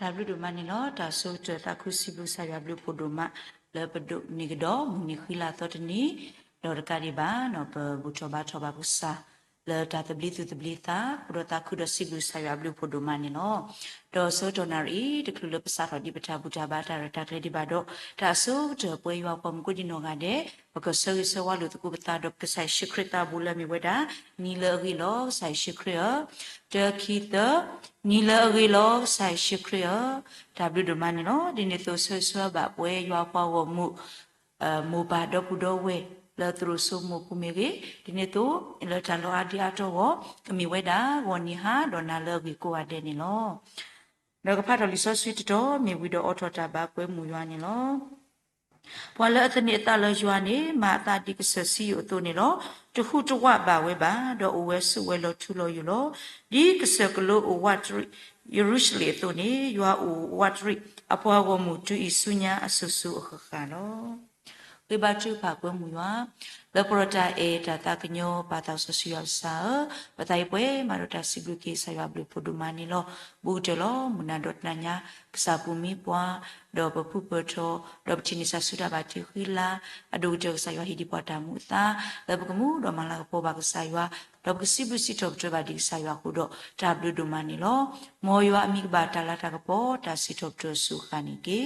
တၢ်ဘျုးဒိၣ်မးန့ၣ်လီၤ. တၢ်ဆိကတၢၢ်သးခုစံးဘျုးကစၢ်ယွၤဘျုးဖှိၣ်ဒိၣ်မး လၢပဒိးန့ၢ်ကဒီးမုၢ်နံၤဃံလၤသီတနံၤ, ဒီးတကးဒံးဘၣ် ပဘူၣ်ထီၣ်ဘါထီၣ်ဘၣ်ကစၢ် လၢတၢ်သဘျ့သူၣ်သဘျ့သး အိၣ်ဒီးသးခုဒီးစံးဘျုးကစၢ်ယွၤဘျုးဖှိၣ်ဒိၣ်မးန့ၣ်လီၤ. ဒီးဆၢကတီၢ်နၣ်ရံၣ်အံၤ တချုးလၢပစးထီၣ်ဒံးပတၢ်ဘူၣ်တၢ်ဘါတၢ်ရဲၣ်တၢ်ကျဲၤဒံးဘၣ်ဒီး တၢ်အဆိကတၢၢ်ပဝဲယွၤပှၤမုၣ်ကိးဒံနီၢ်ဂၤဒဲး ပကဆၢဂ့ၤဆၢဝါလိာ်သကိးပသးဒီးကစၢ်ယ့ၣ်ၡူးခရံာ်သးဘူးလၢအမ့ၢ်ဝဲဒၣ် နံၤလၢအဂ့ၤလီၤကစၢ်ယ့ၣ်ၡူးခရံာ်ဧၢ, တၢ ခံ သၢ, နံၤလၢအဂ့ၤလီၤကစၢ်ယ့ၣ်ၡူးခရံာ်ဧၢ, တၢ်ဘျုးဒိၣ်မးန့ၣ်လီၤ. ဒ်န့ၣ်အသိးဆၢဂ့ၤဆၢဝါဘၣ်ပဝဲယွၤပှၤဂီၢ်မုၢ် မိၢ်ပၢ်ဒီပုၢ်ဒီဝဲၢ် လၢသရိာ်စိမိၢ်ပူၤမ့ၢ်ဂ့ၤ, ဒ်န့ၣ်အသိး လၢတၢ်လီၤအါဒံအါတီၢ်အဂီၢ် ကမ့ၢ်ဝဲဒၣ် ဂီၤနံၤဟါဒီးနၤလၢအဂ့ၤကိးဂၤဒဲးန့ၣ်လီၤ. ဒီးကဖးထီၣ်လံာ်စီဆှံတတီၤ မ့ၢ်ဝံၤဒီးအိးထီၣ်တၢ်ဘါပှဲၤမုၢ်ယွၤန့ၣ်လီၤ. ပှၤလၢအသန့ၤအသးလၢယွၤန့ၣ် မၤအသးဒ်ကစၢၢ်စံယိၣ်အသိးန့ၣ်လီၤ. တဟူးတဝးဘၣ်ဝဲဘၣ်, ဒီးအိၣ်ဝဲဆိးဝဲလီၤထူလီၤယိာ်လီၤ. ဒ်ကစၢၢ်ကလိအိၣ်ဝးတရံး ယရူၤၡလ့ၣ်အသိးန့ၣ် ယွၤအိၣ်ဝးတရံး အပှၤဂီၢ်မုၢ်တုၤအံၤဆူညါအစိၤစိၤအဃၣ်ဃၣ်လီၤ. ဃ့ဘါထုကဖၣ်ပှဲၤမုၢ်ယွၤ လၢပှၤတၢ်အဲၣ်တၢ်သးကညီၤ ပၢ်သးစီဆှံယွၤကစၢ်ဧၢ, ပသးအံၤပှဲၤမးဒီးတၢ်စံးဘျုးက့ၤကစၢ်ယွၤဘျုးဖှိၣ်ဒိၣ်မးန့ၣ်လီၤ. ဘူးကတၢၢ်လီၤ မုၢ်နၤဒီးတနၤညါ ကစၢ်ပူၤမံပှၤ ဒီးပဖုပၢၢ်ထီၣ် ဒီးပထံၣ်န့ၢ်ဆၢဆူတၢ်ဘၣ်တ့ဃံလၤ အဒိၣ်ကတၢၢ်ကစၢ်ယွၤဟ့ၣ်ဒံးပှၤတၢ်မူအသါ လၢပကမူဒီးမၤလၤကပီၤဘၣ်ကစၢ်ယွၤ ဒီးပကစံးဘျုးစံးထီၣ်ပတြၢၤဘၣ်ဒံးကစၢ်ယွၤအဃိဒီး တၢ်ဘျုးဒိၣ်မးန့ၣ်လီၤ. မ်ယွၤအမံၤကဘၣ်တၢ်လၤတၢ်ကပီၤ တၢ်စံးထီၣ်ပတြၢၤအစိၤအဃၣ်န့ၣ်တက့ၢ်.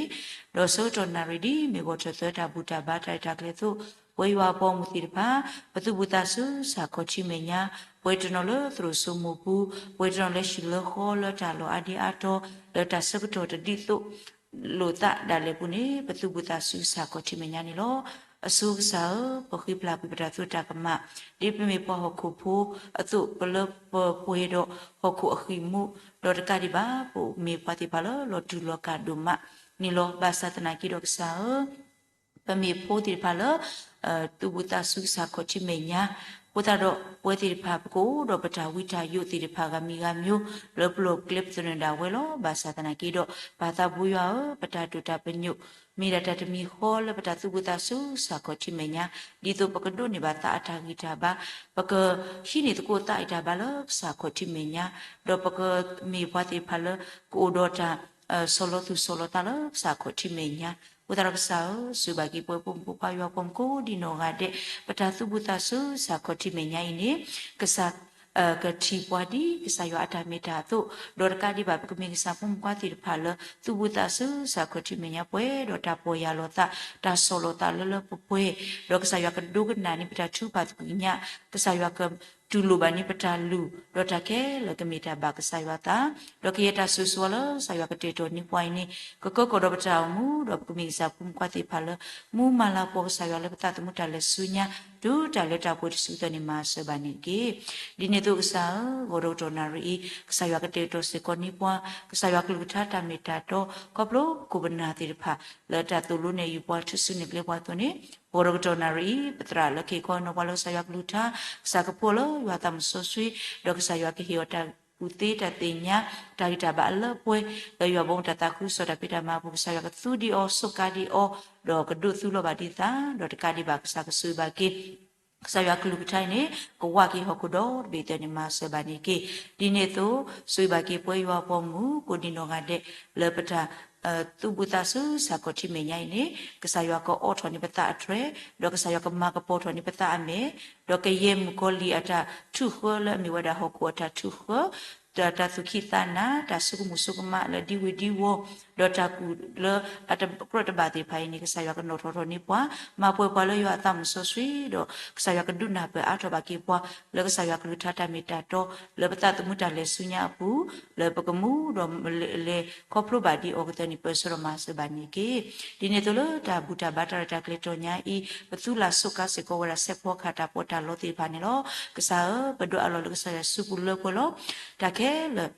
ဒီးဆၢကတီၢ်နၣ်ရံၣ်ဒ်မ့ၢ်ဂီၤထၢၣ်သၢတၢ်ဘူၣ်တၢ်ဘါတၢ်ရဲၣ်တၢ်ကျဲၤအသိး ပဝဲယွၤအပှၤဂီၢ်မုၢ်သ့ၣ်တဖၣ် ပသူၣ်ဘူၣ်သးစူၤကစၢ်ခီၣ်ထံးမဲာ်ညါ ပှဲၤတနီၤလၢသရိာ်စိမိၢ်ပူၤ ပှဲၤတနီၤလၢဟံၣ်လၢဃီလၢတၢ်လီၤအါဒံအါတီၤ လၢတၢ်ဆၢကတီၢ်တဒ်သိး လိာ်သးဒၣ်လဲာ်ပူၤန့ၣ် ပသူၣ်ဘူၣ်သးစူၤကစၢ်ခီၣ်ထံးမဲာ်ညါန့ၣ်လီၤ. အဆိကစၢ်ဧၢ, ပဃ့ပျၢ်ကွံာ်ပတၢ်သရူးတၢ်ကမၣ် ဒ်ပမ့ၢ်ပှၤဟီၣ်ခိၣ်ဖိအသိး ပလၢပပှဲၤဒီးဟီၣ်ခိၣ်အဃံၢ်မူ ဒီးတကးဒံးဘၣ် ပမ့ၢ်ပှၤသ့ၣ်တဖၣ်လၢလီၤတူၢ်လီၤကာ်ဒိၣ်မးန့ၣ်လီၤ. ဘၣ်ဆၣ်သနာ်က့ဒီးကစၢ်ဧၢ ပမ့ၢ်ဖိသ့ၣ်တဖၣ်လၢ သူၣ်ဘူၣ်သးစူၤကစၢ်ခီၣ်ထံးမဲာ်ညါ အဃိသတးဒီး ပဝဲသ့ၣ်တဖၣ် ပကအိၣ်ဒီးပတၢ်ဝံတၢ်ယိးသ့ၣ်တဖၣ်ဂၤမံၤဂၤမံၤ လၢပလီၢ်ပကျဲပသနၢၣ်ဒၣ်ဝဲလီၤ. ဘၣ်ဆၣ်သနာ်က့ဒီး ပၢ်သးဘိယွၤဧၢ, ပတၢ်တိာ်တၢ်ပညိၣ် မ့ၢ်ဒၣ်တၢ်တမံၤဃီလၢပတၢ်သူၣ်ဘူၣ်သးစူၤကစၢ်ခီၣ်ထံးမဲာ်ညါ ဒ်သိးပကဒိးန့ၢ်ဘၣ်သးအတၢ်ဂံၢ်တၢ်ဘါ, ပကဟံးန့ၢ်သကိးသးအံၤတၢ်ဘါလၢကစၢ်ခီၣ်ထံးမဲာ်ညါ, ဒီးပကမ့ၢ်ပှၤသ့ၣ်တဖၣ်လၢ ကအိၣ်ဒီးတၢ် ဆီၣ်လီၤသူၣ်ဆီၣ်လီၤသးလၢကစၢ်ခီၣ်ထံးမဲာ်ညါ. အဃိသတးဒီးကစၢ်ဧၢ, ဆိၣ်ဂ့ၤဘၣ်က့ၤပဝဲဖိမုၣ်ဖိခွါယွၤပှၤမုၣ်ကိးဒံနီၢ်ဂၤဒဲး, ပတၢ်သူၣ်ဘူၣ်သးစူၤကစၢ်ခီၣ်ထံးမဲာ်ညါအံၤန့ၣ် ကစၢ် ကထံၣ်ပှၤဒ်ကစၢ်ယွၤအတၢ်မ့ၢ်တၢ်အသိး, ဒီးတကးဒံးဘၣ် ပကမ့ၢ်ကစၢ်ဖိမုၣ်ဖိခွါသ့ၣ်တဖၣ်လၢ သူၣ်ဘူၣ်သးစူၤကစၢ်ခီၣ်ထံးမဲာ်ညါပှဲၤဒီးတၢ်ပီၢ်ယၢ်လီၤသး, တၢ်ဆီၣ်လီၤသးလၢလၢပှဲၤပှဲၤ, ဒီးကစၢ်ယွၤကဒိကနၣ်န့ၢ်ပတၢ်ထုကဖၣ်သကွံာ်ညါ, ကစၢ်ယွၤကတူၢ်လိာ်ဘၣ်န့ၢ်ပတၢ်လုၢ်, ဒီးတၢ်ခဲလၢာ်ကမ့ၢ်တၢ်ဘၣ်ကစၢ်ယွၤသး, ဒီးကယဲၢ်တၢ်ဆိၣ်ဂ့ၤဆိၣ်ဝါလၢကစၢ်ယွၤကတဲာ်ကတီၤန့ၢ်ပှၤအံၤန့ၣ် ကကၢကီၢ်ဒီးပတၢ်အိၣ်မူ, ဒီးပကမ့ၢ်ကစၢ်ဖိမုၣ်ဖိခွါသ့ၣ်တဖၣ်လၢ မူမၤလၤကပီၤကစၢ်ယွၤလၢပသးသမူတၢ်လဲၤဆူညါ, တုၤတၢ်လၢတၢ်ပှဲၤတစုကတၢၢ်န့ၣ် မၤစၢၤဘၣ်န့ၣ်တက့ၢ်. ဒ်န့ၣ်အသိးကစၢ်ဧၢ, ဂီၤဒီးကတီၢ်နၣ်ရံၣ်အံၤ ကစၢ်ယွၤကတဲာ်ကတီၤစ့ၢ်ကီးန့ၢ်ပှၤ, ကစၢ်ယွၤကလုၢ်ကထါတၢ်မ့ၢ်တၢ်တီ, ခီဖျိပခိၣ်ပနၢ်သ့ၣ်တဖၣ် လၢတၢ်သိၣ်လိနဲၣ်ယုာ်ပှၤထုးစုနဲၣ်ကျဲပှၤအသိးန့ၣ်, ဂီၤဒီးကတီၢ်နၣ်ရံၣ်အံၤ ပသရၣ်လၢကဟ့ၣ်ခီနီၤပှၤလၢကစၢ်ယွၤကလုၢ်ကထါ, ကစၢ်ကဖှီၣ်လၢယွၤသးမုၢ်စီဆှံ, ဒီးကစၢ်ယွၤကဟ့ၣ်အီၤတၢ်ကူၣ်သ့တၢ်သ့ၣ်ညါ, တၢ်ဂံၢ်တၢ်ဘါအလၢအပှဲၤ, လၢယွၤဘီမုၢ်တၢ်သးခုကစီၣ်တၢ်ဖံးတၢ်မၤအပူၤ ကစၢ်ယွၤကသူဒံးအီၤ စိးကါဒံးအီၤ, ဒီးကဒိးသူလီၤဘၣ်ဒံးသး, ဒီးတကးဒံးဘၣ်ကစၢ်ကဆိၣ်ဂ့ၤဘၣ်က့ၤ ကစၢ်ယွၤကလုၢ်ကထါအံၤန့ၣ် ကဝးက့ၤဟီၣ်ခိၣ်ဒီတဘ့ၣ်အသိးန့ၣ် မၤစၢၤဘၣ်န့ၣ်တက့ၢ်. ဒ်န့ၣ်အသိး ဆိၣ်ဂ့ၤဘၣ်က့ၤပဝဲယွၤအပှၤမုၣ် ကိးဒံနီၢ်ဂၤဒဲး လၢပတၢ် သူၣ်ဘူၣ်သးစူၤကစၢ်ခီၣ်ထံးမဲာ်ညါအံၤန့ၣ် ကစၢ်ယွၤကအိးထီၣ်န့ၢ်ပသးအထွဲ, ဒီးကစၢ်ယွၤကမၤကပီၤထီၣ်န့ၢ်ပသးအမဲာ်, ဒီးကယဲၢ်မုၣ်ကီၤလံၢ်အတၢ်ထုးဃၢလၢအမ့ၢ်ဝဲဒၣ်ဟီၣ်ခိၣ်အတၢ်ထုးဃၢ တၢ်သူၣ်ခံသးနၤ, တၢ်ဆိကမိၣ်ဆိကမးလၢဒံဝ့ၤဒံဝီၤ, ဒီးတၢ်ကူၣ်လၢအတကြၢးတဘၣ်သ့ၣ်တဖၣ်အံၤန့ၣ် ကစၢ်ယွၤကနီၣ်ထီၣ်ထီၣ်န့ၢ်ပှၤ, မၤပှဲၤပှၤလၢယွၤအသးမုၢ်စီဆှံ, ဒီးကစၢ်ယွၤကဒုးနၢ်ပၢၢ်အါထီၣ်ဘၣ်က့ၤပှၤ လၢကစၢ်ယွၤကလုၢ်ကထါတၢ်မ့ၢ်တၢ်တီ, လၢပသးသမူတၢ်လဲၤဆူညါအပူၤ, လၢပကမူဒီးလဲၤခီဖျိဘၣ်ဒံးအီၤကတၢၢ်န့ၣ် ပၢၢ်ဆၢဒီးမၤစၢၤဘၣ်န့ၣ်တက့ၢ်. ဒ်န့ၣ်အသိးလၢတၢ်ဘူၣ်တၢ်ဘါတၢ်ရဲၣ်တၢ်ကျဲၤတီၢ်ညါအံၤ ပသူလၢ်စိးကါစ့ၢ်ကီးဝဲဒၣ်စဲးဖီကဟၣ်တၢ်ပီးတၢ်လီသ့ၣ်တဖၣ်န့ၣ်လီၤ. ကစၢ်ဧၢ, ပဒိးအးလီၤလၢကစၢ်ယွၤစုပူၤလၢပှဲၤလီၤ. တၢ်ခဲလၢာ်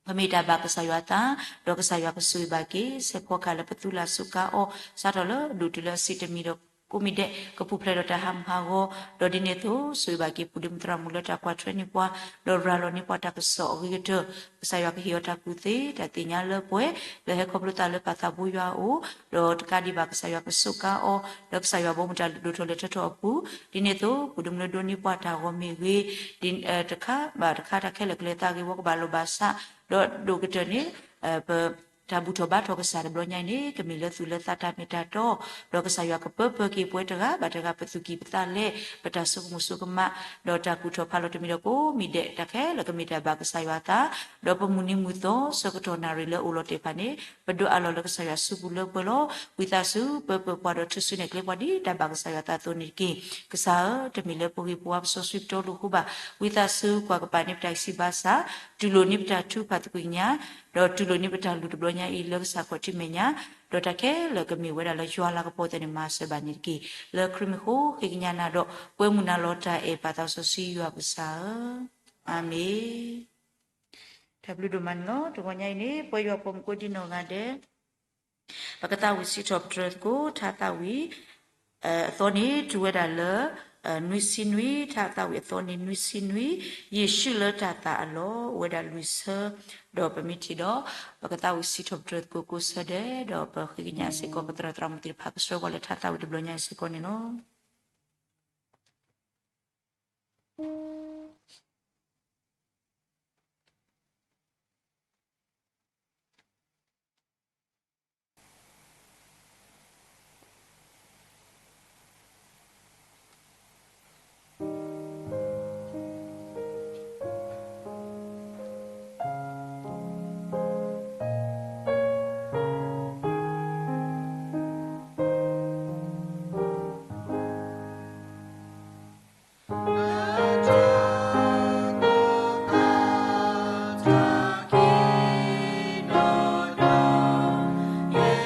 ပမ့ၢ်တၢ်ဘၣ်ကစၢ်ယွၤသး, ဒီးကစၢ်ယွၤကဆိၣ်ဂ့ၤဘၣ်က့ၤ စဲးဖီကဟၣ်လၢပသူလၢ်စိးကါအီၤ စးထီၣ်လၢအဒိၣ်တုၤလၢအဆံးတမံၤဒီး ကိးမံၤဒဲး ကပူၤဖျဲးဒီးတၢ်ဟးမုၢ်ဟးဂီၤ, ဒီးဒ်န့ၣ်အသိး ဆိၣ်ဂ့ၤဘၣ်က့ၤပူၤဒ့မုၣ်သရၣ်မုၣ် လၢတၢ်ကွၢ်ထွဲန့ၢ်ပှၤ, ဒီးရၤလီၤန့ၢ်ပှၤတၢ်ကစီၣ်အဂ့ၤကတၢၢ်, ကစၢ်ယွၤကဟ့ၣ်အီၤတၢ်ကူၣ်သ့ တၢ်သ့ၣ်ညါလၢပှဲၤ လၢဟဲခီဖျိသးလၢပၢ်သးဘိယွၤအအိၣ်, ဒီးတကးဒံးဘၣ် ကစၢ်ယွၤကစူးကါအီၤ, လၢကစၢ်ယွၤဘီမုၢ်တၢ်ဒိၣ်ထီၣ်လဲၤထီၣ်ထီၣ်အပူၤ, ဒ်န့ၣ်အသိး ပူၤဒ့မုၣ်လၢဒိးန့ၢ်ပှၤတၢ်ဂီၤမ့ၢ်ဂ့ၤ, တခါဘၣ်တခါ တၢ်ခဲလၢာ်ကလဲၤသးဂ့ၤဝီကဘၣ်လိာ်ဘၣ်စး, ဒီးဒိၣ်ကတၢၢ်န့ၣ် ပ တၢ်ဘူၣ်ထီၣ်ဘါထီၣ်ကစၢ်တဘျီညါအံၤန့ၣ် ကမ့ၢ်လၢသူၣ်လၢသးတၢ်မ့ၢ်တၢ်တီ, ဒီးကစၢ်ယွၤကပၢပၢက့ၤပဝဲတဂၤဘၣ်တဂၤ ပသူၣ်ကံၢ်ပသးလဲ, ပတၢ်ဆိကမိၣ်ဆိကမး, ဒီးတၢ်ကူၣ်ထီၣ်ဖးလီၤတမံၤဒီးကိးမံၤဒဲး တၢ်ခဲလၢာ်ကမ့ၢ်တၢ်ဘၣ်ကစၢ်ယွၤအသး, ဒီးပမုၢ်နံၤမုၢ်သီ ဆၢကတီၢ်နၣ်ရံၣ်လၢအိၣ်လီၤတဲာ်ဖးန့ၣ် ပဒိးအးလီၤလၢကစၢ်ယွၤစုပူၤလၢပှဲၤလီၤ. ဝံသးစူၤ ပၢပၢပှၤဒီး ထုးစုနဲၣ်ကျဲပှၤဒ်တၢ်ဘၣ်ကစၢ်ယွၤအသးအသိးန့ၣ်တက့ၢ်. ကစၢ်ဧၢ, တမ့ၢ်လၢပဂ့ၤပဝါပစီဆှံပတီလိာ်အဃိဘၣ်. ဝံသးစူၤ ကွၢ်ကပၤန့ၢ်ပတၢ်ဂံၢ်စၢ်ဘါစၢ်, တူၢ်လိာ်န့ၢ်ပတၢ်ထုကဖၣ်သကွံာ်ကညး, ဒီးတူၢ်လိာ်န့ၢ်ပတၢ်လုၢ်တဘျီညါအံၤလၢကစၢ်ခီၣ်ထံးမဲာ်ညါ, ဒီးတၢ်ခဲလၢာ်ကမ့ၢ်ဝဲဒၣ်လၢယွၤလၤကပီၤအသးန့ၣ် မၤစၢၤဘၣ်န့ၣ်တက့ၢ်. လၢခရံာ်မံၤအဃိ ဃ့ကညးနၤဒီး ကွဲမုာ်နၤလီၤတၢ်အဲၣ်ပၢ်သးစီဆှံယွၤပကစၢ်ဧၢ. အၤမ့ၣ်. တၢ်ဘျုးဒိၣ်မးန့ၣ်လီၤ. တဂီၤညါအံၤန့ၣ် ပဝဲယွၤပိာ်မုၣ်ကိးဒံနီၢ်ဂၤဒဲး ပကသးဝံၣ်စံးထီၣ်ပတြၢၤသကိး ထါသးဝံၣ် အသီန့ၣ် တုၤဝဲဒၣ်လၢ နွံဆံနွံ, ထါသးဝံၣ်အသီန့ၣ် နွံဆံနွံ, ယ့ၣ်ၡူးလၢတၢ်သၣ်အလီၢ် အိၣ်ဝဲဒၣ်လွံၢ်ဆၢ, ဒီးပမ့ၢ်ထံၣ်ဒီး ပကသးဝံၣ်စံးထီၣ်ပတြ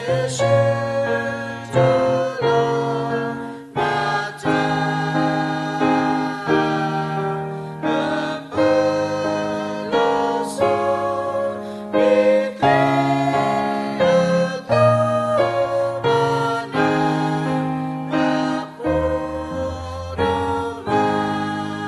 ၢ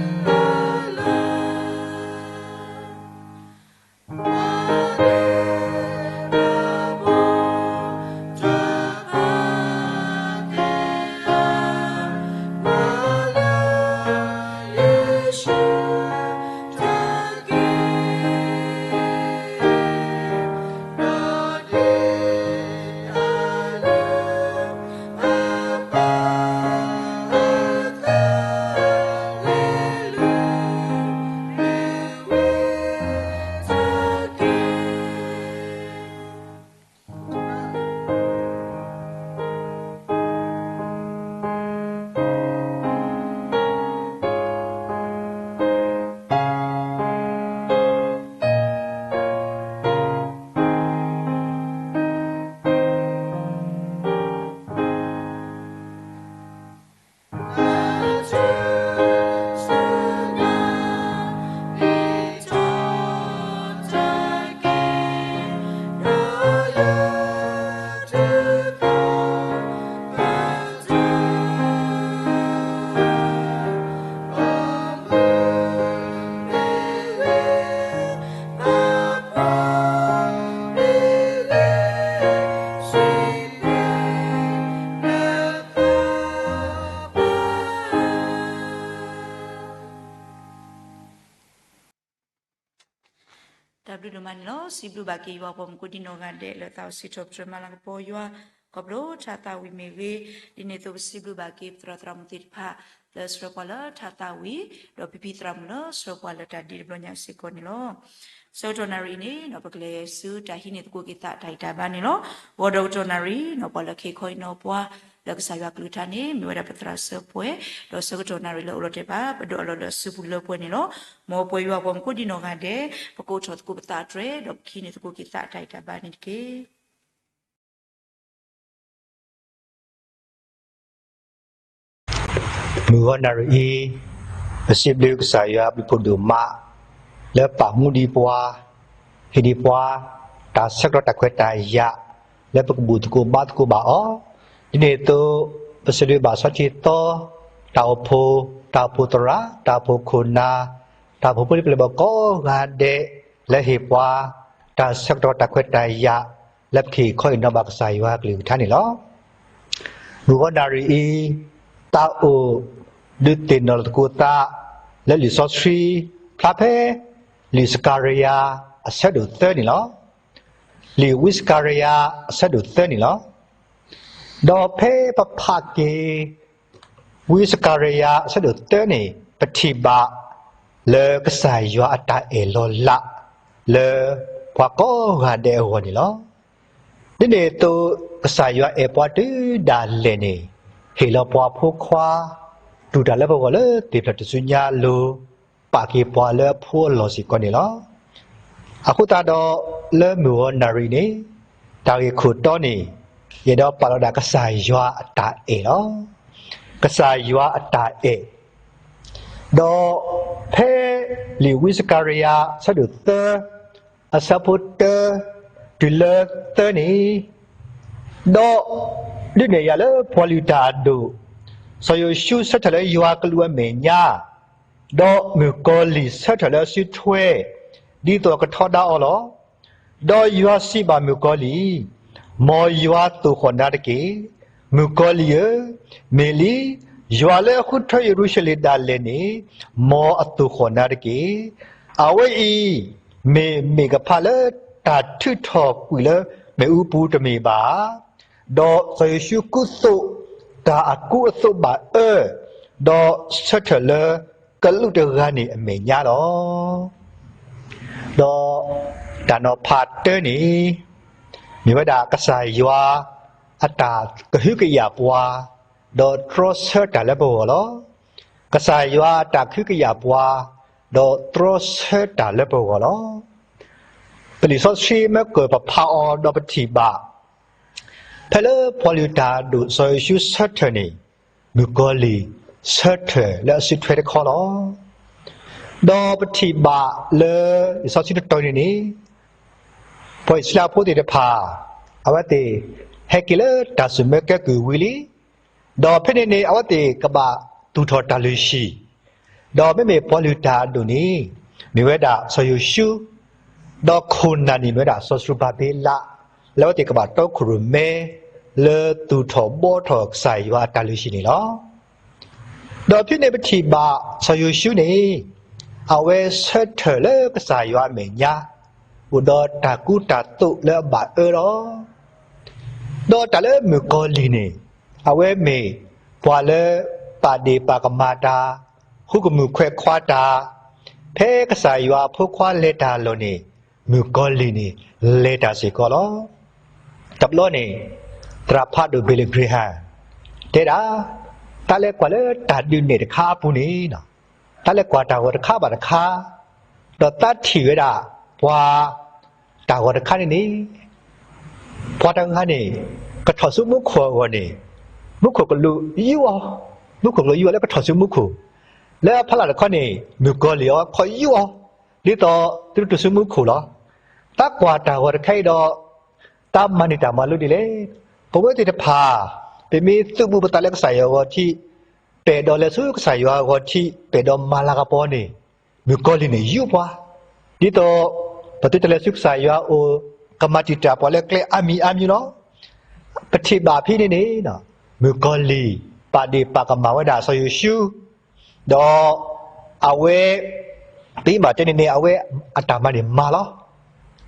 ၤသကိးကိးဆၢဒဲး, ဒီးပဃ့ကညးစ့ၢ်ကီး ပသရၣ်သရၣ်မုၣ်သ့ၣ်တဖၣ် ကဆှၢပှၤလၢထါသးဝံၣ်တဘျီညါအံၤစ့ၢ်ကီးန့ၣ်လီၤ.တၢ်ဘျုးဒိၣ်မးန့ၣ်လီၤ. စံးဘျုးဘၣ်က့ၤယွၤပိာ်မုၣ်ကိးဒံနီၢ်ဂၤဒဲး လၢသးအိၣ်စံးထီၣ်ပတြၢၤမၤလၤကပီၤယွၤ ခီဖျိထါသးဝံၣ်မ့ၢ်ဂ့ၤ, ဒ်န့ၣ်အသိးပစံးဘျုးဘၣ်က့ၤ ပသရၣ်သရၣ်မုၣ်သ့ၣ်တဖၣ် လၢဆှၢပှၤလၢထါသးဝံၣ်, ဒီးဖံဖံသရၣ်မုၣ်လၢဆှၢပှၤလၢတၢ်ဒ့တဘျီညါစ့ၢ်ကီးန့ၣ်လီၤ. ဆၢကတီၢ်နၣ်ရံၣ်အံၤန့ၣ် ပကလဲၤဆူတၢ်ဟံးန့ၢ်သကိးက့ၤသးတၢ်ဂံၢ်တၢ်ဘါန့ၣ်လီၤ. ဂီၤဒီးကတီၢ်နၣ်ရံၣ် ပှၤလၢခ့ခီအံၤနီၢ်ပှၤ လၢကစၢ်ယွၤကလုၢ်ကထါန့ၣ် မ့ၢ်ဝဲဒၣ်ပသရၣ်စၢဖှဲၣ်, ဒီးဆၢကတီၢ်နၣ်ရံၣ်လၢအိၣ်လီၤတဲာ်ဘၣ် ပဒိးအးလီၤလၢအစုပူၤလၢပှဲၤန့ၣ်လီၤ. မ်ပဝဲယွၤပိာ်မုၣ်ကိးဒံနီၢ်ဂၤဒဲး ပကအိးထီၣ်သကိးပသးအတြဲၤ ဒီးပကဟံးန့ၢ်သကိးက့ၤသးတၢ်ဂံၢ်တၢ်ဘါန့ၣ်တက့ၢ်. မုၢ်ဂီၤနၣ်ရံၣ်အံၤ ပစံးဘျုးကစၢ်ယွၤအဘျုးဖးဒိၣ်မး လၢပာ်မူဒံးပှၤ, ဟ့ၣ်ဒံးပှၤ တၢ် တၢ်ဆၢကတီၢ်တၢ်ခွဲးတၢ်ယာ် လၢပကဘူၣ်သကိးဘါသကိးဘၣ်အီၤ, ဒ်န့ၣ်အသိး ပစံးဘျုးဘၣ်စီၤခရံာ်သီ, တၢ်အိၣ်ဖှိၣ်, တၢ်အိၣ်ဖှိၣ်သရၣ်, တၢ်အိၣ်ဖှိၣ်ခိၣ်နၢ်, တၢ်အိၣ်ဖှိၣ်ဖိလံၤပျဲၢ်ဘီၣ်ကိးဂၤဒဲး လၢဟ့ၣ်ပှၤ တၢ်ဆၢကတီၢ်တၢ်ခွဲးတၢ်ယာ် လၢပကဟ့ၣ်ခီဟ့ၣ်နီၤဘၣ်ကစၢ်ယွၤအကလုၢ်ကထါန့ၣ်လီၤ. မုၢ်ဂီၤနၣ်ရံၣ်အံၤ သးအိၣ်ဒုးသ့ၣ်နီၣ်လိာ်သကိးသး လၢလံာ်စီဆှံ ဖျါဖဲ လံာ်စကၤရယၤ အဆၢဒိၣ်သၢန့ၣ်လီၤ. လံာ်ဝံစကၤရယၤ အဆၢဒိၣ်သၢန့ၣ်လီၤ. ဒီးဖဲပဖးက့ၤ ဝံစကၤရယၤ အဆၢဒိၣ်သၢန့ၣ် ပထံၣ်ဘၣ် လၢကစၢ်ယွၤအတၢ်အဲၣ်လီၤလး လၢပှၤကိးဂၤဒဲးအဂီၢ်န့ၣ်လီၤ. ဒ်န့ၣ်အသိး ကစၢ်ယွၤအဲၣ်ပှၤတုၤဒၣ်လဲာ်န့ၣ် ဟ့ၣ်လီၤပှၤအဖိခွါ တူၢ်တၢ်လၢပဂီၢ်လၢသ့ၣ်ဖျၢၣ်ထူၣ်စုညါအလိၤ ပာ်က့ၤပှၤလၢအဖိအလီၢ်စ့ၢ်ကီးန့ၣ်လီၤ. အဃိသတးဒီး လၢမုၢ်ဂီၤနၣ်ရံၣ်န့ၣ် တၢ်ဂ့ၢ်ခိၣ်တီန့ၣ် ယအဲၣ်ဒိးပာ်လီၤဒၣ်ကစၢ်ယွၤအတၢ်အဲၣ်လီၤ. ကစၢ်ယွၤအတၢ်အဲၣ် ဒီးဖဲလံာ်ဝံစကၤရယၤ အဆၢဒိၣ်သၢ အဆၢဖိတၢ တုၤလၢသၢန့ၣ်, ဒီးဒုးနဲၣ်ယၤလၢပှၤလုၢ်တၢ်အဒိၣ်, စီၤယိၤၡူဆၢထၢၣ်လၢယွၤကလူးအမဲာ်ညါ, ဒီးမုၣ်ကီၤလံၢ်ဆၢထၢၣ်လၢအစုထွဲ, ဒ်သိးအကထီဒါအီၤလီၤ. ဒီးယွၤစံးဘၣ်မုၣ်ကီၤလံၢ်, မ်ယွၤသိၣ်ဃီၣ်နၤတက့ၢ်. မုၣ်ကီၤလံၢ်ဧၢ, မ့ၢ်လံ, ယွၤလၢအဃုထၢယရူၤၡလ့ၣ်ဒၣ်လဲာ်န့ၣ် မ်အသိၣ်ဃီၣ်နၤတက့ၢ်. အဝဲအံၤ မ့ၢ်မ့ၣ်ကဖၣ်လၢတၢ်ထုးထီၣ်ကွံာ်လၢမ့ၣ်အူပူၤတမ့ၢ်ဘၣ်ဧါ. ဒီးစီၤယိၤၡူကူသိးတၢ်အကူအသိးဘၣ်အၢ, ဒီးဆၢထၢၣ်လၢကလူးတဂၤန့ၣ်အမဲာ်ညါလီၤ. ဒီးတၢ်နီၤဖးတၢန့ၣ် မ့ၢ်ဝဲဒၣ်ကစၢ်ယွၤအတၢ်ကဟုကယာ်ပှၤ, ဒီးတြီဆၢတၢ်လၢပဂီၢ်လီၤ. ကစၢ်ယွၤအတၢ်ကဟုကယာ်ပှၤ, ဒီးတြီဆၢတၢ်လၢပဂီၢ်လီၤ. ပလံာ်စီဆှံမ့ၢ်ကၢၢ်ပဖးအီၤဒီးပထံၣ်ဘၣ် ဖဲလၢပှၤလုၢ်တၢ်အဒိၣ်စီၤယိၤၡူဆၢထၢၣ်န့ၣ် မုၣ်ကီၤလံၢ်ဆၢထၢၣ်လၢအစုထွဲတခီလီၤ. ဒီးပထံၣ်ဘၣ်လၢလံာ်စီဆှံတတီၤန့ၣ်န့ၣ် ပှၤအံၣ်စရ့လးဖိသ့ၣ်တဖၣ် အဝဲသ့ၣ်ဟဲက့ၤလၢတၢ်စူၢ်မၢကဲကုၢ်ဝံၤလံ, ဒီးဖဲန့ၣ်န့ၣ် အဝဲသ့ၣ်ကဘၣ်သူၣ်ထီၣ်တၢ်လုၢ်ဟံၣ်, ဒီးမ့မ့ၢ်ပှၤလုၢ်တၢ်အဒိၣ်န့ၣ် မ့ၢ်ဝဲဒၣ်စီၤယိၤၡူ, ဒီးခိၣ်နၢ်န့ၣ်မ့ၢ်ဝဲဒၣ်စီၤစရူၤဘၤဘ့လး, လၢအဝဲသ့ၣ်ကဘၣ်တီခိၣ်ရိၣ်မဲ လၢသူၣ်ထီၣ်ဘှီထီၣ်ကစၢ်ယွၤအတၢ်လုၢ်ဟံၣ်န့ၣ်လီၤ. ဒီးဖဲန့ၣ်ပထံၣ်ဘၣ်စီၤယိၤၡူန့ၣ် အဝဲဆၢထၢၣ်လၢကစၢ်ယွၤအမဲာ်ညါ, အိၣ်ဒီးတၢ်ကူတၢ်သိးလၢအဘၣ်အၢလီၤ. ဒီးတၢ်လၢမုၣ်ကီၤလံၢ်န့ၣ် အဝဲမ့ၢ်ပှၤလၢပာ်ဒ့ၣ်ပာ်ကမၣ်တၢ်, ဃုကမုာ်ခွဲးခွါတၢ်, ဖဲကစၢ်ယွၤအဖိခွါလဲၤတၢ်အလီၢ်န့ၣ် မုၣ်ကီၤလံၢ်န့ၣ် လဲၤတၢ်စ့ၢ်ကီးလီၤ. တဘျီန့ၣ် သရၣ်ဖးဒိၣ် Billy Graham တဲဒၣ်, တၢ်လဲၤကွၢ်လၢတၢ်ဒုးနဲၣ်တခါအပူၤန့ၣ် တၢ်လဲၤကွၢ်တၢ်ဂီၤတခါဘၣ်တခါ, ဒီးတၢ်ထံၣ်ဝဲဒၣ် ပှၤတၢ်ဂီၤတခါန့ၣ်န့ၣ် ပှၤတဂၤန့ၣ် ကထီၣ်ဆူမူခိၣ်အဂီၢ်န့ၣ် မူခိၣ်ကလူးယူးအီၤ, မူခိၣ်ကလူးယူးအီၤလၢကထီၣ်ဆူမူခိၣ်, လၢအဖီလာ်တခီန့ၣ် မုၣ်ကီၤလံၢ်အီၤခီယူးအီၤ, ဒ်သိးသုတတုၤဆူမူခိၣ်လီၤ. တၢ်ကွၢ်တၢ်ဂီၤတခါအံၤဒီး တၢ်မၤန့ၢ်တၢ်မၤလိဒ်လဲၣ်. ပဝဲသ့ၣ်တဖၣ် ပမ့ၢ်သုးဘူးပသးလၢကစၢ်ယွၤအဂီၤထံး, ပအဲၣ်ဒိးလဲၤဆူကစၢ်ယွၤအဂီၤထံး, ပအဲၣ်ဒိးမၤလၤကပီၤန့ၣ် မုၣ်ကီၤလံၢ်န့ၣ်ယူးပှၤ, ဒ်သိး ပသုတလဲၤဆူကစၢ်ယွၤအအိၣ်, ကမၤတံာ်တာ်ပှၤလၢကျဲအါမံၤအါမံၤလီၤ. ပထံၣ်ဘၣ်ဖဲန့ၣ်န့ၣ် မုၣ်ကီၤလံၢ် ပာ်ဒ့ၣ်ပာ်ကမၣ်ဝဲဒၣ်စီၤယိၤၡူ, ဒီး အဝဲ ပမ့ၢ်ဘၣ်တဲန့ၣ်န့ၣ် အဝဲအတၢ်မၤန့ၣ်မၤလီၤ.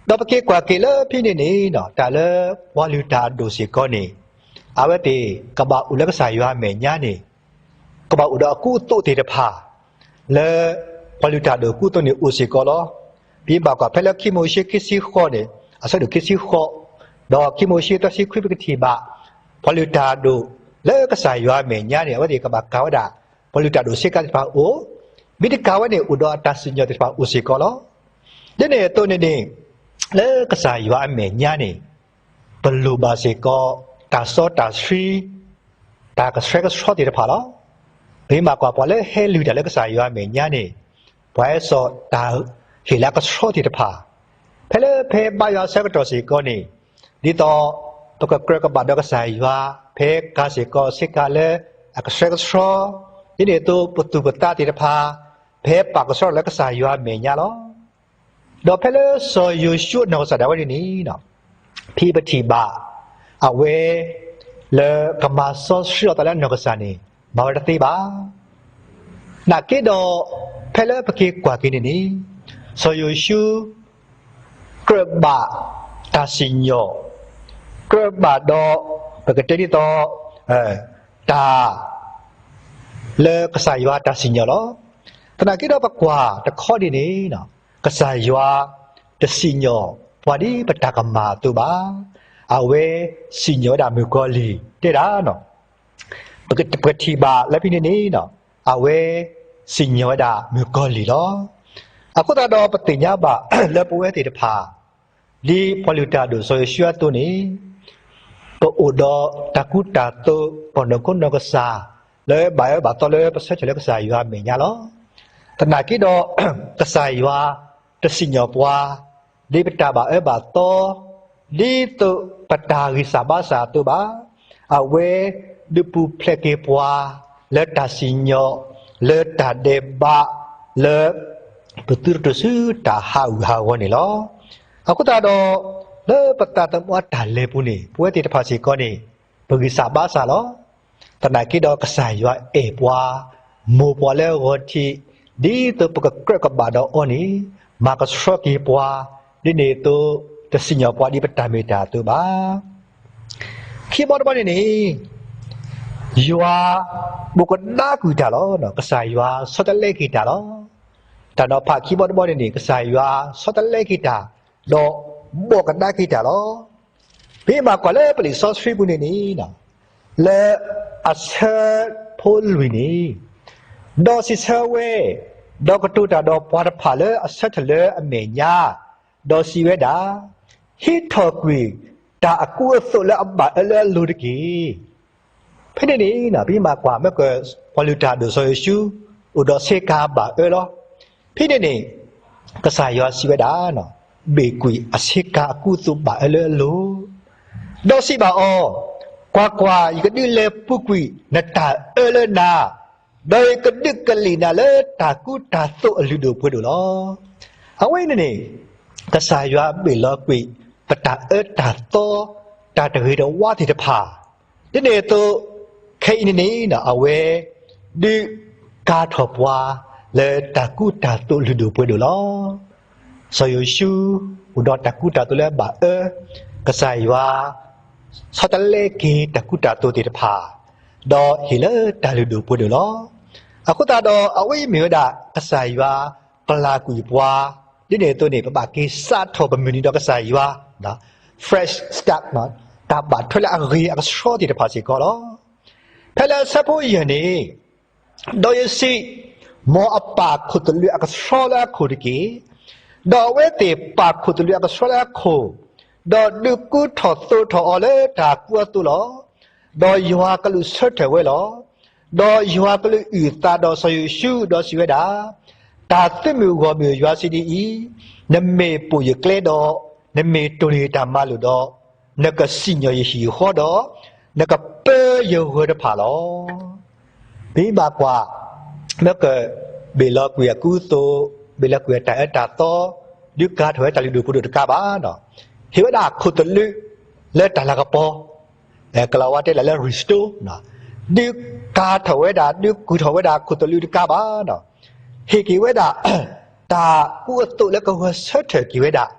ဒီးပက့ၤကွၢ်က့ၤလၢဖဲန့ၣ်န့ၣ် တၢ်လၢပှၤလုၢ်တၢ်အဒိၣ်စ့ၢ်ကီးန့ၣ် အဝဲသ့ၣ်ကဘၣ်အိၣ်လၢကစၢ်ယွၤအမဲာ်ညါန့ၣ် ကဘၣ်အိၣ်ဒီးအကူအသိးသ့ၣ်တဖၣ် လၢပှၤလုၢ်တၢ်အဒိၣ်အကူအသိးန့ၣ်အိၣ်စ့ၢ်ကီးလီၤ. ပမ့ၢ်ဘၣ်ကွၢ်ဖဲလၢခံမိၤၡ့ခံဆံဃိးန့ၣ် အဆၢဒိၣ်ခံဆံဃိး, ဒီးခံမိၤၡ့သၢဆံခွံ ပကထံၣ်ဘၣ် ပှၤလုၢ်တၢ်အဒိၣ်လၢကစၢ်ယွၤအမဲာ်ညါန့ၣ် အဝဲသ့ၣ်ကဘၣ်ကၤဝဲဒၣ် ပှၤလုၢ်တၢ်အဒိၣ်ဆ့ကၤသ့ၣ်တဖၣ်အအိၣ်, မ့ၢ်တကၤဝဲန့ၣ် အိၣ်ဒီးအတၢ်စံၣ်ညီၣ်သ့ၣ်တဖၣ်အိၣ်စ့ၢ်ကီးလီၤ. ဒ်န့ၣ်အသိးန့ၣ်န့ၣ် လၢကစၢ်ယွၤအမဲာ်ညါန့ၣ် ပလိၣ်ဘၣ်စ့ၢ်ကီး တၢ်စီတၢ်ဆှံ, တၢ်ကဆှဲကဆှီသ့ၣ်တဖၣ်လီၤ. ပမ့ၢ်ဘၣ်ကွၢ်ပှၤလၢဟဲလုၢ်တၢ်လၢကစၢ်ယွၤအမဲာ်ညါန့ၣ် ပှၤဟဲစိာ်တၢ်ဟ့ၣ်လၢအကဆှီသ့ၣ်တဖၣ်, ဖဲလၢဖဲဘါယွၤအဆၢကတီၢ်စ့ၢ်ကီးန့ၣ်, ဒ်သိးပကကြၢးကဘၣ်ဒီးကစၢ်ယွၤ, ဖဲကၤစ့ၢ်ကီးဆ့ကၤလၢအကဆှဲကဆှီ, ဒ်န့ၣ်အသိးပသူၣ်ပသးသ့ၣ်တဖၣ်, ဖဲပာ်ကဆှီထီၣ်လၢကစၢ်ယွၤအမဲာ်ညါလီၤ. ဒီးဖဲလၢစီၤယိၤၡူအနီၢ်ကစၢ်ဒၣ်ဝဲဒ်န့ၣ်, ဖဲပထံၣ်ဘၣ် အဝဲ လၢကမၤစီဆှံအသးလၢအနီၢ်ကစၢ်န့ၣ် မၤဝဲတသ့ဘၣ်. နာ်က့ဒီး, ဖဲလၢပက့ၤကွၢ်က့ၤန့ၣ်န့ၣ်, စီၤယိၤၡူ ကြၢးဘၣ်တၢ်စံၣ်ညီၣ်, ကြၢးဘၣ်ဒီး ပကတဲဒ်သိး တၢ် လၢကစၢ်ယွၤတၢ်စံၣ်ညီၣ်လီၤ. သနာ်က့ဒီးပကွၢ်တခီဒ်န့ၣ်, ကစၢ်ယွၤတစံၣ်ညီၣ်ပှၤဒ်ပတၢ်ကမၣ်အသိးဘၣ်. အဝဲစံၣ်ညီၣ်ဝဲဒၣ်မုၣ်ကီၤလံၢ်တဲဒၣ် ပကထံၣ်ဘၣ်လၢဖဲန့ၣ်န့ၣ်, အဝဲစံၣ်ညီၣ်ဝဲဒၣ်မုၣ်ကီၤလံၢ်လီၤ. အဃိသတးဒီးပသ့ၣ်ညါဘၣ်လၢပဝဲသ့ၣ်တဖၣ်, ဒ်ပှၤလုၢ်တၢ်ဒိၣ်စီၤယိၤၡူအသိးန့ၣ်, ပအိၣ်ဒီးတၢ်ကူတၢ်သိး ပနီၢ်ခိနီၢ်ကစၢ် လၢဘၣ်အၢဘၣ်သီလၢပဆၢထၢၣ်လၢကစၢ်ယွၤအမဲာ်ညါလီၤ. သနာ်က့ဒီး, ကစၢ်ယွၤတစံၣ်ညီၣ်ပှၤ ဒ်ပတၢ်ဘၣ်အၢဘၣ်သီ, ဒ်သိးပတၢ်ဂံၢ်စၢ်ဘါစၢ်အသိးဘၣ်. အဝဲဒုးပူၤဖျဲးက့ၤပှၤ လၢတၢ်စံၣ်ညီၣ်, လၢတၢ်ဒဲးဘး, လၢ ပသုတတုၤဆူတၢ်ဟးဂူာ်ဟးဂီၤန့ၣ်လီၤ. အဃိသတးဒီး, လၢပသးသမူအတၢ်လဲၤပူၤန့ၣ် ပဝဲသ့ၣ်တဖၣ်စ့ၢ်ကီးန့ၣ်, ပဂံၢ်စၢ်ဘါစၢ်လီၤ. သနာ်က့ဒီးကစၢ်ယွၤအဲၣ်ပှၤ, မိၢ်ပှၤလၢအဂီၤထံး, ဒ်သိးပကကြၢးကဘၣ်ဒီးအီၤန့ၣ်, မၤကဆှီက့ၤပှၤ, ဒ်န့ၣ်အသိး, တစံၣ်ညီၣ်ပှၤဒ်ပတၢ်မ့ၢ်တၢ်တီအသိးဘၣ်. ခံဘီတဘီန့ၣ်န့ၣ်, ယွၤ ဘိးကဒါကွံာ်တၢ်လီၤ. ကစၢ်ယွၤဆီတလဲက့ၤတၢ်လီၤ. တၢ်နီၤဖးခံဘီတဘီန့ၣ်န့ၣ် ကစၢ်ယွၤဆီတလဲက့ၤတၢ်, ဒီးဘိးကဒါက့ၤတၢ်လီၤ. ပမ့ၢ်ကွၢ်လၢပလံာ်စီဆှံပူၤန့ၣ်န့ၣ်, လၢအဆၢဖိလွံၢ်န့ၣ်, ဒီးစံးဆၢဝဲ, ဒီးကတိၤတၢ်ဒီးပှၤတဖၣ်လၢအဆၢထၢၣ်လၢအမဲာ်ညါ, ဒီးစံးဝဲဒၣ်, ဟံးထီၣ်ကွံာ်တၢ်အကူအသိးလၢအဘၣ်အၢလၢအလိၤတက့ၢ်. ဖဲန့ၣ်န့ၣ် ပမ့ၢ်ကွၢ်မ့ၢ်က ပှၤလုၢ်တၢ်ဒိၣ်စီၤယိၤၡူ အိၣ်ဒီးဆ့ကၤဘၣ်အၢလီၤ. ဖဲန့ၣ်န့ၣ် ကစၢ်ယွၤစံးဝဲဒၣ်, ဘ့ၣ်ကွံာ်အဆ့ကၤအကူအသိးဘၣ်အၢလၢအလိၤ, ဒီးစံးဘၣ်အီၤ, ကွၢ်ကွၢ်, ယကဒုးလဲၤပူၤကွံာ်နတၢ်အၢလၢနၤ, ဒီးယကဒုးကလံၣ်နၤလၢတၢ်ကူတၢ်သိးအလုၢ်ဒိၣ်ပှ့ၤဒိၣ်လီၤ. အဝဲန့ၣ်န့ၣ် ကစၢ်ယွၤဘ့ၣ်လီၤကွံာ် ပတၢ်အၢတၢ်သီ တၢ်တဂ့ၤတဝါသ့ၣ်တဖၣ်, ဒ်န့ၣ်အသိး ခဲအံၤန့ၣ်န့ၣ် အဝဲ ဒုးကၤထီၣ်ပှၤ လၢတၢ်ကူတၢ်သိးလုၢ်ဒိၣ်ပှ့ၤဒိၣ်လီၤ. စီၤယိၤၡူ အိၣ်ဒီးတၢ်ကူတၢ်သိးလၢအဘၣ်အၢ, ကစၢ်ယွၤ ဆီတလဲက့ၤတၢ်ကူတၢ်သိးသ့ၣ်တဖၣ်, ဒီးဟ့ၣ်လၢတၢ်လုၢ်ဒိၣ်ပှ့ၤဒိၣ်လီၤ. အဃိသတးဒီး အဝဲအံၤမ့ၢ်ဝဲဒၣ် ကစၢ်ယွၤ ပျၢ်ကွံာ်ပှၤ, ဒ်န့ၣ်အသိးန့ၣ် ပဘၣ်က့ၤစးထီၣ်ပမုၢ်နံၤဒီးကစၢ်ယွၤ, fresh start, တၢ်ဘၣ်ထွဲလၢအဂ့ၤအကဆှီသ့ၣ်တဖၣ်စ့ၢ်ကီးလီၤ. ဖဲလၢဆၢဖိယဲၢ်န့ၣ်, ဒီးယစံး, မ်အပာ်ခိၣ်သလုးအကဆှီလၢအခိၣ်တက့ၢ်. ဒီးအဝဲသ့ၣ်ပာ်ခိၣ်သလုးအကဆှီလၢအခိၣ်, ဒီးဒုးကူထီၣ်သိးထီၣ်အီၤလၢတၢ်ကူအသိးလီၤ. ဒီးယွၤကလူးဆၢထၢၣ်ဝဲလီၤ. ဒီးယွၤကလူးအုၣ်သးဒီးစီၤယိၤၡူ, ဒီးစံးဝဲဒၣ်, တၢ်သုးမုၢ်ဂီၢ်မုၢ်ယွၤစံးဒ်အံၤ, နမ့ၢ်ပိာ်ယကျဲဒီး, နမ့ၢ်တိၢ်န့ၢ်တၢ်မၤလိာ်ဒီး, နကစံၣ်ညီၣ်ယဟံၣ်ယဃီဒီး, နကပၢယဂၢၤတဖၣ်လီၤ. ပမ့ၢ်ဘၣ်ကွၢ်, မ့ၢ်က ဘ့ၣ်လီၤကွံာ်အကူအသိး, ဘ့ၣ်လီၤကွံာ်အတၢ်အၢတၢ်သီ, ဒုးကၤထီၣ်ဝဲတၢ်လုၢ်ဒိၣ်ပှ့ၤဒိၣ်တကးဘၣ်, ဟ့ၣ်ဝဲဒၣ်ခိၣ်သလုး လၢတၢ်လၤကပီၤ, ကလၤဝါတဲလၢ restore, ဒုးကၤထီၣ်ဝဲဒၣ်, ဒုးကူထီၣ်ဝဲဒၣ်ခိၣ်သလုးတကးဘၣ်, ဟ့ၣ်က့ၤဝဲဒၣ် တၢ်ကူအသိးလၢကဂဲၤဆၢထၢၣ်က့ၤဝဲဒၣ်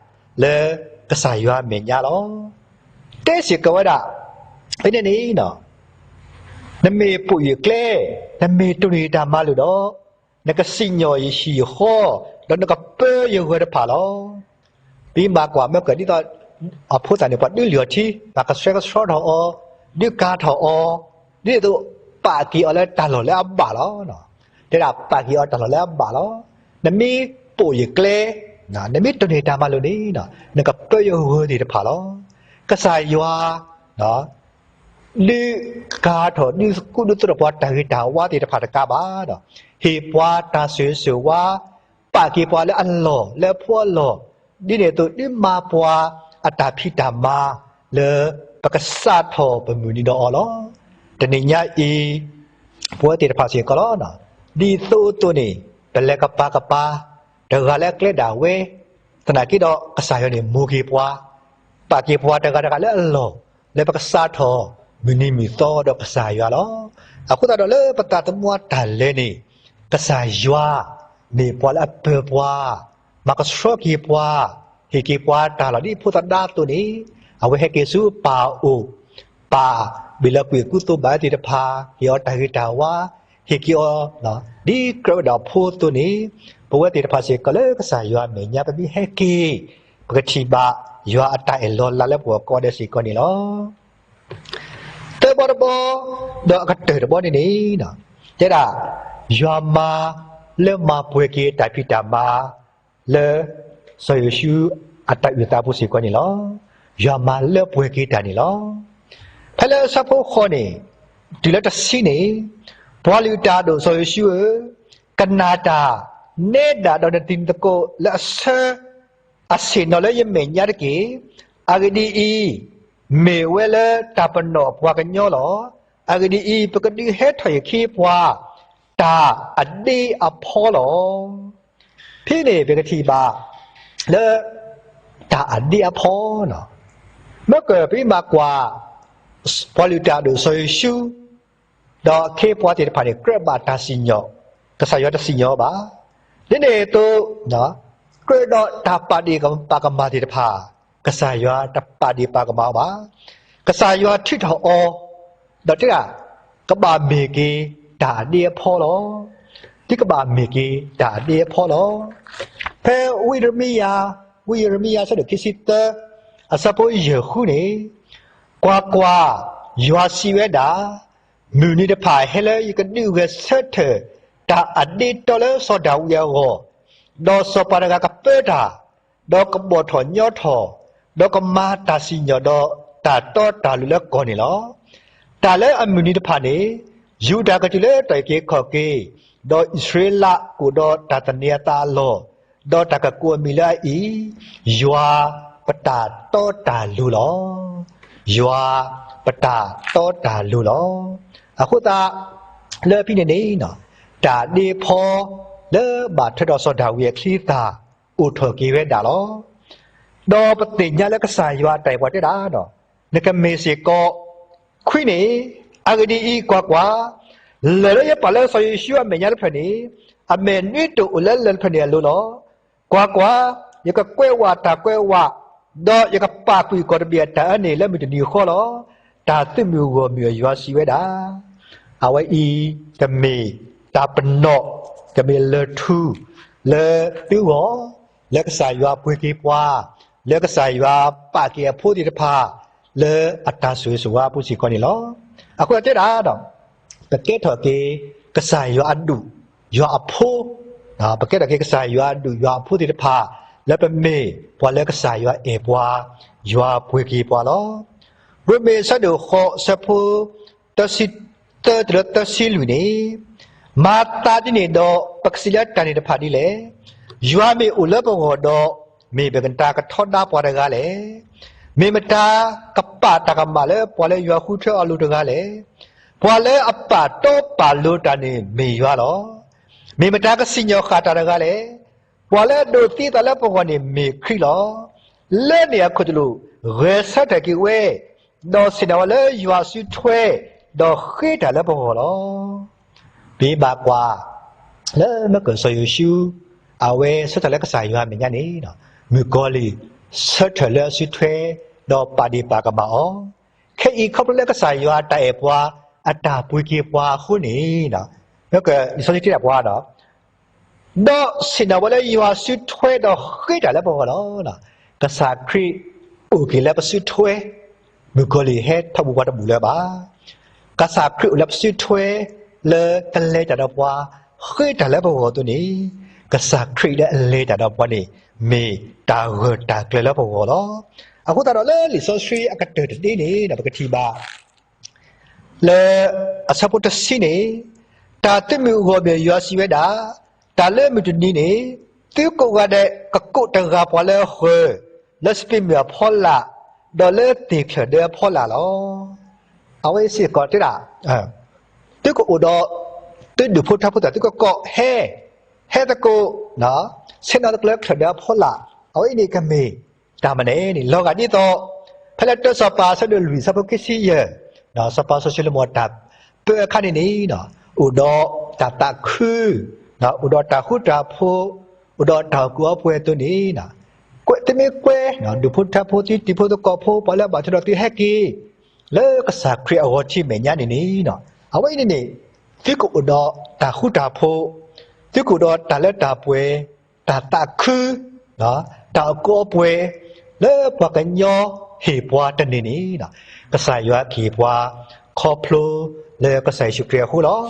လၢကစၢ်ယွၤအမဲာ်ညါလီၤ. တဲစ့ၢ်ကီးဝဲဒၣ်, ဖဲန့ၣ်န့ၣ် နမ့ၢ်ပိာ်ယကျဲ, နမ့ၢ်တိၢ်န့ၢ်ယတၢ်မၤလိာ်ဒီး, နကစံၣ်ညီၣ်ယဟံၣ်ယဃီ, ဒီးနကပၢယဂၢၤတဖၣ်လီၤ. ပမ့ၢ်ဘၣ်ကွၢ်မ့ၢ်က ဒ်သိး အဖိသၣ်န့ၣ် ပှၤဒုးလုၢ်အီၤထံ, ဘၣ်ကဆှဲကဆှီထီၣ်အီၤ, ဒုးကၤထီၣ်အီၤ, ဒ်သိး ပာ်က့ၤအီၤလၢတၢ်လီၢ်လၢအဘၣ်လီၤ. တဲဒၣ်ပာ်က့ၤအီၤတၢ်လီၢ်လၢအဘၣ်လီၤ. နမ့ၢ်ပိာ်ယကျဲ, နမ့ၢ်တိၢ်န့ၢ်တၢ်မၤလိာ်န့ၣ်, နကပၢယဂၢၤသ့ၣ်တဖၣ်လီၤ. ကစၢ်ယွၤ ဒုးကၤထီၣ်ဒုးကူဒုးသိးထီၣ်ပှၤတၢ်ဂ့ၤတၢ်ဝါသ့ၣ်တဖၣ်တကးဘၣ်ဒီး, ဟ့ၣ်ပှၤတၢ်ဆိၣ်ဂ့ၤဆိၣ်ဝါ, ပာ်က့ၤပှၤလၢအလီၢ်လၢအဖိအလီၢ်, ဒ်န့ၣ်အသိး ဒုးမၤပှၤအတၢ်ဖံးတၢ်မၤလၢ ပကစးထီၣ်ပမုၢ်နံၤဒီးအီၤလီၤ. တနံၤညါအံၤ ပဝဲသ့ၣ်တဖၣ်စ့ၢ်ကီးလီၤ. ဒ်သိးအသိးန့ၣ် ပလဲၤကပၤကပၤ တဂၤလၢအကျဲဒၣ်ဝဲ, သနာ်က့ဒီးကစၢ်ယွၤန့ၣ် မိၢ်က့ၤပှၤ, ပာ်က့ၤပှၤတဂၤတဂၤလၢအလီၢ် လၢပကစးထီၣ်မုၢ်နံၤမုၢ်သီဒီးကစၢ်ယွၤလီၤ. အဃိသတးဒီးလၢပသးသမူအတၢ်လဲၤန့ၣ် ကစၢ်ယွၤမ့ၢ်ပှၤလၢအပၢၤပှၤ, မၤကဆှီက့ၤပှၤ, ဟ့ၣ်က့ၤပှၤတၢ်လီၢ်ဒ်ဖိသဒါအသိးန့ၣ် အဝဲဟဲက့ၤဆူပၢ်အအိၣ်, ပၢ်ဘ့ၣ်လီၤကွံာ်ကူသိးဘၣ်သ့ၣ်တဖၣ် ဟ့ၣ်အီၤတၢ်ဂ့ၤတၢ်ဝါ, ဟ့ၣ်က့ၤအီၤ ဒ်ကြၢးဝဲဒၣ်ဖိအသိးန့ၣ်, ပဝဲသ့ၣ်တဖၣ်စ့ၢ်ကီးလၢကစၢ်ယွၤအမဲာ်ညါ ပမ့ၢ်ဟဲက့ၤ ပကထံၣ်ဘၣ်ယွၤအတၢ်အဲၣ်လီၤလးလၢပဂီၢ်ကိးဂၤဒဲးစ့ၢ်ကီးန့ၣ်လီၤ. သၢဘီတဘီ, ဒီးအကတၢၢ်တဘီန့ၣ်န့ၣ်, တဲဒၣ် ယွၤမၤလၢမၤပှဲၤက့ၤတၢ်ဖံးတၢ်မၤ လၢ စီၤယိၤၡူအတၢ်အုၣ်သးအပူၤစ့ၢ်ကီးန့ၣ်လီၤ. ယွၤမၤလၢပှဲၤက့ၤတၢ်န့ၣ်လီၤ. ဖဲလၢအဆၢဖိဃိးန့ၣ် တုၤလၢတဆံန့ၣ်, ပှၤလုၢ်တၢ်အဒိၣ်စီၤယိၤၡူဧၢ, ကနၣ်တၢ်, နဲဒၣ်ဒီးနတံၤနသကိးလၢအဆၢ အဆ့ၣ်နီၤလၢယမဲာ်ညါတက့ၢ်. အဂ့ၢ်ဒ်အံၤ, မ့ၢ်ဝဲလၢတၢ်ပနီၣ်ပှၤကညီလီၤ. အဂ့ၢ်ဒ်အံၤ, ပကဒုးဟဲထီၣ်ဟ့ၣ်ခ့ပှၤ တၢ်အဒ့အဖီလီၤ. ဖဲန့ၣ်ပကထံၣ်ဘၣ် လၢ တၢ်အဒ့အဖီလီၤ. မ့ၢ်ကပမ့ၢ်ကွၢ် ပှၤလုၢ်တၢ်အဒိၣ်စီၤယိၤၡူ ဒီးအခ့အပှၤသ့ၣ်တဖၣ်န့ၣ် ကြၢးဘၣ်တၢ်စံၣ်ညီၣ်, ကစၢ်ယွၤတစံၣ်ညီၣ်အီၤဘၣ်. ဒ်န့ၣ်အသိး ကြၢးဒီးတၢ်ပာ်ဒ့ၣ်ပာ်ကမၣ်သ့ၣ်တဖၣ် ကစၢ်ယွၤတပာ်ဒ့ၣ်ပာ်ကမၣ်အီၤဘၣ်. ကစၢ်ယွၤထုးထီၣ်အီၤ, ဒီးတဲဒၣ် ကဘၣ်မ့ၢ်က့ၤတၢ်အဒ့အဖီလီၤ. ဒ်ကဘၣ်မ့ၢ်က့ၤတၢ်အဒ့အဖီလီၤ. ဖဲဝံယံးရမံယၤ, ဝံယံးရမံယၤ အဆၢဒိၣ်ခံဆံသၢ, အဆၢဖိယဲၢ်ဃုန့ၣ်, ကွၢ်ကွၢ်, ယွၤစံးဝဲဒၣ်, မုၢ်နံၤတဖၣ်ဟဲလၢယကဒုးဂဲၤဆၢထၢၣ် တၢ်အဒ့တီလၢစီၤဒၤဝံးအဂီၢ်, ဒီးစီၤပၤတဂၤကပၢတၢ်, ဒီးကဘီၣ်ထီၣ်ညီထီၣ်, ဒီးကမၤတၢ်စံၣ်ညီၣ်ဒီးတၢ်တီတၢ်လိၤလၢကီၢ်န့ၣ်လီၤ. တၢ်လၢအမုၢ်နံၤတဖၣ်န့ၣ်, ယူဒၤကတုၤလၢတၢ်အုၣ်က့ၤခီၣ်က့ၤ, ဒီးအံၣ်စရ့လးကအိၣ်ဒီးတၢ်သန့ၤအသးအလီၢ်, ဒီးတၢ်ကကိးအမံၤလၢအအံၤ, ယွၤပတၢ်တီတၢ်လိၤလီၤ. ယွၤပတၢ်တီတၢ်လိၤလီၤ. အဃိသတး လၢဖဲန့ၣ်န့ၣ်, တၢ်ဒ့ဖီလၢဘၣ်ထွဲဒီးစီၤဒၤဝံးအချံအသၣ် အိၣ်ထီၣ်က့ၤဝဲဒၣ်လီၤ. ဒီးပသ့ၣ်ညါလၢကစၢ်ယွၤအတၢ်အဲၣ်ပှၤတဲဒၣ်, နကမ့ၢ်စ့ၢ်ကီး ခွံန့ၣ်, အဂ့ၢ်ဒ်အံၤ, ကွၢ်ကွၢ်, လၢၢ်လၢယပာ်လၢစီၤယိၤၡူအမဲာ်ညါတဖျၢၣ်န့ၣ်, အမဲာ်နွံတအိၣ်လၢလၢၢ်တဖျၢၣ်န့ၣ်အလိၤလီၤ. ကွၢ်ကွၢ်, ယကကွဲးဝးတၢ်ကွဲးဝး, ဒီးယကပာ်ကွံာ်ကီၢ်တဘ့ၣ်အတၢ်အၢန့ၣ်လၢမုၢ်တနံၤဃီလီၤ. တၢ်သုးမုၢ်ဂီၢ်မုၢ်အယွၤစံးဝဲဒၣ်. အဝဲအံၤ ကမ့ၢ်တၢ်ပနီၣ်, ကမ့ၢ်လၢၢ်ထူၣ်လၢသုဂီၢ်, လၢကစၢ်ယွၤပှ့ၤက့ၤပှၤ, လၢကစၢ်ယွၤပာ်က့ၤအဖိသ့ၣ်တဖၣ် လၢအတၢ်ဆိၣ်ဂ့ၤဆိၣ်ဝါအပူၤစ့ၢ်ကီးန့ၣ်လီၤ. အဃိသတးတဲဒၣ်ဒီး ပကဲထီၣ်က့ၤ ကစၢ်ယွၤအဒူၣ် ယွၤအဖိ, ပကဲထီၣ်က့ၤကစၢ်ယွၤအဒူၣ်ယွၤအဖိသ့ၣ်တဖၣ် လၢပမ့ၢ်ပှၤလၢကစၢ်ယွၤအဲၣ်ပှၤ, ယွၤပှ့ၤက့ၤပှၤလီၤ. ရိမ့ၤအဆၢဒိၣ်ဃိး အဆၢဖိ သၢဆံသၢတုၤလၢသၢဆံလွံၢ်န့ၣ်, မၤသးဒ်န့ၣ်ဒီး ပကစံးလၢတၢ်န့ၣ်တဖၣ်ဒ်လဲၣ်. ယွၤမ့ၢ်အိၣ်လၢပဂီၢ်ဒီး, မ့ၢ်မတၤကထီဒါပှၤတဂၤလဲၣ်. မ့ၢ်မတၤကပာ်တၢ်ကမၣ်လၢပှၤလၢယွၤဃုထၢအီၤအလိၤတဂၤလဲၣ်. ပှၤလၢအပာ်တီပာ်လိၤတၢ်န့ၣ်မ့ၢ်ယွၤလီၤ. မ့ၢ်မတၤကစံၣ်ညီၣ်ဃာ်တၢ်တဂၤလဲၣ်. ပှၤလၢအဒိးသံအသးလၢပဂီၢ်န့ၣ်မ့ၢ်ခရံာ်လီၤ. လၢန့ၣ်အခိၣ်သလုး ဂဲၤဆၢထၢၣ်က့ၤဝဲ, ဒီးဆ့ၣ်နီၤဝဲလၢယွၤစုထွဲ, ဒီးဃ့တၢ်လၢပဂီၢ်လီၤ. ပဘၣ်ကွၢ် လၢမ့ၢ်ကစီၤယိၤၡူး အဝဲဆၢထၢၣ်လၢကစၢ်ယွၤအမဲာ်ညါန့ၣ်, မုၣ်ကီၤလံၢ် ဆၢထၢၣ်လၢအစုထွဲ, ဒီးပာ်ဒ့ၣ်ပာ်ကမၣ်အီၤ. ခဲအံၤခီဖျိလၢကစၢ်ယွၤတၢ်အဲၣ်ပှၤ, အတၢ်ပှ့ၤက့ၤပှၤအဃိန့ၣ်, မ့ၢ်ကလံာ်စီဆှံတဲဒၣ်ပှၤဒီး ဒီးဆ့ၣ်နီၤဝဲလၢယွၤစုထွဲဒီးဃ့တၢ်လၢပဂီၢ်လီၤ. ကစၢ်ခရံာ်အိၣ်က့ၤလၢပစုထွဲ, မုၣ်ကီၤလံၢ်ဟဲထီၣ်ဘူးပှၤတဘူးလၢၤဘၣ်. ကစၢ်ခရံာ်အိၣ်လၢပစုထွဲ, လၢကလဲၤတၢ်ဒီးပှၤ, ဃ့တၢ်လၢပဂီၢ်အသိးန့ၣ်, ကစၢ်ခရံာ်လၢအလဲၤတၢ်ဒီးပှၤန့ၣ် မ့ၢ်တၢ်ဂၢၢ်တၢ်ကျၢၤလၢပဂီၢ်လီၤ. အဃိသတးဒီးလၢလံာ်စီဆှံအကတၢၢ်တဒ့န့ၣ် ပကထံၣ်ဘၣ် လၢအဆၢဖိတဆံန့ၣ်, တၢ်သုးမုၢ်အဂီၢ်မ့ၢ်ယွၤစံးဝဲဒၣ်, တၢ်လၢမုၢ်တနံၤန့ၣ်, သုကိးဂၤဒဲးကကိးတဂၤပှၤလၢအဃၢၤ, လၢစပံးမုၢ်အဖီလာ်, ဒီးလၢသ့ၣ်ချၢၣ်ဒၢအဖီလာ်လီၤ. အဝဲစ့ၢ်ကီးတဲဒၣ်, သုကအိၣ်ဒီး သုဒူၣ်ဖိထၢဖိသ့ၣ်သုကကိးဟဲ, ဟဲသကိး, ဆ့ၣ်နီၤသကိးလၢချၢၣ်ဒၢအဖီလာ်, အဝဲအံၤန့ၣ်ကမ့ၢ်တၢ်မနုၤန့ၣ် လီၤဂာ်ဒ်သိး ဖဲလၢတၢစီၤပၤအဆၢဒိၣ်လွံၢ်အဆၢဖိခံဆံယဲၢ်, စီၤပၤစီၤၡလိၤမိၣ်တၢ်ပၢအခါန့ၣ်န့ၣ်, အိၣ်ဒီးတၢ်သးခု, အိၣ်ဒီးတၢ်ဃူတၢ်ဖိး, အိၣ်ဒီးတၢ်အီၣ်ကူအီပှဲၤအသိးန့ၣ်, သုမ့ၢ်ကွဲ ဒူၣ်ဖိထၢဖိ သုတံၤဖိသကိးဖိ ပှၤလၢအဘၣ်ထွဲဒီးသုဟဲက့ၤ လၢကစၢ်ခရံာ်အဂီၤထံးမဲာ်ညါန့ၣ်န့ၣ်, အဝဲအံၤန့ၣ်န့ၣ် သုကအိၣ်ဒီးတၢ်ဃူတၢ်ဖိး, သုကအိၣ်ဒီးတၢ်လၢတၢ်ပှဲၤ, တၢ်သးခု, တၢ်အီၣ်ကူအီပှဲၤ, လၢပှၤကညီဟ့ၣ်ပှၤတန့ၢ်န့ၣ်, ကစၢ်ယွၤကဟ့ၣ်ပှၤ ခီဖျိလၢကစၢ်ယ့ၣ်ၡူးခရံာ်အဃိလီၤ.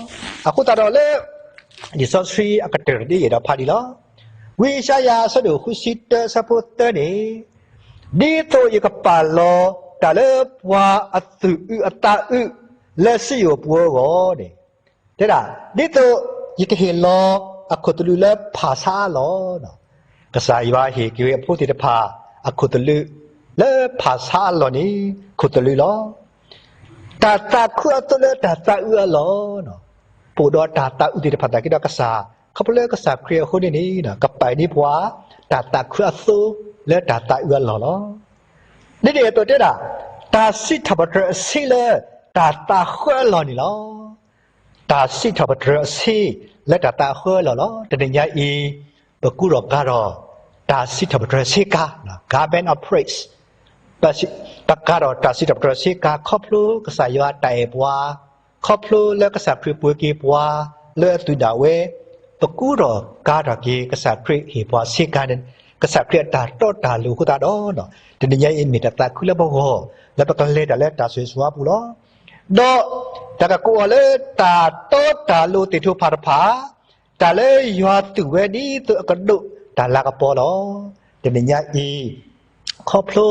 အဃိသတးဒီးလၢ လံာ်စီဆှံအကတၢၢ်တဒ်အံၤဒီးဖးဒံးလီၤ. ဝံယၡါယၤအဆၢဒိၣ်ဃုဆံတၢအဆၢဖိသၢန့ၣ်, ဒ်သိးယကပာ်လီၤတၢ်လၢပှၤအသူၣ်အုးအသးအုး လၢစံယိၣ်ပူၤအဂီၢ်န့ၣ်, တဲဒၣ် ဒ်သိးယကဟ့ၣ်လီၤအခိၣ်သလုးလၢဖၣ်ဆါအလီၢ်, ကစၢ်ယွၤဟ့ၣ်က့ၤဝဲအဖိသ့ၣ်တဖၣ် အခိၣ်သလုး လၢဖၣ်ဆါအလီၢ်န့ၣ် ခိၣ်သလုးလီၤ. တၢ်သးခုအသိးလၢတၢ်သးအုးအလီၢ်, ပအိၣ်ဒီးတၢ်သးအုးသ့ၣ်တဖၣ်သနာ်က့ဒီးကစၢ်, ခီဖျိလၢကစၢ်ခရံာ်အဃိန့ၣ်န့ၣ် ကပာ်န့ၢ်ပှၤ တၢ်သးခုအသိးလၢတၢ်သးအုးအလီၢ်လီၤ. ဒ်န့ၣ်အသိးတဲဒၣ်, တၢ်စံးထီၣ်ပတြၢၤအဆ့လၢတၢ်သးဃၢအလီၢ်န့ၣ်လီၤ. တၢ်စံးထီၣ်ပတြၢၤအဆ့လၢတၢ်သးဃၢအလီၢ်လီၤ. တနံၤညါအံၤ ပကူဒီးကၤထီၣ် တၢ်စံးထီၣ်ပတြၢၤဆ့ကၤ, garment of praise, ပကၤထီၣ်တၢ်စံးထီၣ်ပတြၢၤဆ့ကၤ ခီဖျိကစၢ်ယွၤတၢ်အဲၣ်ပှၤ, ခီဖျိလၢကစၢ်ခရံာ်ပှ့ၤက့ၤပှၤ လၢအသူၣ်ဒၣ်ဝဲ, ပကူဒီးကၤထီၣ်က့ၤကစၢ်ခရံာ်ဟ့ၣ်ပှၤဆ့ကၤန့ၣ်, ကစၢ်ခရံာ်အတၢ်တီတၢ်လိၤအဃိသတးဒီး, တနံၤညါအံၤမ့ၢ်တၢ်သးခုလၢပဂီၢ် လၢပကလဲၤတၢ်လၢတၢ်ဆိၣ်ဂ့ၤဆိၣ်ဝါပူၤလီၤ. ဒီးတၢ်ကကိးအီၤလၢတၢ်တီတၢ်လိၤသ့ၣ်ထူၣ်ဖးတဖၣ်, တၢ်လၢယွၤသူၣ်ဝဲဒ်သိးအကဒိးတၢ်လၤကပီၤလီၤ. တနံၤညါအံၤ ခီဖျိ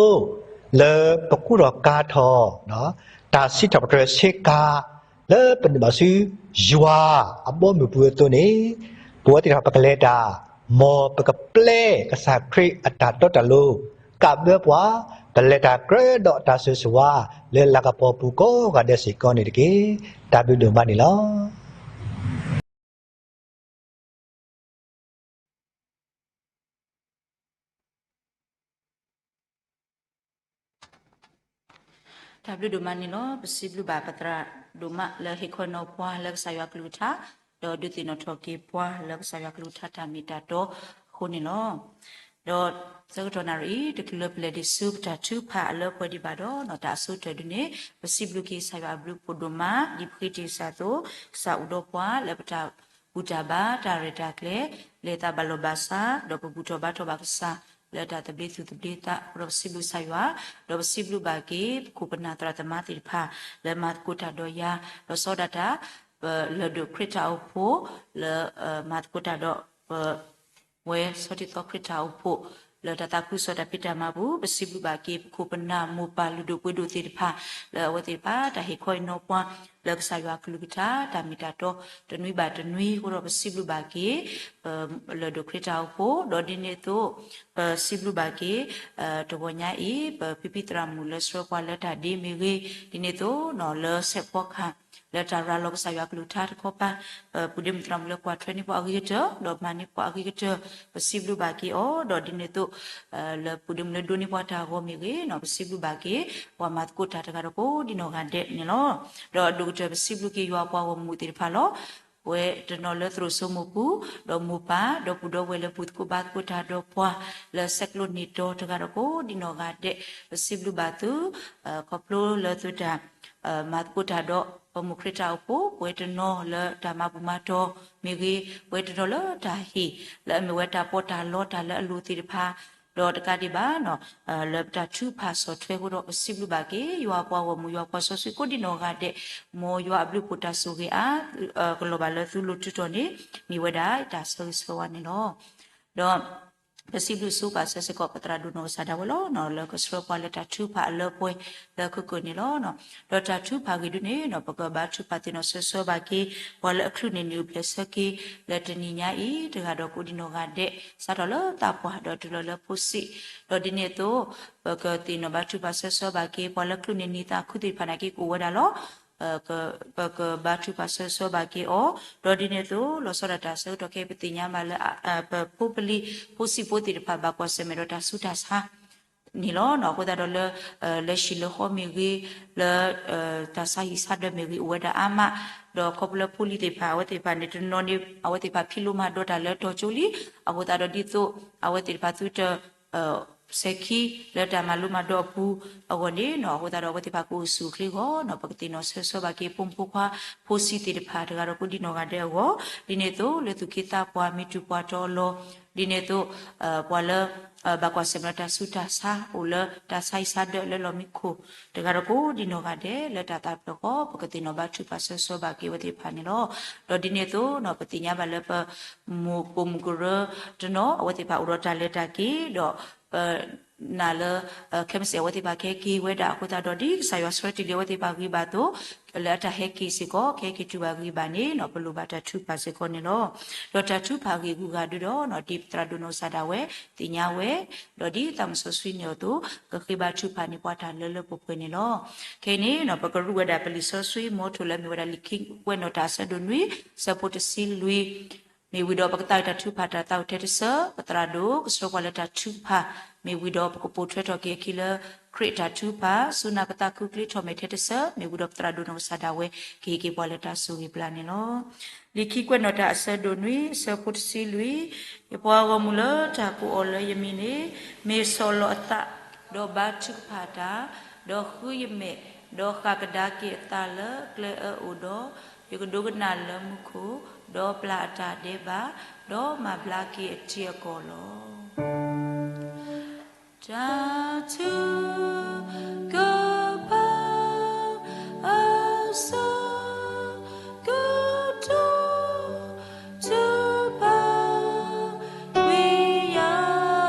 လၢပကူထီၣ်ကၤထီၣ် တၢ်စံးထီၣ်ပတြၢၤဆ့ကၤ လၢပနုာ်ဘၣ်ဆူယွၤအဘီအမုၢ်ပူၤအသိးန့ၣ်, ပဝဲသ့ၣ်တဖၣ်ပကလဲၤတၢ်, မ်ပကပျဲကစၢ်ခရံာ်အတၢ်တီတၢ်လိၤ ကးဘၢပှၤ, ပလဲၤတၢ်ကြၢးဒီးတၢ်ဆိၣ်ဂ့ၤဆိၣ်ဝါ လၢလၤကပီၤပူၤကိးဂၤဒဲးစ့ၢ်ကီးန့ၣ်တက့ၢ်. တၢ်ဘျုးဒိၣ်မးန့ၣ်လီၤ. တၢ်ဘျုးဒိၣ်မးန့ၣ်လီၤ. ပစံးဘျုးဘၣ်ပသရၣ်ဒိၣ်မးလၢဟ့ၣ်ခီနီၤပှၤလၢကစၢ်ယွၤကလုၢ်ကထါ, ဒီးဒုးသ့ၣ်နီၣ်ထီၣ်က့ၤပှၤလၢကစၢ်ယွၤကလုၢ်ကထါတၢ်မ့ၢ်တၢ်တီအဃိန့ၣ်လီၤ. ဒီးဆၢကတီၢ်နၣ်ရံၣ်အံၤ တချုးလၢပလဲၤဒံးဆူပတၢ်ထုကဖၣ်အလၢပှဲၤဒံးဘၣ်ဒီး တၢ်အဆိကတၢၢ်ဒ်န့ၣ် ပစံးဘျုးက့ၤကစၢ်ယွၤအဘျုးဖးဒိၣ်မး ဒ်ပဃ့တ့ၢ်ကစၢ်အသိး, ကစၢ်အိၣ်ဒီးပှၤလၢပတၢ်ဘူၣ်တၢ်ဘါ တၢ်ရဲၣ်တၢ်ကျဲၤ လဲၤသးဘၣ်လီၢ်ဘၣ်စး, ဒီးပဘူၣ်ထီၣ်ဘါထီၣ်ဘၣ်ကစၢ် လၢတၢ်သဘျ့သူၣ်သဘျ့သးအဃိဒီးပစံးဘျုးကစၢ်ယွၤ, ဒီးပစံးဘျုးဘၣ်က့ၤ ပခိၣ်ပနၢ်သရၣ်သမါသ့ၣ်တဖၣ် လၢမၤသကိးတၢ်ဒီးယၤ, ဒီးစီၤဒၣ်တၢ် ပလၢၢ်ဒိၣ်ခရံာ်တၢ်အိၣ်ဖှိၣ် လၢမၤသကိးတၢ်ဒီးပ ဝဲဆီထံသီခရံာ်တၢ်အိၣ်ဖှိၣ် လၢတၢ်သးခုကစီၣ်တၢ်ဖံးတၢ်မၤပူၤ, ပစံးဘျုးဘၣ်က့ၤ ပခိၣ်ပနၢ်မိၢ်ပၢ်လုၢ်ဒိၣ်ပှ့ၤဒိၣ်သ့ၣ်တဖၣ် လၢအဝဲသ့ၣ်တဖၣ် တၢ်ဟ့ၣ်ခီအံၤနီၤပှၤ လၢကစၢ်ယွၤကလုၢ်ကထါ တၢ်မ့ၢ်တၢ်တီ တနွံဘၣ်တနွံအဃိဒီး ပစံးဘျုးဘၣ်က့ၤ ပလၢၢ်ဒိၣ်ခရံာ်တၢ်အိၣ်ဖှိၣ်, ဒီးဒ်န့ၣ်အသိး ပစံးဘျုးဘၣ်က့ၤ တဂီၤညါအံၤ ပဖံဖံသရၣ်မုၣ်လၢဆှၢပှၤလၢတၢ်ဒ့မ့ၢ်ဂ့ၤ, ဒ်န့ၣ်အသိး လၢစဲးဖီကဟၣ် လၢတၢ်ရၤလီၤကစၢ်ယွၤကလုၢ်ကထါတခီပၤ ပပုၢ်ဒ့မုၣ်သရၣ်မုၣ်လၢကွၢ်ထွဲန့ၢ်ပှၤအဂ့ၤကတၢၢ် ဒီးမၤန့ၢ်ပှၤအဂ့ၤကတၢၢ် ပစံးဘျုးဘၣ်က့ၤအီၤ, ဒီးဒ်န့ၣ်အသိး လၢပုၢ်ဒ့မုၣ်လၢဒိးန့ၢ်ပှၤတၢ်ဂီၤမ့ၢ်ဂ့ၤန့ၣ် ပစံးဘျုးဘၣ်က့ၤ ပှၤမၤသကိးတၢ်တဂၤဒီးကိးဒ်နီၢ်ဂၤဒဲးန့ၣ်လီၤ. ဒီးအဒိၣ်ကတၢၢ်ပစံးဘျုးက့ၤယွၤပှၤဂီၢ်မုၢ်သ့ၣ်တဖၣ်လီၤ. ပဝဲတနီၤလၢသရိာ်စိမိၢ်ပူၤ, ဒီးမိၢ်ပၢ်, ဒီပုၢ်ဒီဝဲၢ်လၢပူၤသကိးဘါသကိးတၢ်ဒီးပှၤ လၢဆဲးကျိးနံၣ်တီၤတဂၤဒီးကိးဒ်နီၢ်ဂၤဒဲး ပစံးဘျုးဘၣ်သု ခီဖျိလၢသုတၢ် မၤသကိးတၢ်ဒီး ပမိၢ်ခရံာ်တၢ်အိၣ်ဖှိၣ်, ပဝဲတနီၤလၢတၢ်မၤဘူၣ်မၤတီၢ်မ့ၢ်ဂ့ၤ, ပဝဲတနီၤလၢတၢ်ဟ့ၣ် လၢအမ့ၢ်ဝဲတၢ်ပီးတၢ်လီတၢ်လၢအလိၤသ့ၣ်တဖၣ်, ဒီးတကးဒံးဘၣ် လၢပတၢ်ထုကဖၣ်ဆီၣ်ထွဲအဃိဒီး ပစံးဘျုးဘၣ်က့ၤ ယွၤပှၤဂီၢ်မုၢ် ယွၤပှၤစီဆှံကိးဒ်နီၢ်ဂၤဒဲး, မ်ယွၤအဘျုးဖှိၣ်တၢ်ဆိၣ်ဂ့ၤအါ ကလီၤဘၣ်လၢသုလိၤတုၤတီၢ်န့ၣ် မ့ၢ်ဝဲဒၣ်တၢ်ဆၢဂ့ၤဆၢဝါန့ၣ်လီၤ. ဒီး ပစံးဘျုးစံးပာ်စၢၤစ့ၢ်ကီး ပသရၣ်ဒိၣ်နီၢ်ကစၢ်ဒၣ်ဝဲလီၤ. လၢကဆှၢပှၤလၢတၢ်ထုကဖၣ်အလၢပှဲၤလၢအခိၣ်ဃၢၤန့ၣ်လီၤ. ဒီးတၢ်ထုကဖၣ်ဂ့ၢ်ဒုန့ၣ် ပကဘါထုကဖၣ်သ့ၣ်နီၣ်ဆၢဆၢဘၣ်က့ၤ ပှၤလၢအချုးန့ၢ်နံၣ်အိၣ်ဖျဲၣ်ဆၢက့ၤ လၢတနံၤညါအံၤ တဂၤဒီးကိးဒံနီၢ်ဂၤဒဲး စးထီၣ်လၢသးပှၢ်ဒီးတုၤလီၤလၢဖိဆံး, ဒီးဒ်န့ၣ်အသိး ပကသ့ၣ်နီၣ်ဘါထုကဖၣ်ဆၢဆၢဘၣ်က့ၤ ပှၤလၢချုးန့ၢ်နံၣ်သးခုသ့ၣ်တဖၣ်နာ်က့ ကအိၣ်ဝဲဒၣ်လီၤ. ပကဘါထုကဖၣ်ဆၢဆၢဘၣ်က့ၤအီၤ, ဒီးဒ်န့ၣ်အသိး လီၤဆီဒၣ်တၢ်ဆၢကတီၢ်ခဲအံၤ ပသ့ၣ်ညါဘၣ်လၢ ပဖိပလံၤ ဖိဆံးဖိသ့ၣ်တဖၣ် ဘၣ်ကွၢ်ဆၢၣ်မဲာ်ဒီးတၢ်ဆူးတၢ်ဆါ န့ၣ်လီၤ. အဃိသတးဒီးလၢ လၢဟံၣ်လၢဃီမ့ၢ်ဂ့ၤ, လၢ တၢ်ဆါဟံၣ်ဆါဒၢးမ့ၢ်ဂ့ၤ အိၣ်ဝဲဒၣ်အါမး, ဒီးခီဖျိလၢဖိလံၤသ့ၣ်တဖၣ် အဝဲသ့ၣ်တဖၣ်န့ၣ် တနီၤန့ၣ် အဝဲသ့ၣ်တဖၣ်ဖံးလိမၤဒိးတၢ်လၢတီၤကၠိလံ, အဃိသတးဒီးဒ်သိး အဝဲသ့ၣ်တဖၣ်သုတ စဲၤခံလၢတၢ်မၤလိမၤဒိးအပူၤအဂီၢ်န့ၣ် အဃိသတးဒီးအဝဲသ့ၣ်တဖၣ်ကအိၣ်ဆူၣ်အိၣ်ချ့အဂီၢ် ပကသ့ၣ်နီၣ်ဆၢဆၢဘၣ်က့ၤ ဖိမုၣ်ဖိခွါ ဖိဆံးသ့ၣ်တဖၣ် တဂၤဒီးကိးဒံနီၢ်ဂၤဒဲးအဂီၢ်, ဒ်န့ၣ်အသိး လၢသူၣ်က့သးပှၢ် မ့ၢ်တုၤပှၤတီအလီၢ်, ဒ်န့ၣ်အသိး ပှၤလၢ ဘၣ်ကွၢ်ဆၢၣ်မဲာ်ဒီးတၢ်ဆူးတၢ်ဆါ အိၣ်လၢတၢ်ဆါဟံၣ်ဆါဒၢးလၢလီၢ်မံခိၣ် တဂၤဒီးကိးဒံနီၢ်ဂၤဒဲး လၢတၢ်သးတဖျၢၣ်ဃီ ပကသ့ၣ်နီၣ်ဘါထုကဖၣ်ဆၢဆၢဘၣ်က့ၤအဝဲသ့ၣ်တဖၣ်န့ၣ်လီၤ. ဒီးဒ်န့ၣ်အသိး ပသ့ၣ်ညါဘၣ်လၢပ မိၢ်ပိာ်မုၣ်ကရၢတနီၤ အဝဲသ့ၣ်တဖၣ်အိၣ်ဒီးတၢ်လဲၤတၢ်က့ၤ ဒီး ပ နာ်လၢ ခဲမုၢ်ဆ့ၣ် အဝဲသ့ၣ်တဖၣ်ကဟဲက့ၤဝဲဒၣ်အဃိသတးဒီး ဒ်ကစၢ်ယွၤဆှၢတ့ၢ်လံအဝဲသ့ၣ်တဖၣ်ဂံၢ်ဘါအသိး လၢအတၢ်ဟဲက့ၤစ့ၢ်ကီး ကဟဲက့ၤတုၤဘၣ်ဂံၢ်ဘါန့ၣ် ပလိၣ်ဘၣ်တၢ်ထုကဖၣ်စ့ၢ်ကီးန့ၣ်လီၤ. ဒီးတၢ်ထုကဖၣ်ဂ့ၢ်အဂုၤအဂၤဒုဒီး ဒ်ပသရၣ်ဒိၣ်နီၢ်ကစၢ်ဒၣ်ဝဲ သ့ၣ်ညါဝဲ ဒီးဒ်သးမုၢ်စီဆှံန့ၣ်အသိး ကဃ့ဘါထုကဖၣ်န့ၢ်ပှၤတၢ်လၢလၢပှဲၤပှဲၤန့ၣ်လီၤ. ခဲအံၤန့ၣ် ပကရူၢ်ဝဲဒၣ်ပလံာ်စီဆှံမီထိၣ်လၢအမ့ၢ်ဝဲဒၣ် လံာ်ခံကွဲးနီၣ်တၢ်အဆၢဒိၣ်နွံ ဆၢဖိတဆံလွံၢ် မ့ၢ်ဝံၤဒီးပကသးဝံၣ်တၢ်ထုကဖၣ်တၢ်သးအိၣ်ထဲတစၢၢ်, ပသရၣ်ဒိၣ်ကဆှၢပှၤလၢတၢ်ထုကဖၣ်, မ့ၢ်ဝံၤဒီးပကပိာ်ထွဲထီၣ်က့ၤအခံလၢ ခရံာ်အတၢ်ထုကဖၣ်, စူၢ်နာ်ပသးခုချ့ထီၣ်မဲာ်ထဲတစၢၢ်, မ့ၢ်ဝံၤဒီးပသရၣ်ဒိၣ်နီၢ်ကစၢ်ဒၣ်ဝဲ ကဟ့ၣ်က့ၤပှၤလၢတၢ်ဆိၣ်ဂ့ၤပျၢ်န့ၣ်လီၤ. လံာ်ခံကွဲးနီၣ်တၢ်အဆၢဒိၣ်နွံ ဆၢဖိတဆံလွံၢ်, ယပှၤဂီၢ်မုၢ်လၢတၢ်ကိးအီၤလၢယမံၤန့ၣ် မ့ၢ်ဆီၣ်လီၤအသး, ဒီးဘါထုကဖၣ်တၢ်, ဒီးဃုယမဲာ်, ဒီးဃၣ်ကဒါက့ၤအသးလၢကျဲအၢအအိၣ်ဒီး ယကဒိကနၣ်လၢမူခိၣ်, ဒီးပျၢ်အတၢ်ဒဲးဘး, ဒီးမၤဘျါက့ၤအထံအကီၢ်လီၤ. တၢ်ထုကဖၣ် အဆၢကတီၢ် ထုကဖၣ် ဝံယၢ်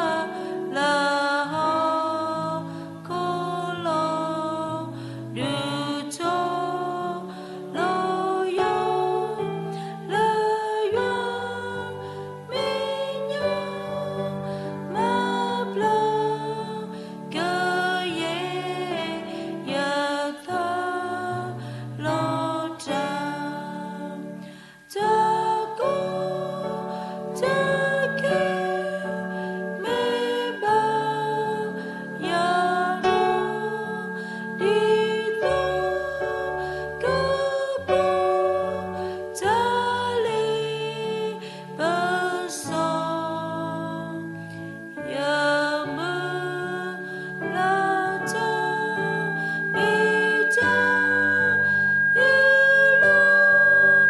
လၢဟီၣ်ခိၣ်လီၤ ဒုးတီၤလီၤယွၤ လၢယွၤမဲာ်ညါ မၤဘျါကယဲၢ် ယသးလီၤတၢ် တၢ်ကီတၢ်ခဲ မ့ၢ်ဘၣ်ယၤဒီး ဒ်သိးကဘၣ် တၢ်လ့ပစီ ယမုၢ်လၢ်တၢ် မ့ၢ်တၢ်အ့ၣ်လိာ်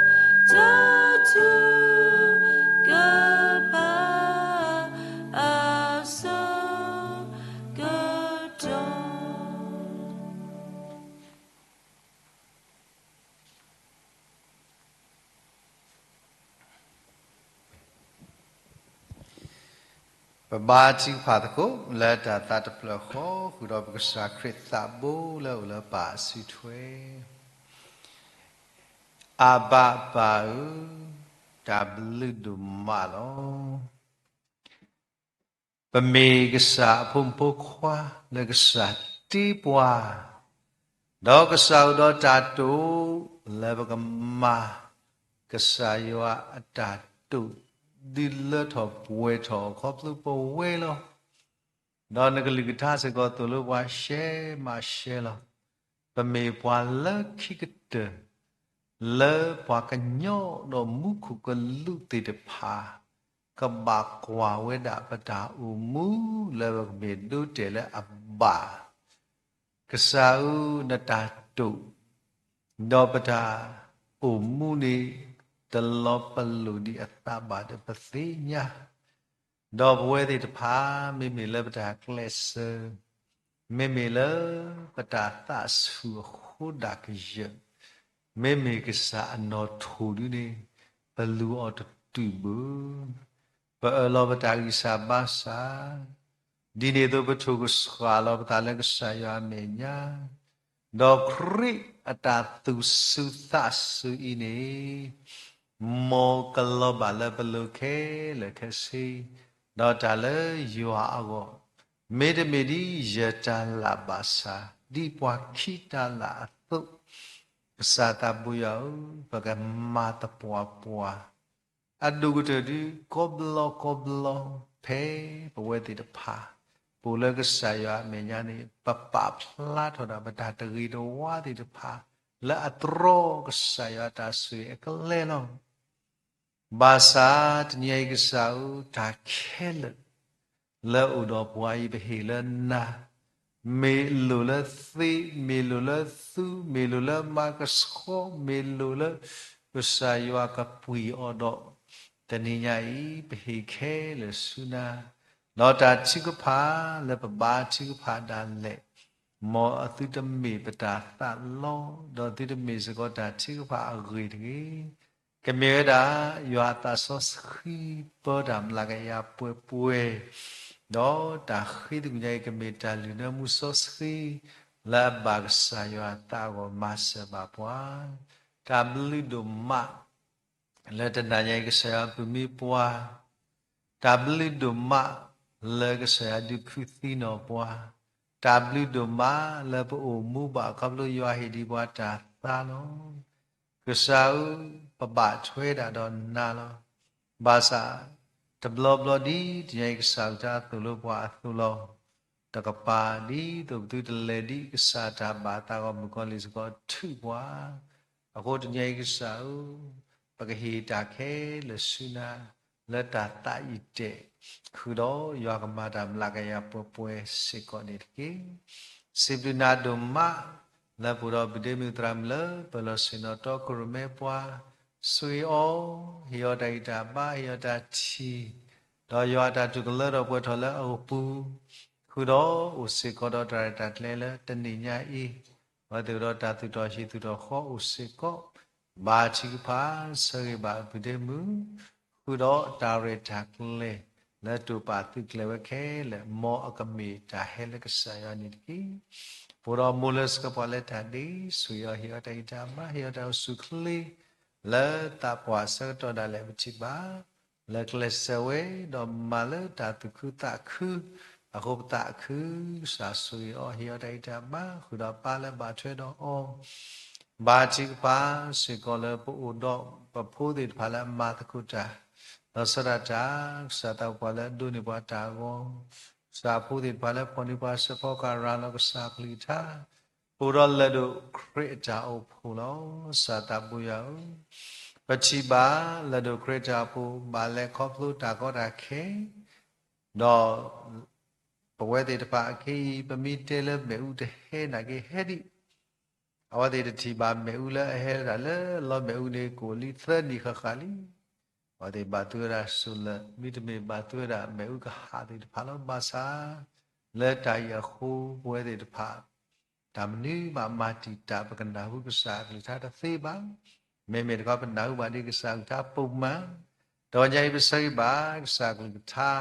တၢ်ထုကဖၣ် အဆၢကတီၢ် ပဘါထုကဖၣ်သကိး လၢတၢ်သးတဖျၢၣ်ဃီ ဃုာ်ဒီးပကစၢ်ခရံာ်သးဘိလၢအအိၣ်လၢပၢ်အစုထွဲ, အဘၣ်ပၢ်ဧၢ, တၢ်ဘျုးဒိၣ်မးလီၤ. ပမ့ၢ်ကစၢ်အဖိမုၣ်ဖိခွါလၢကစၢ်တ့ပှၤ, ဒီးကစၢ်အိၣ်ဒီးတၢ်တိာ်လၢပကမၤ ကစၢ်ယွၤအတၢ်တိာ် ဒုးလၢထီၣ်ပှဲၤထီၣ်ခီဖျိပဝဲလီၤ. ဒီးနကလုၢ်ကထါစ့ၢ်ကီးသိၣ်လိပှၤရှဲမးရှဲလီၤ. ပမ့ၢ်ပှၤလၢခံကတၢၢ် လၢပှၤကညီဒီးမူခိၣ်ကလူးသ့ၣ်တဖၣ် ကဘၣ်ကွၢ်ဝဲဒၣ်ပတၢ်အိၣ်မူလၢပကမ့ၢ်ဒိတဲာ်လၢအဘၣ်. ကစၢ်ဧၢ, နတၢ်တိာ် ဒီးပတၢ်အိၣ်မူန့ၣ် တလီၤပလိာ်ဒံးအသးဘၣ်ဒီးပသ့ၣ်ညါ, ဒီးပဝဲသ့ၣ်တဖၣ် မ့မ့ၢ်လၢပတၢ်ကျဲးစၢး, မ့မ့ၢ်လၢပတၢ်သးဆူၣ်အဃိဒၣ်ကယၢၢ်, မ့မ့ၢ်ကစၢ်အနီၣ်ထိၣ်ဒုန့ၣ် ပလူၤအီၤတတုာ်ဘၣ်. ပအၢၣ်လီၤပတၢ်ဂံၢ်စၢ်ဘါစၢ်, ဒ်န့ၣ်အသိးပထိၣ်ကဆှၣ်လီၤပသးလၢကစၢ်ယွၤအမဲာ်ညါ, ဒီးခရံာ်အတၢ်သူၣ်စူၤသးစူၤအံၤန့ၣ် မ်ကလီၤဘၣ်လၢပလိၤခဲလၢာ်ခဲဆ့, ဒီးတၢ်လၢယွၤအဂီၢ်, မ့တမ့ၢ်ဒ်ယတၤလၣ်ဘၣ်ဆၣ်, ဒ်ပှၤခံတၤလၣ်အသိး, ကစၢ်သးဘိယွၤဧၢ, ပကမၤသပှၢ်ပှၢ် အဒိၣ်ကတၢၢ်ဒုး ကိးဘျီကိးဘျီ ဖဲပဝဲသ့ၣ်တဖၣ် ပအိၣ်လၢကစၢ်ယွၤအမဲာ်ညါန့ၣ် ပပာ်ဖျါထီၣ်ဒၣ်ပတၢ်တဂ့ၤတဝါသ့ၣ်တဖၣ် လၢအတြီကစၢ်ယွၤအတၢ်ဆိၣ်ဂ့ၤအကလဲလီၤ. ဘၣ်ဆၣ်တနံၤအံၤကစၢ်ဧၢ, တၢ်ခဲလၢာ် လၢအအိၣ်ဒီးပှၤအံၤပဟ့ၣ်လၢနၤ, မ့ၢ်လိၣ်လၢသ့, မ့ၢ်လိၣ်လၢသူ, မ့ၢ်လိၣ်လၢမၤကဆှီ, မ့ၢ်လိၣ်လၢ ကစၢ်ယွၤကပှံၤအီၤဒီး တနံၤညါအံၤ ပဟ့ၣ်ခဲလၢာ်ဆူနၤ, ဒီးတၢ်ထုကဖၣ်လၢပဘါထုကဖၣ်ဒၣ်လဲာ်, မ်အသုတမ့ၢ်ပတၢ်သးလီ, ဒီးသုတမ့ၢ်စ့ၢ်ကီးတၢ်ထုကဖၣ်အဂ့ၢ်တဂ့ၤ, ကမ့ၢ်ဝဲဒၣ် ယွၤအသးစီဆှံပၢတၢ်မျးကယၤပှဲၤပှဲၤ, ဒီးတၢ်ဃ့သကွံာ်ညါအံၤ ကမ့ၢ်တၢ်လုၢ်နၢမူစီဆှံ လၢအဘၣ်ကစၢ်ယွၤအသးအဂီၢ်မၤစၢၤဘၣ်ပှၤ, တၢ်ဘျုးဒိၣ်မး လၢတနၤညါအံၤကစၢ်ယွၤပၢၤမံပှၤ, တၢ်ဘျုးဒိၣ်မး လၢကစၢ်ယွၤဒုးခူၣ်သံနီၢ်ပှၤ, တၢ်ဘျုးဒိၣ်မး လၢပအိၣ်မူဘၣ်ခီဖျိယွၤဟ့ၣ်ဒံးပှၤတၢ်သါလီၤ. ကစၢ်ဧၢ, ပဘၣ်ထွဲဒၣ်ဒီးနၤလီၤ. ဘၣ်ဆၣ် တဘျီဘျီဒ်တနံၤအံၤကစၢ်ကထါသိၣ်လိပှၤအသိးလီၤ. တကပၤဒ်သိးပသုတလဲၤဒံးကစၢ်တၢ်ဘၣ်သးဂီၢ်မုၢ်ကီၤလံၢ်စ့ၢ်ကီးထုးပှၤ, အဃိတနံၤအံၤကစၢ်ဧၢ, ပကဟ့ၣ်တၢ်ခဲလၢာ်ဆူနၤ လၢတၢ်သးအံၤတဲာ်, ဃုာ်ဒီးယွၤကမၤတၢ်မျးကယၤပှဲၤပှဲၤစ့ၢ်ကီးန့ၣ်တက့ၢ်. စံးဘျုးနၤဒိၣ်မး လၢပအိၣ်ဒီးဘုဒ့မုၣ်သရၣ်မုၣ်လၢ ပၢၤလီၢ်ဆ့ၣ်နီၤတီခိၣ်ရိၣ်မဲပှၤ, ဆိၣ်ဂ့ၤအီၤ, ဟ့ၣ်အီၤတၢ်ဂံၢ်တၢ်ဘါ, ဟ့ၣ်အီၤတၢ်ထံၣ်, ဒီးယွၤအတၢ်တိာ်ကလၢထီၣ်ပှဲၤထီၣ်လၢအကပူၤ, ဃုာ်ဒီးအိၣ်စ့ၢ်ကီးဒီးတၢ်ရဲၣ်တၢ်ကျဲၤလၢတနံၤညါအံၤ, အဝဲသ့ၣ်ဒီးတၢ်သူၣ်ထီၣ်ဟံၣ်သူၣ်ထီၣ်ဃီအိၣ်စ့ၢ်ကီး, ဘါထုကဖၣ်ဆၢဂ့ၤဘၣ်ဘုဒ့မုၣ်, ဃုာ်ဒီးတၢ်ရဲၣ်တၢ်ကျဲၤ လၢတိာ်ပာ်သုးကျဲၤဝဲခဲလၢာ် မ်အကမ့ၢ်တၢ်ဟဲလၢကစၢ်ယွၤန့ၣ်တက့ၢ်. ပအိၣ်ဒီးမိၢ်လၢစၢၤပှၤလၢတၢ်ဒ့, ဆိၣ်ဂ့ၤအီၤဟ့ၣ်အီၤတၢ်ဂံၢ်တၢ်ဘါ, ဟ့ၣ်အီၤတၢ်အိၣ်ဆူၣ်အိၣ်ချ့, လၢသးပှၢ်ဆၢကတီၢ်ဒၣ်လဲာ်ပထံၣ်ဘၣ် လၢကျဲးစၢးဝဲ, ဒီးမၤလၢတၢ်သူၣ်ခုသးခု, အဃိပသးခု, ကစၢ်ဆိၣ်ဂ့ၤအီၤဟ့ၣ်အီၤတၢ်ဂံၢ်တၢ်ဘါ, ဃုာ်ဒီးပၢ်လၢဘၣ်ထွဲဒီးအီၤ ဘါထုကဖၣ်စ့ၢ်ကီးလၢပအိၣ်ဒီးပဖိသ့ၣ်တဖၣ်လၢအမၤသကိးတၢ်, ဒီးဆၢဒၣ်တၢ်, ကစၢ်သးပှၢ်လၢအဒိးန့ၢ်ပှၤတၢ်အဂီၢ်, ကစၢ်ဖိသ့ၣ်တဖၣ်လၢဖီၣ်န့ၢ်ပှၤစဲးဖီကရၤလီၤကစၢ်ကလုၢ်ကထါ, ပအိၣ်ဒီးလၢၢ်ဒိၣ်ခရံာ်အတၢ်အိၣ်ဖှိၣ်လီၤ. ကစၢ်သးဘိယွၤဧၢ, ပထံၣ်ဘၣ်လၢၢ်ဒိၣ်ခရံာ်အတၢ်အိၣ်ဖှိၣ် ဘၣ်လဲၤခီဖျိတၢ်ကီတၢ်ခဲ, ဒီး ပဝဲသ့ၣ်တဖၣ်အခဲအံၤ ပမ့ၢ်တဲလၢမ့ၣ်အူတဟဲနာ်က့ဟဲဒံး, အဝဲသ့ၣ်တထံၣ်ဘၣ်မ့ၣ်အူလၢအဟဲဒၣ်လၢလီမ့ၣ်အူန့ၣ် ကအိၣ်လံသၢနံၣ်ဃၣ်ဃၣ်လံ. အဝဲသ့ၣ်ဘၣ်သူဝဲဒၣ် solar, မ့တမ့ၢ်ဘၣ်သူဝဲဒၣ်မ့ၣ်အူကဟၣ်သ့ၣ်တဖၣ်လီၤ. ဘၣ်ဆၣ် လၢတၢ်အံၤအဃိ ပဝဲသ့ၣ်တဖၣ် တၢ်မနုၤမးမၤတံာ်တာ် ပကနၢ်ဟူကစၢ်အကလုၢ်ကထါတသ့ဘၣ်. မ့မ့ၢ်တခီ ပနၢ်ဟူဘၣ်ဒ်ကစၢ်အကလုၢ်ကထါပိာ်မုၣ်, တနံၤညါအံၤ ပဆၢဂ့ၤဘၣ်ကစၢ်အကလုၢ်ကထါ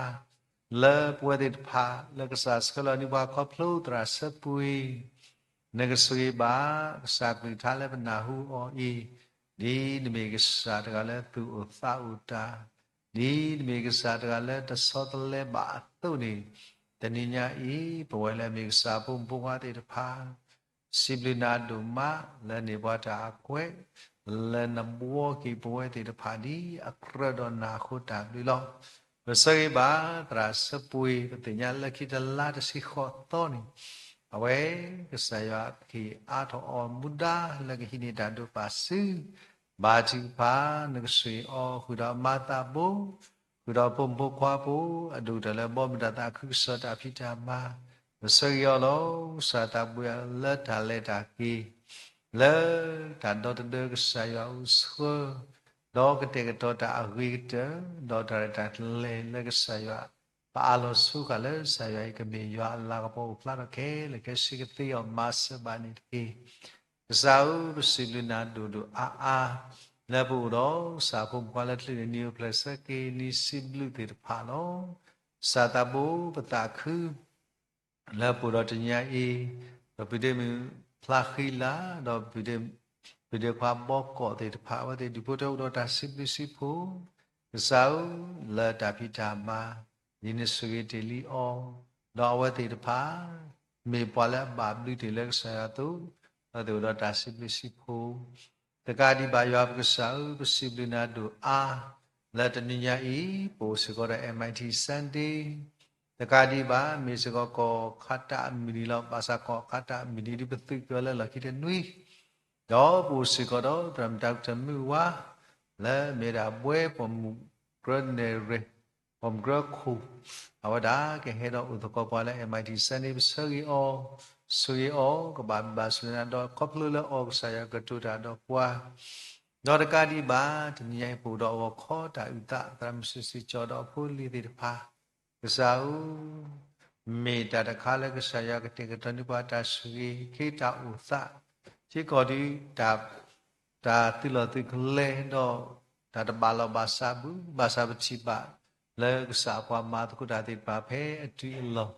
လၢပဝဲသ့ၣ်တဖၣ် လၢကစၢ်ဆှၢလီၤန့ၢ်ပှၤခီဖျိသရၣ်စၢပှ့ၤ, နကဆၢဂ့ၤဘၣ်ကစၢ်အကလုၢ်ကထါလၢပနၢ်ဟူအီၤအံၤ, ဒ်နမ့ၢ်ကစၢ်တဂၤလၢသူၣ်အိၣ်သးအိၣ်တၢ်, ဒ်နမ့ၢ်ကစၢ်တဂၤလၢတဆီတလဲဘၣ်အသိးန့ၣ်, တနံၤညါအံၤ ပဝဲလၢအမ့ၢ်ကစၢ်အဖိမုၣ်ဖိခွါသ့ၣ်တဖၣ် စံးဘျုးနၤဒိၣ်မး လၢန့ၢ်ပှၤတၢ်အကွဲး လၢနဘှီက့ၤပဝဲသ့ၣ်တဖၣ်ဒ်အကြၢးဒီးနၤအဃိတၢ်ဘျုးလီၤ. ပဆၢဂ့ၤဘၣ်သရၣ်စၢပှ့ၤ ပသ့ၣ်ညါလၢခံတလါတဆံဃိးသီန့ၣ်, အဝဲကစၢ်ယွၤကဟ့ၣ်အါထီၣ်အီၤမူဒါလၢကဟံးန့ၢ်တၢ်ဒိးပာ်စု ဘါထုကဖၣ် နကဆိၣ်ဂ့ၤအီၤ ဃုာ်ဒီးအမါသးဘိ, ဃုာ်ဒီးဖိမုၣ်ဖိခွါဖိ အဒိၣ်ကတၢၢ်လၢဘီမုၢ်တၢ်သးခုကစီၣ်တၢ်ဖံးတၢ်မၤ, ပဆၢဂ့ၤအီၤလီၤ. ကစၢ်သးဘိယွၤလၢတၢ်လဲၤတၢ်က့ၤ လၢတၢ်ဒီသဒၢကစၢ်ယွၤအိၣ်ဆှၢ, ဒီးကတဲာ်ကတီၤတၢ်အဂ့ၤကတၢၢ်, ဒီးတၢ်ရဲၣ်တၢ်ကျဲၤလၢကစၢ်ယွၤ ပအးလီၤဆိဃာ်လၢကစၢ်ယွၤအံၤ ကမ့ၢ်ယွၤအလၤကပီၤအိၣ်ဖျါထီၣ်ခဲလၢာ်ခဲဆ့ ကသ့အီၤမၤစၢၤဘၣ်န့ၣ်တက့ၢ်. ကစၢ်ဧၢ, ပစံးဘျုးနၤဒိၣ်ဒိၣ်အါအါ, လၢပအိၣ်ဒီးကစၢ်ဖိမုၣ်ဖိခွါလၢကလုာ်န့ၣ် နံၣ်အိၣ်ဖျဲၣ်ဆၢက့ၤနံၣ်စံးဘျုးသ့ၣ်တဖၣ်လီၤ. ကစၢ်သးဘိပသးခု လၢပအိၣ်ဒီးတနံၤညါအံၤ, ဒီးပုၢ်ဒ့မုၣ်ဖျါဃံလၤ, ဒီးပုၢ်ဒ့ခွါဘီကီးသ့ၣ်တဖၣ်, အဝဲသ့ၣ်ဒူၣ်ဖိထၢဖိအိၣ်ဒီးတၢ်စံးဘျုးစံးဖှိၣ်, ကစၢ်ဧၢ, လၢတၢ်ဖံးတၢ်မၤ, ဒ်နဆိၣ်ဂ့ၤတ့ၢ်လံအီၤ, ဒီးအဝဲသ့ၣ်တဖၣ် မ့ၢ်ပှၤလၢအဘၣ်ဘျုးတ့ၢ်လၢကစၢ်ယွၤအသိး, အဝဲသ့ၣ်အိၣ်ဒီးတၢ်စံးဘျုးစံးဖှိၣ် တကးဒံးဘၣ်ယွၤပကစၢ်ဧၢ, ပစံးဘျုးနၤဒိၣ်အါ, လၢတနံၤညါအံၤ ပအိၣ်စ့ၢ်ကီးဒီး M I T Sunday, တကးဒံးဘၣ် မ့ၢ်စ့ၢ်ကီးကီၢ်ခါတၢ်အမုၢ်နံၤလီၤ. ဘၣ်ဆၣ်ကီၢ်ခါတၢ်အမုၢ်နံၤဒ်ပသုးက့ၤအီၤလၢလီၢ်ခံတနွံ, ဒီးပအိၣ်စ့ၢ်ကီးဒီး သရၣ်မုၣ်တၢ်ကတၢၢ်မုၢ်ဝါ လၢမ့ၢ်ဒၣ်ဘှဲပိာ်မုၣ်ကြၢးနဲၣ်ရဲၣ် ပိာ်မုၣ်ကြၢးခိၣ်, အဝဲဒၣ်ကဟဲဒီးအိၣ်သကိးပှၤလၢ M I T Sunday ပဆၢဂ့ၤအီၤ, ဆိၣ်ဂ့ၤအီၤ ကဘၣ်ဘျုးဘၣ်ဆိၣ်ဂ့ၤနၤဒီး ခီဖျိလၢအီၤကစၢ်ယွၤကတိၤတၢ်ဒီးပှၤ, ဒီးတကးဒံးဘၣ် တနံၤညါအံၤပအိၣ်ဒီးအဂီၤခီတၢ်အုၣ်သး သရၣ်မုၣ်စံးစံးကၠီဒီးအဖိအလံၤသ့ၣ်တဖၣ်, ကစၢ်ဧၢ, မ့ၢ်တၢ်တခါလၢကစၢ်ယွၤကတဲာ်ကတီၤန့ၢ်ပှၤတၢ်ဆိၣ်ဂ့ၤ ခ့တၢ်အိၣ်သး, ထံကီၢ်ဒီး တၢ်သုးလီၢ်သုးကလဲၤဒီး တၢ်တဘၣ်လီၢ်ဘၣ်စးဘၣ်, ဘၣ်ဆၣ်ပထံၣ်ဘၣ် လၢကစၢ်အပှၤမၤသကိးတၢ်သ့ၣ်တဖၣ်ဖဲအတုၤအလီၢ်,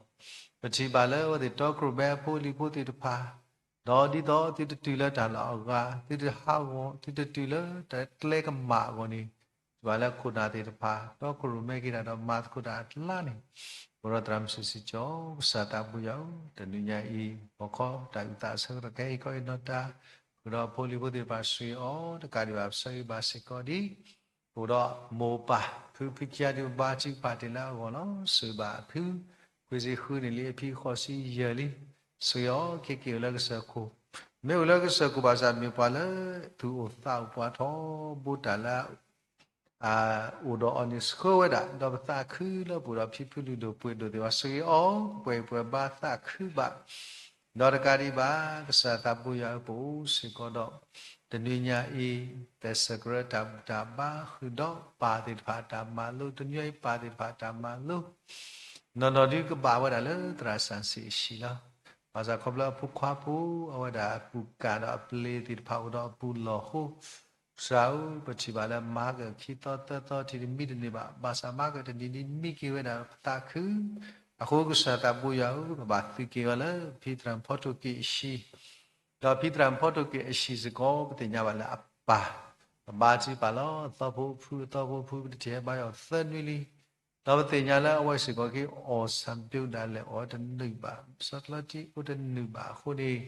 ပထံၣ်ဘၣ်လၢအဝဲသ့ၣ်တီခိၣ်ရိၣ်မဲအဖိအလံၤဖိသ့ၣ်တဖၣ်, ဒီးဒ်သိးသုတတုၤလၢတၢ်လီၢ်အဂၤ, သုတဟးဂီၤ, သုတတုၤလၢတၢ်ကျဲကမၣ်အဂီၢ်န့ၣ်, ပထံၣ်ဘၣ်လၢခိၣ်နၢ်သ့ၣ်တဖၣ် တီခိၣ်ရိၣ်မဲက့ၤတၢ်ဒီးမၤသကိးတၢ်အကျါန့ၣ်, အိၣ်ဒီးသရၣ်မုၣ်စံးစံးကၠီ, ကစၢ်သးဘိယွၤဧၢ, တနံၤညါအံၤ ဂီၤခီတၢ်အုၣ်သးအဆၢကတီၢ် ကဟဲဟ့ၣ်ခီဟ့ၣ်နီၤတၢ်, ဃုာ်ဒီးအဖိအလံၤဖိသ့ၣ်တဖၣ် ဆိၣ်ဂ့ၤအီၤ, တကးဒံးဘၣ် ပဆၢဂ့ၤဘၣ်စ့ၢ်ကီးဒ် အိၣ်ဒီးမိၢ်ပၢ် ဖုဖုခံဂၤဒ် ပဘါထုကဖၣ်တ့ၢ်လၢအဂီၢ်လီၤ. ဆိၣ်ဂ့ၤဘၣ်အဖု, ခွံဆံဃုနံၣ်လံ အဖံဃိးဆံယဲၢ်လံ, ဆိၣ်ဂ့ၤအီၤ ခဲက့ၤအိၣ်လၢကစၢၢ်ခိၣ်, မ့ၢ်အိၣ်လၢကစၢၢ်ခိၣ်ဘၣ်ဆၣ် မ့ၢ်ပှၤလၢသူၣ်အိၣ်သးအိၣ်ပှၤထီဘိတၢ်လၢ အအိၣ်ဒီးအီၤန့ၣ်ဆှၢဝဲဒၣ်, ဒီးပသးခုလၢပအိၣ်ဒီးဖံဖုလုၢ်ဒိၣ်ပှ့ၤဒိၣ်သ့ၣ်တဖၣ် ဆိၣ်ဂ့ၤအီၤ, ပှဲၤပှဲၤဘါသးခုဘၣ်, ဒီးတကးဒံးဘၣ် ကစၢ်သးဘိယွၤဧၢ, ပအိၣ်စ့ၢ်ကီးဒီး တနွံညါအံၤ သဲစၢကရၢတၢ်ဘူၣ်တၢ်ဘါ ဃုာ်ဒီးပၢ်သ့ၣ်တဖၣ်အတၢ်မၤလိ, တနွံအံၤပၢ်သ့ၣ်တဖၣ်အတၢ်မၤလိ နီၢ်နီၢ်ဒုးကဘၣ်ဝဲဒၣ်လၢသရၣ်စၣ်စ့ၣ်အဟံၣ်လီၤ. ဘၣ်ဆၣ်ခီဖျိအဖိခွါဖိ အဝဲဒၣ်အပူၤကၣ်ဒီးအပျ့ၤသ့ၣ်တဖၣ်အိၣ်ဒီးအပူၤလီၢ်ဃိ, ကစၢ်ဧၢ, ပထံၣ်ဘၣ်လၢမၤကၢၢ်ခံသီသၢသီထံၣ်တမံတန့ၢ်ဘၣ်, ဘၣ်ဆၣ်မၤကၢၢ်တနံၤနံၤမံက့ၤဝဲဒၣ်ပသးခု, အဃိကစၢ်သးဘိယွၤဧၢ, ပဘၣ်သုးက့ၤအီၤလၢဖံသရၣ်ဖီထိၣ်က့ၤအဟံၣ်, ဒီးဖံသရၣ်ဖီထိၣ်က့ၤအဟံၣ်စ့ၢ်ကီး ပသ့ၣ်ညါဘၣ်လၢအပၢ်, ပဘါထုကဖၣ်လီၤ အသီဖိအဖု, အသီဖိအဖု ပတထံၣ်ဟဲဘါယွၤသၢနွံလံ ဒီးပသ့ၣ်ညါလၢအဝဲစ့ၢ်ကီးက့ၤအီၣ်ဆၣ်ဘျုးဒၣ်လဲာ် အီၣ်တနုာ်ဘၣ်, စီၤကျီတံအိၣ်တနုာ်ဘၣ်အဃိန့ၣ်, က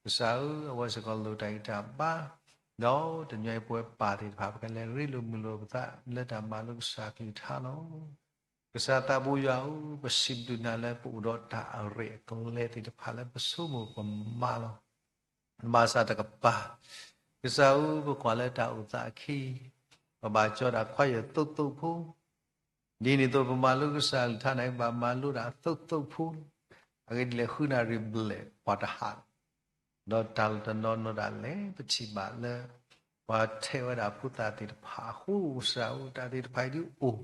စၢ်ဧၢ, အဝဲစ့ၢ်ကီးလိၣ်တၢ်ဂံၢ်တၢ်ဘါ, ဒီးတနွံအံၤပဝဲပၢ်သ့ၣ်တဖၣ် ပကလဲၤရ့လိာ်မုာ်လိာ်ပသးလၢတၢ်မၤလိကစၢ်ကလုၢ်ကထါလီၤ. ကစၢ်သးဘိယွၤဧၢ, ပစံးဘျုးနၤလၢပအိၣ်ဒီးတၢ်အရ့အကျဲသ့ၣ်တဖၣ်လၢပဆိကမိၣ်ပမၤလီၤ. ဘၣ်ဆၣ်တကပၤ, ကစၢ်ဧၢ, ပကွၢ်လၢတၢ်အိၣ်သးအခံ, ပဘၣ်ကၠီဒၣ်ခွါယဲၢ်သိးသိးဖိ, ဒ်န့ၣ်အသိးပမၤလိကစၢ်ကလုၢ်ကထါန့ၣ် ဘၣ်မၤလိဒၣ်သိးသိးဖိ, အဂ့ၢ်ဒ်လဲၣ် ဃုနၣ်ရံၣ်ဘျဲၣ်ပှၤတဟး ဒီးတၢ်လီၢ်တနီၤနီၤဒၣ်လဲာ် ပထံၣ်ဘၣ်လၢ ပှၤထဲးဝဲဒၣ်ဖိသၣ်သ့ၣ်တဖၣ်အဃိ ကစၢ်ဧၢ, တၢ်သ့ၣ်တဖၣ်အံၤဒုးအိၣ်,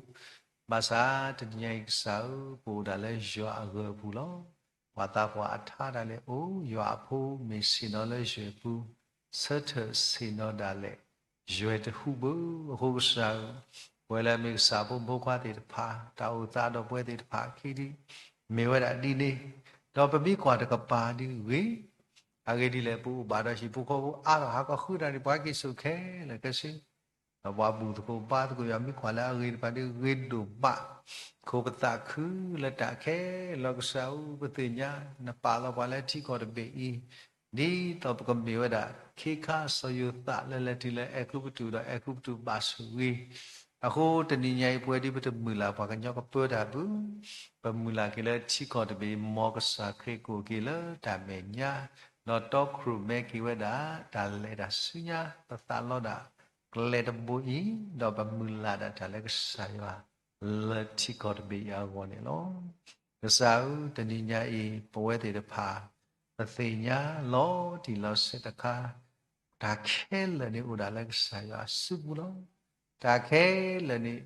ဘၣ်ဆၣ်တနံၤညါအံၤကစၢ်ဧၢ, ပအိၣ်ဒၣ်လၢယွၤအဂၢၤအပူၤလီၤ. ပှၤသးပှၢ်အထါဒၣ်လဲာ်အိၣ်, ယွၤအဖိမ့ၢ်ဆ့ၣ်နီၤလၢယွၤအပူၤ, ဆၢထၢၣ်ဆ့ၣ်နီၤဒၣ်လဲာ် ယွၤတဟူးဘၣ်. အဃိကစၢ်ဧၢ, ပဝဲလၢအမ့ၢ်ကစၢ်ဖိမုၣ်ဖိခွါသ့ၣ်တဖၣ်, တၢ်အိၣ်သးဒီးပဝဲသ့ၣ်တဖၣ်အခံဒုး မ့ၢ်ဝဲဒၣ်ဒ်န့ၣ်, ဒီးပမ့ၢ်ကွၢ်တကပၤဒ်ဂ့ၤ, အဂ့ၢ်ဒ်လဲၣ် ပအိၣ်ဘၣ်ဒီးဟံၣ်ဖိဃီဖိအါထီၣ် ဟးကီၢ်ဃုတၢ်ဒ်ပှၤက့ၤစိာ်ခဲလၢာ်ခဲဆ့, ဒီးပှၤဘူၣ်သကိးဘါသကိးယွၤ မ့ၢ်ကွၢ်လၢအဂ့ၤတဖၣ်ဒ်ဂ့ၤဒိၣ်မး, ခိၣ်ပသးခုလၢတၢ်ခဲလၢာ် ကစၢ်ဧၢ, ပသ့ၣ်ညါ နပာ်လီၤပှၤလၢထံကီၢ်တဘ့ၣ်အံၤ ဒ်သိးပကမ့ၢ်ဝဲဒၣ် ခ့ခါစီၤယိၤသးလၢလဲၤတုၤလၢအဲၤကူပတူး ဒီးအဲၤကူပတူးဘၣ်ဆိၣ်ဂ့ၤ, အဃိတနံၤညါအံၤ ပဝဲဒ်ပတမုၢ်လၢ်ပှၤကညီကပၢတၢ်ဘၣ်, ပမုၢ်လၢ်က့ၤလၢထံကီၢ်တဘ့ၣ် မ်ကစၢ်ခရံာ်ကအိၣ်က့ၤလၢတၢ်မဲာ်ညါ, ဒီးတီခိၣ်ရိၣ်မဲက့ၤဝဲဒၣ် တၢ်လဲၤတၢ်ဆူညါ ပသးလီဒၣ်ကျဲတဘိအံၤ, ဒီးပမုၢ်လၢ်ဒၣ်တၢ်လၢကစၢ်ယွၤ လၢထံကီၢ်တဘ့ၣ်အံၤအဂီၢ်န့ၣ်လီၤ. ကစၢ်ဧၢ, တနံၤညါအံၤ ပဝဲသ့ၣ်တဖၣ် ပသ့ၣ်ညါလီၤတံၢ်လီၤဆဲးတခါ, တၢ်ခဲလၢာ်န့ၣ်အိၣ်ဒၣ်လၢကစၢ်ယွၤအစုပူၤလီၤ. တၢ်ခဲလၢာ်န့ၣ်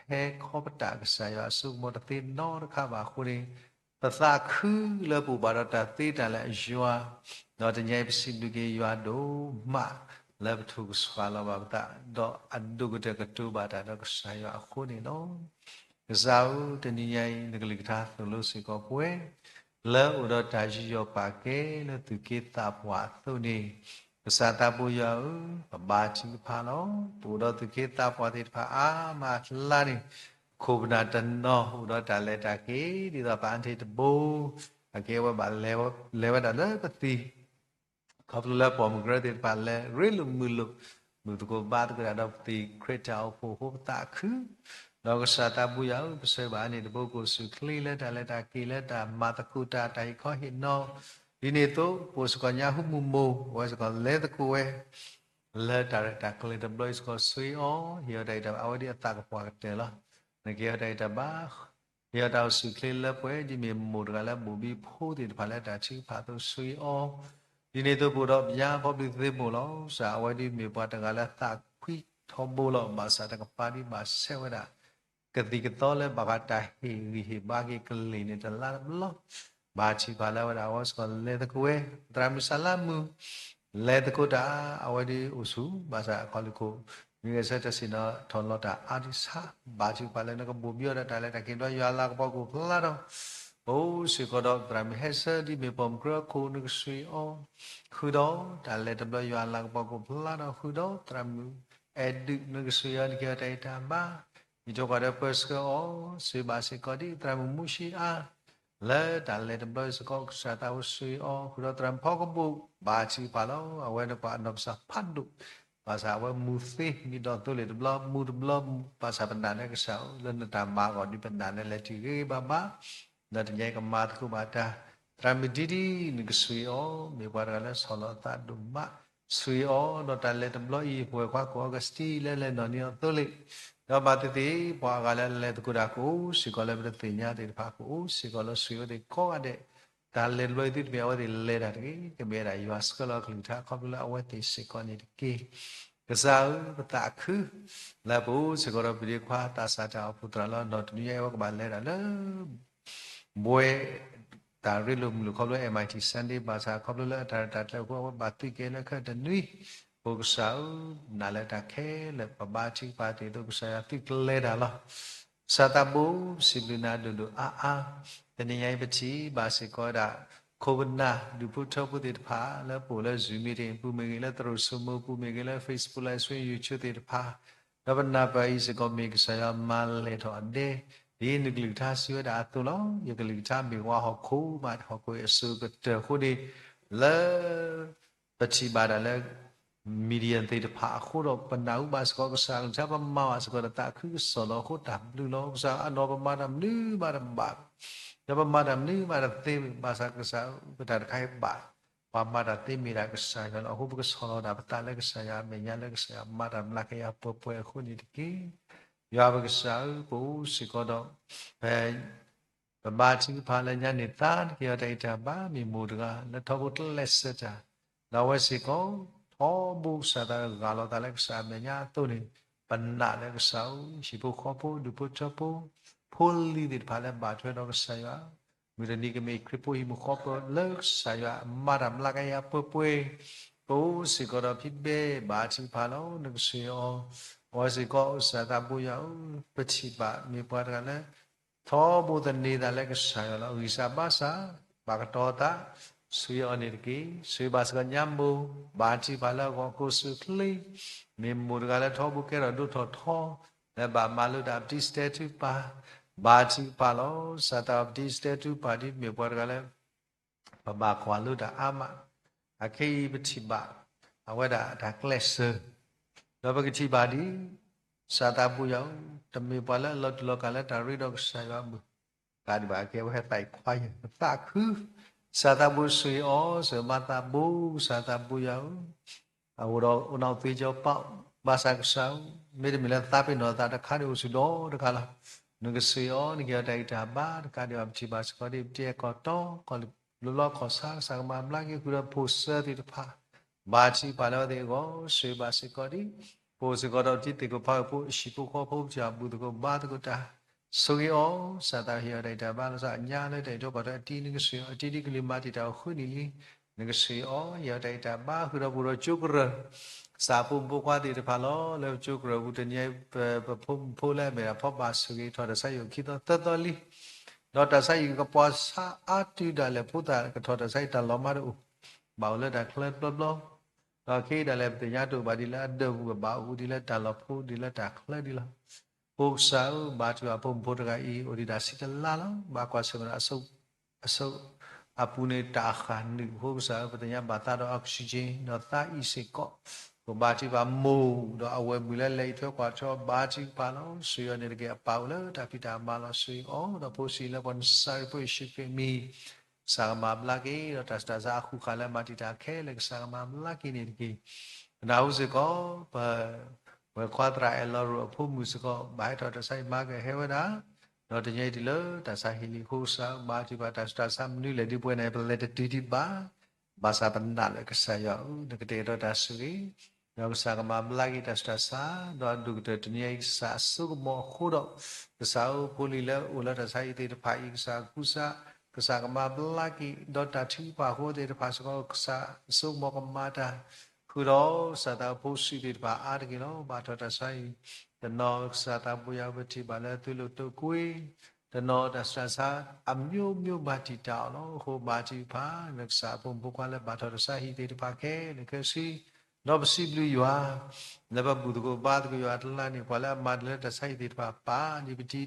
ဟဲခီပတာ်ကစၢ်ယွၤအစိကမီၤတသ့နီတခါဘၣ်အဃိန့ၣ်, ပသးခုလၢပအိၣ်ဘၣ်ဒီးတၢ်သ့တၢ်လၢအယွၤ, ဒီးတနံၤအံၤပစံးဘျုးက့ၤယွၤဒိၣ်မး, လၢပထိၣ်ကဆှီလီၤဘၣ်ပသး, ဒီးအဒိၣ်ကတၢၢ်ကတိၤဘၣ်တၢ်ဒီးကစၢ်ယွၤအဃိန့ၣ်လီၤ. ကစၢ်ဧၢ, တနံၤညါအံၤ နကလုၢ်ကထါသိၣ်လိစ့ၢ်ကီးပဝဲ, လၢအိၣ်ဒီးတၢ်ယူးယီၣ်ပာ်ကဲလၢသူၣ်က့သးပှၢ်အသိးန့ၣ်, ကစၢ်သးဘိယွၤဧၢ, ပဘါထုကဖၣ်လီၤ. ပအိၣ်ဒီးသူၣ်က့သးပှၢ်သ့ၣ်တဖၣ်အါမးအကျါန့ၣ်, ခိၣ်ပနၢ်တနီၤအိၣ်ဒီးတၢ်လဲၤတၢ်က့ၤ ဒ်သိးပအါန့ၢ်တဘိ, အကဲဝဲဘၣ်လဲၤဝဲဒၣ်လၢပသံ ခီဖျိလၢပှၤမုၢ်ကရၢသ့ၣ်တဖၣ်လဲၤရ့လိာ်မုာ်လိာ်, မုာ်သကိးဘါသကိးတၢ်ဒီးပသံခရံာ်တၢ်အိၣ်ဖှိၣ်အဃိပသးခု, ဒီးကစၢ်သးဘိယွၤဧၢ, ပဆၢဘၣ်အါန့ၢ်တဘိကအိၣ်ဆူၣ်ချ့လၢတၢ်လဲၤတၢ်က့ၤ လၢတၢ်မၤသကိးတၢ် တၢ်ဟ့ၣ်ခီဟ့ၣ်နီၤ, ဒ်န့ၣ်အသိး ပအိၣ်စ့ၢ်ကီးညါဟူမူၢ်မိၢ်, အဝဲစ့ၢ်ကီးလဲၤသကိးဝဲ လၢတၢ်ရဲၣ်တၢ်ကျဲၤတဘျီအံၤစ့ၢ်ကီး ဆှံအီၤ, ဟ့ၣ်အီၤတၢ်အံၤတၢ်ဘၣ် အဝဲဒ်အသးကပှၢ်ကတၢၢ်လီၤ. နကဟ့ၣ်အီၤတၢ်အံၤတၢ်ဘၣ် ဟ့ၣ်အီၤတၢ်အိၣ်ဆူၣ်ချ့လၢပှဲၤ ဒ်မ့ၢ်မိၢ်တဂၤလၢဘိၣ်ဘံဖိသ့ၣ်တဖၣ်လၢတၢ်ထုကဖၣ်အသိး ဆှံအီၤ, ဒ်န့ၣ်အသိးပအိၣ်ဒီးပယါဖီဘျုးသ့ၣ်မိၢ်လီၤ. ကစၢ်အဝဲဒ်မ့ၢ်ပှၤတဂၤလၢသးခွံထီဘိလီၤ. ဘၣ်ဆၣ်တကပၤဒ်ဘၣ်ဆဲးဝဲဒၣ် ကသံၣ်ကသီလၢဘၣ်ဃးတၢ်ဟ့ၣ်ဂံၢ်ဟ့ၣ်ဘါက့ၤကလံၤန့ၣ် တလါတဘျီ, ဘါထုကဖၣ်လၢအဝဲဒၣ်အဝဲစ့ၢ်ကီးလဲၤသကိးဝဲ, သရၣ်မုၣ်စၤလါမုၣ် လဲၤသကိးတၢ် အဝဲဒ်အိၣ်ဆူၣ် ဘၣ်ဆၣ်အခီၣ်လ့ၢ်ခိၣ် မ့ၢ်ဂဲၤဆၢထၢၣ်ဆ့ၣ်နီၤထီၣ်လီၤတၢ်အါဒံးဆါ, ဘါထုကဖၣ်လၢနကဘိၣ်ဘံအီၤဒီးတၢ်လဲၤတၢ်က့ၤတဘျီ ယွၤအလၤကပီၤကအိၣ်ဖျါဒီး ပအိၣ်စ့ၢ်ကီးဒီးသရၣ်မုၣ်ဟဲဆၢ ဒ်မ့ၢ်ပိာ်မုၣ်ကရၢခိၣ် နကဆှံအီၤ, ဃုာ်ဒီးတၢ်လဲၤတဘျီ ယွၤအလၤကပီၤကအိၣ်ဖျါဒီး ဃုာ်ဒီးသရၣ်မုၣ်အဲၣ်ဒုး နကဆှံအီၤ နကဟ့ၣ်အီၤတၢ်အံၤတၢ်ဘၣ်, ယဆိကမိၣ်ဒီးပၢဆှၢအီၤ ဆှံဘၣ်စ့ၢ်ကီးဒ်သရၣ်မုၣ်မူၡံအါ လၢတၢ်လဲၤတဘျီအံၤစ့ၢ်ကီး ကစၢ်သးဘိဆှံအီၤ ဃုာ်ဒီးသရၣ်မုၣ်ဖီကဘိၣ် ဘါထုကဖၣ်လီၤ. အဝဲန့ၣ်ပှၤအနီၢ်ကစၢ်ဖးဒိၣ်, ဘၣ်ဆၣ်အဝဲမူသ့မံၤဒီးသိလ့ၣ်တဘျီ မူတဘျီ ဘၣ်ဆၣ်ပနာ်လၢကစၢ်ဧၢ လၢနတၢ်မၤအဂီၢ်ဒ်ပနာ်လၢလဲၤတုၤဂ့ၤဂ့ၤဘၣ်ဘၣ်, ဒီးတနံၤအံၤကမၤသကိးဘၣ်တၢ်, သရၣ်မုၣ်ဒ်ဒ် နကဆှံအီၤ မ့ၢ်ပှၤတဂၤလၢဆီၣ်လီၤအသးဒိၣ်မး, ဆှံအီၤ ဒီးတၢ်လဲၤတဘျီအံၤ ပဝဲၢ်ခွါကီၢ်အီကစတံ လၢလဲၤနီၢ်န့ၢ်အီၤသိလ့ၣ်, ဒီးဘၣ်သ့ၣ်သ့ၣ် ပှၤအဂၤလၢလဲၤသကိးတၢ်ကအိၣ်စ့ၢ်ကီးလၢပတသ့ၣ်ညါသ့ၣ်တဖၣ် ကအိၣ်စ့ၢ်ကီးလၢဆှံအီၤသ့ၣ်ကိးဂၤဒဲး, တၢ်လဲၤတဘျီအံၤသုတမ့ၢ်အဝဲသ့ၣ်လဲၤတၢ်တဂ့ၤ, ကမ့ၢ်ဝဲဒၣ်ယွၤဆှၢလီၤအကလုၢ်ကထါခီဖျိလၢအဝဲသ့ၣ်စ့ၢ်ကီးန့ၣ်တက့ၢ်. ကစၢ်ဧၢ ပသးခု လၢပအိၣ်စ့ၢ်ကီးဒီးပဒ့ခွါသးစၢ်တၢ်အိၣ်ဖှိၣ်သရၣ်လီၤ. နီၢ်တနွံညါအံၤ အဝဲကဘၣ်လဲၤဒၣ်လၢ ဘှဲ တၢ်ရ့လိာ်မုာ်လိာ်ခီဖျိ M I T Sunday ဘၣ်ဆၣ်ခီဖျိလၢအတၢ်ရဲၣ်တၢ်ကျဲၤအဃိ အဝဲဘၣ်သုးက့ၤလၢခဲတနွံ, ပကစၢ်ဧၢ, နာ်လၢတၢ်ခဲလၢာ် ပဘါထုကဖၣ်သ့ၣ်အသိး ကစၢ်ယွၤသုကျဲၤတၢ်လီၤ. ကစၢ်သးဘိ ပစံးဘျုးနၤဒိၣ်ဒိၣ်အါအါ, တနံၤညါအံၤပထံၣ်ဘၣ်စ့ၢ်ကီးဝဲဒၣ် ခိၣ်ပနၢ် ဒူၣ်ဖိထၢဖိသ့ၣ်တဖၣ် လၢပအိၣ်လၢ Zoom meeting အပူၤမ့ၢ်ဂ့ၤ လၢသရိာ်စိမိၤအပူၤမ့ၢ်ဂ့ၤ လၢ Facebook Live Stream YouTube သ့ၣ်တဖၣ်, ဒီးပနၢ်ပၢၢ်အံၤစ့ၢ်ကီး မ့ၢ်ကစၢ်ယွၤမၤလဲၢ်ထီၣ်အဒဲ ဒ်နကလုၢ်ကထါစံးဝဲဒၣ်အသိးလီၤ. ယကလုၢ်ကထါမ့ၢ်ဝါဟီၣ်ခိၣ်မး ဟီၣ်ခိၣ်အစိၤကတၢၢ်အဃိန့ၣ်, လၢ ပထံၣ်ဘၣ်တၢ်လၢ media သ့ၣ်တဖၣ်အဃိဒီး ပနၢ်ဟူဘၣ်စ့ၢ်ကီးကစၢ်အကလုၢ်ကထါ ပမၤဘၣ်စ့ၢ်ကီးဒီးသးခုကစီၣ်လီၤ. အဃိတၢ်ဘျုးလီၤ. ကစၢ်အနီၢ်ပမၤတၢ်မနုၤမးတဘၣ်, ဒီးပမၤတၢ်မနုၤမးတသ့, ဘၣ်ဆၣ်ကစၢ်ပတၢ်တခါအံၤဘၣ်, ပှၤမၤတၢ်သ့မ့ၢ်ဒၣ်ကစၢ်ယွၤလီၤ. အဃိပကဆီၣ်လီၤဒၣ်ပသးလၢကစၢ်ယွၤအမဲာ်ညါ လၢကစၢ်ယွၤမၤတၢ်မျးကယၤပှဲၤပှဲၤအဃိန့ၣ်တက့ၢ်. ယွၤပကစၢ်ဧၢ, ပအိၣ်စ့ၢ်ကီးဒီး ဖဲ ပဘါထုကဖၣ်လၢညါန့ၣ်သါ နကဟ့ၣ်အီၤတၢ်ဂံၢ်တၢ်ဘါ မ့ၢ်မိၢ်တဂၤလၢထီဘိကျဲးစၢးတၢ်, ဒီးအဝဲစ့ၢ်ကီး ထီဘိကစၢ်သးဂၢ်လီၤသးလၢကစၢ်အမဲာ်ညါအသိးန့ၣ်, ပနာ်လၢကစၢ်ဧၢ, ဟံၣ်ဖိဃီဖိ ဒူၣ်ဖိထၢဖိ ဖိလံၤသ့ၣ်တဖၣ်လၢဘၣ်ထွဲဒီးကစၢ်ယွၤ, မုၢ်တနံၤကမ့ၢ်ခရံာ်ဖိဟံၣ်မုၣ်ဃီဖိလၢကစၢ်ယွၤမၤတၢ်မျးကယၤပှဲၤပှဲၤ, ပအိၣ်စ့ၢ်ကီးဒီးဖံးဘဲဘါထုကဖၣ်လီၤ. နကစၢ်ဧၢ, အဝဲစ့ၢ်ကီး ကစၢ်သးဘိယွၤဧၢ, ပထံၣ်ဘၣ်မ့ၢ်ပှၤတဂၤလၢ ထီဘိသန့ၤသးလၢကစၢ်ယွၤလီၤ. ဂံၢ်စၢ်ဘါစၢ် ဘၣ်ကတီၤသး, ဆှံအီၤန့ၣ်တက့ၢ်. ဆှံဘၣ်စ့ၢ်ကီးညါမိၢ်, ဘါထုကဖၣ်လၢအဂီၢ်ကိးဆူၣ်ချ့, မ့ၢ်မိၢ်တဂၤလၢထီဘိကဲထီၣ်ဒိၣ်ထီၣ်ထီ, လၢဘၣ်မၤလိတၢ်ပတံစတဲထုပၢ်, ဘါထုကဖၣ်လီၤ. ကစၢ်သးပတံစတဲထုပၢ်ဒ်မ့ၢ်ပှၤတဂၤလၢ ပဘၣ်ကွၢ်လိတၢ်အါမး, အခဲအံၤပထံၣ်ဘၣ် အဝဲဒၣ်တၢ်ကျဲးစၢး, ဒီးပကထံၣ်ဘၣ်ဒ် ကစၢ်သးဘိယွၤဧၢ, တမ့ၢ်ပှၤလၢအလီၤတူာ်လီၤကာ်လၢတၢ်ရ့ဒီးကစၢ်ယွၤအမုၢ်, ကးဒံးဘၣ်ကဲဝဲဟဲသးအံၤခွါယဲၢ် ပသးခု, ကစၢ်သးဘိဆှံအီၤ စၢၤမၤသးဘိ ကစၢ်သးဘိယွၤဧၢ, အအိၣ်ဒီးအိၣ်နၢ်အိၣ်သ့ကၠီပာ် ဘၣ်ဆၣ်ကစၢ်ဧၢ, မ့တမ့ၢ်လၢသးပ့ၤနီၣ်သးတခါန့ၣ်အိၣ်ဆူၣ်ဒီးတခါလီၤ. နကစၢ်ဧၢ, နကဟ့ၣ်အီၤတၢ်ဂံၢ်တၢ်ဘါ တကးဒံးဘၣ် ပထံၣ်ဘၣ်စ့ၢ်ကီးဒ် ပတအဲၣ်ကီၢ်တီကီၢ်လၢ လီၢ်ခီၣ်ဆါ ကစၢ်ကမၤဘျါက့ၤဃုာ်ဒီးဖိၣ်စၢၤသ့ၣ်တဖၣ်, ဘါထုကဖၣ်လၢအဝဲသ့ၣ်အဂီၢ် ဆှံဘၣ်စ့ၢ်ကီးဒ် ပအိၣ်စ့ၢ်ကီးဒီးတံၤသကိးဖးအုၣ်ဖိ ဟံၣ်ဖိဃီဖိ ပထံၣ်ဘၣ်ဘူၣ်သကိးဘါသကိးတၢ်, ဆိၣ်ဂ့ၤအီၤ, ကစၢ်သးဟ့ၣ်အီၤတၢ်ဂံၢ်တၢ်ဘါ လီၤဆီအညါလၢတၢ်အံးထွဲကွၢ်ထွဲအတံၤ နကစၢ်ဧၢ, အတံၤဒ်ကလုၢ်မၤတံာ်တာ်အဃုနံၣ်လံ နကဆှၢအီၤ ဟ့ၣ်အီၤတၢ်ဂံၢ်တၢ်ဘါ ဃုာ်ဒီးပအိၣ်ဒီးကၠိကရၢၢ် ကစၢ်အဖိမုၣ်ဖိခွါသ့ၣ်တဖၣ်လီၤ. လၢကၠိကရၢၢ်ပူၤတနံၤအံၤ ပဖိမုၣ်ဖိလၢအမ့ၢ်ဒၣ်ဖီဘၣ်ဆိၣ်ဂ့ၤထီၣ် တၢ်ဆါဟံၣ်အိၣ်ခံသီသၢသီလံ ဒီးတၢ်ဆါဟံၣ်ကပှၤဆါအါတုၤဒၣ်လဲာ် ဖိသၣ်ကထီၣ်တၢ်ဆါဟံၣ်တၢ်လီၤမၢ်တအိၣ်, ဘၣ်အိၣ်လၢတၢ်ချၢတဘျီဘျီ, ဒီးခဲအံၤဒၣ်လဲာ် ပသ့ၣ်ညါတအိၣ်ဘၣ်ဒ်လၢအဒၢးပူၤ ကဘၣ်အိၣ်ဒ်လၢတၢ်လီၢ်ဖိ ဒ်လၢတၢ်ချၢဒ်လီၤ. အဃိကစၢ်ဧၢ, ဘါထုကဖၣ်အဖိမုၣ်ဖိတဂၤအံၤ အိၣ်ဒံးတၢ်ဆံတလါလီၤ. ဘၣ်ကွၢ်ဆၢၣ်မဲာ်ဒီး အစိ အပူၤန့ၣ်တၢ်ဃၣ်နုာ်, အဃိကစၢ်ဧၢ, ပသ့ၣ်ညါဘၣ်သးဒီး oxygen ဒီးသးအံၤစ့ၢ်ကီး, ပဘါထုကဖၣ်မိၢ်ဒီးအဝဲၢ်မုၣ်လၢလဲၤအံးထွဲကွၢ်ထွဲ ဘါထုကဖၣ်လီၤ. ဆှၢအီၤန့ၣ်တက့ၢ်. အပၢ်အိၣ်လၢတၢ်ဖံးတၢ်မၤလီၤ. ဆှၢအီၤဒီးဖိဆံးလၢပှၤနစၤရ့းဖိယ့ၣ်ၡူးခရံာ်အမံၤ ကစၢ်ကမၤဘျါက့ၤ, ဒီးတၢ်ဆူးတၢ်ဆါအဃုာ်ဃာ်လၢမၤတံာ်တာ်ခဲလၢာ် ကစၢ်ကမၤဘျါက့ၤန့ၣ်တက့ၢ်. ပနၢ်ဟူစ့ၢ်ကီး ပ ဝဲၢ်ခွါသရၣ်အဲၣ်လီၤရိၣ်အဖိမုၣ်စ့ၢ်ကီး ဘၣ်ဟဲထီၣ်တၢ်ဆါဟံၣ်မၤကဟဲဝဲဒၣ်, ဒီးတနံၤအံၤတုၤလၢတၢ်ဆါဟံၣ်လံအဃိကစၢ် ဘါထုကဖၣ်တၢ်ဆူးတၢ်ဆါမနုၤလဲၣ်ဒ်ပဝဲန့ၣ် ပလဲၤတတုၤဒံးဘၣ်, ဘၣ်ဆၣ်ပနာ်လၢကစၢ်ယွၤဧၢ, နကတဲာ်ကတီၤတၢ်ဆိၣ်ဂ့ၤ, ဒီးကစၢ်ကမၤဘျါက့ၤတၢ်ဆူးတၢ်ဆါ, ဒီးအဒိၣ်ကတၢၢ်တနံၤအံၤ ကစၢ်အစိကမီၤအဃိဒီး, ကစၢ်ဧၢ ဖိလံၤလၢအိၣ်လၢတၢ်ဆါဟံၣ်သ့ၣ်တဖၣ်အံၤ ကစၢ်ကူစါ, ကစၢ်ကမၤဘျါက့ၤ, ဒီးတၢ်ထုကဖၣ်အဃိသ့ၣ်တဖၣ်စ့ၢ်ကီး ကစၢ်အစိကမီၤကမၤတၢ် ဃုာ်ဒီးကစၢ်သးဖိဆံးသ့ၣ်တဖၣ်အါတက့ၢ်လီၤ. ဘၣ်ထီၣ်တၢ်ဆါဟံၣ်, တနီၤကစၢ်သးဘိယွၤပထံၣ်ဘၣ်လၢသုလိာ်တိာ်ကွံာ်, တနီၤတၢ်ဆူးတၢ်ဆါ အမျိုးမျိုး ဘၣ်တံာ်တာ်အီၤလီၤ. အဃိဘါထုကဖၣ် နကစၢ်အဖိမုၣ်ဖိခွါလၢဘၣ်ထီၣ်တၢ်ဆါဟံၣ်သ့ၣ်တဖၣ်ခဲလၢာ်ခဲဆ့, ဒီးပစံးဘျုးယွၤ လၢပဘူၣ်သကိးဘါသကိးယွၤအကျါန့ၣ် ပှၤလၢအမၤတၢ်လၢတၢ်ဆါဟံၣ်သ့ၣ်တဖၣ်ပာ် ဒ်ပတံၤဒီ ဒီ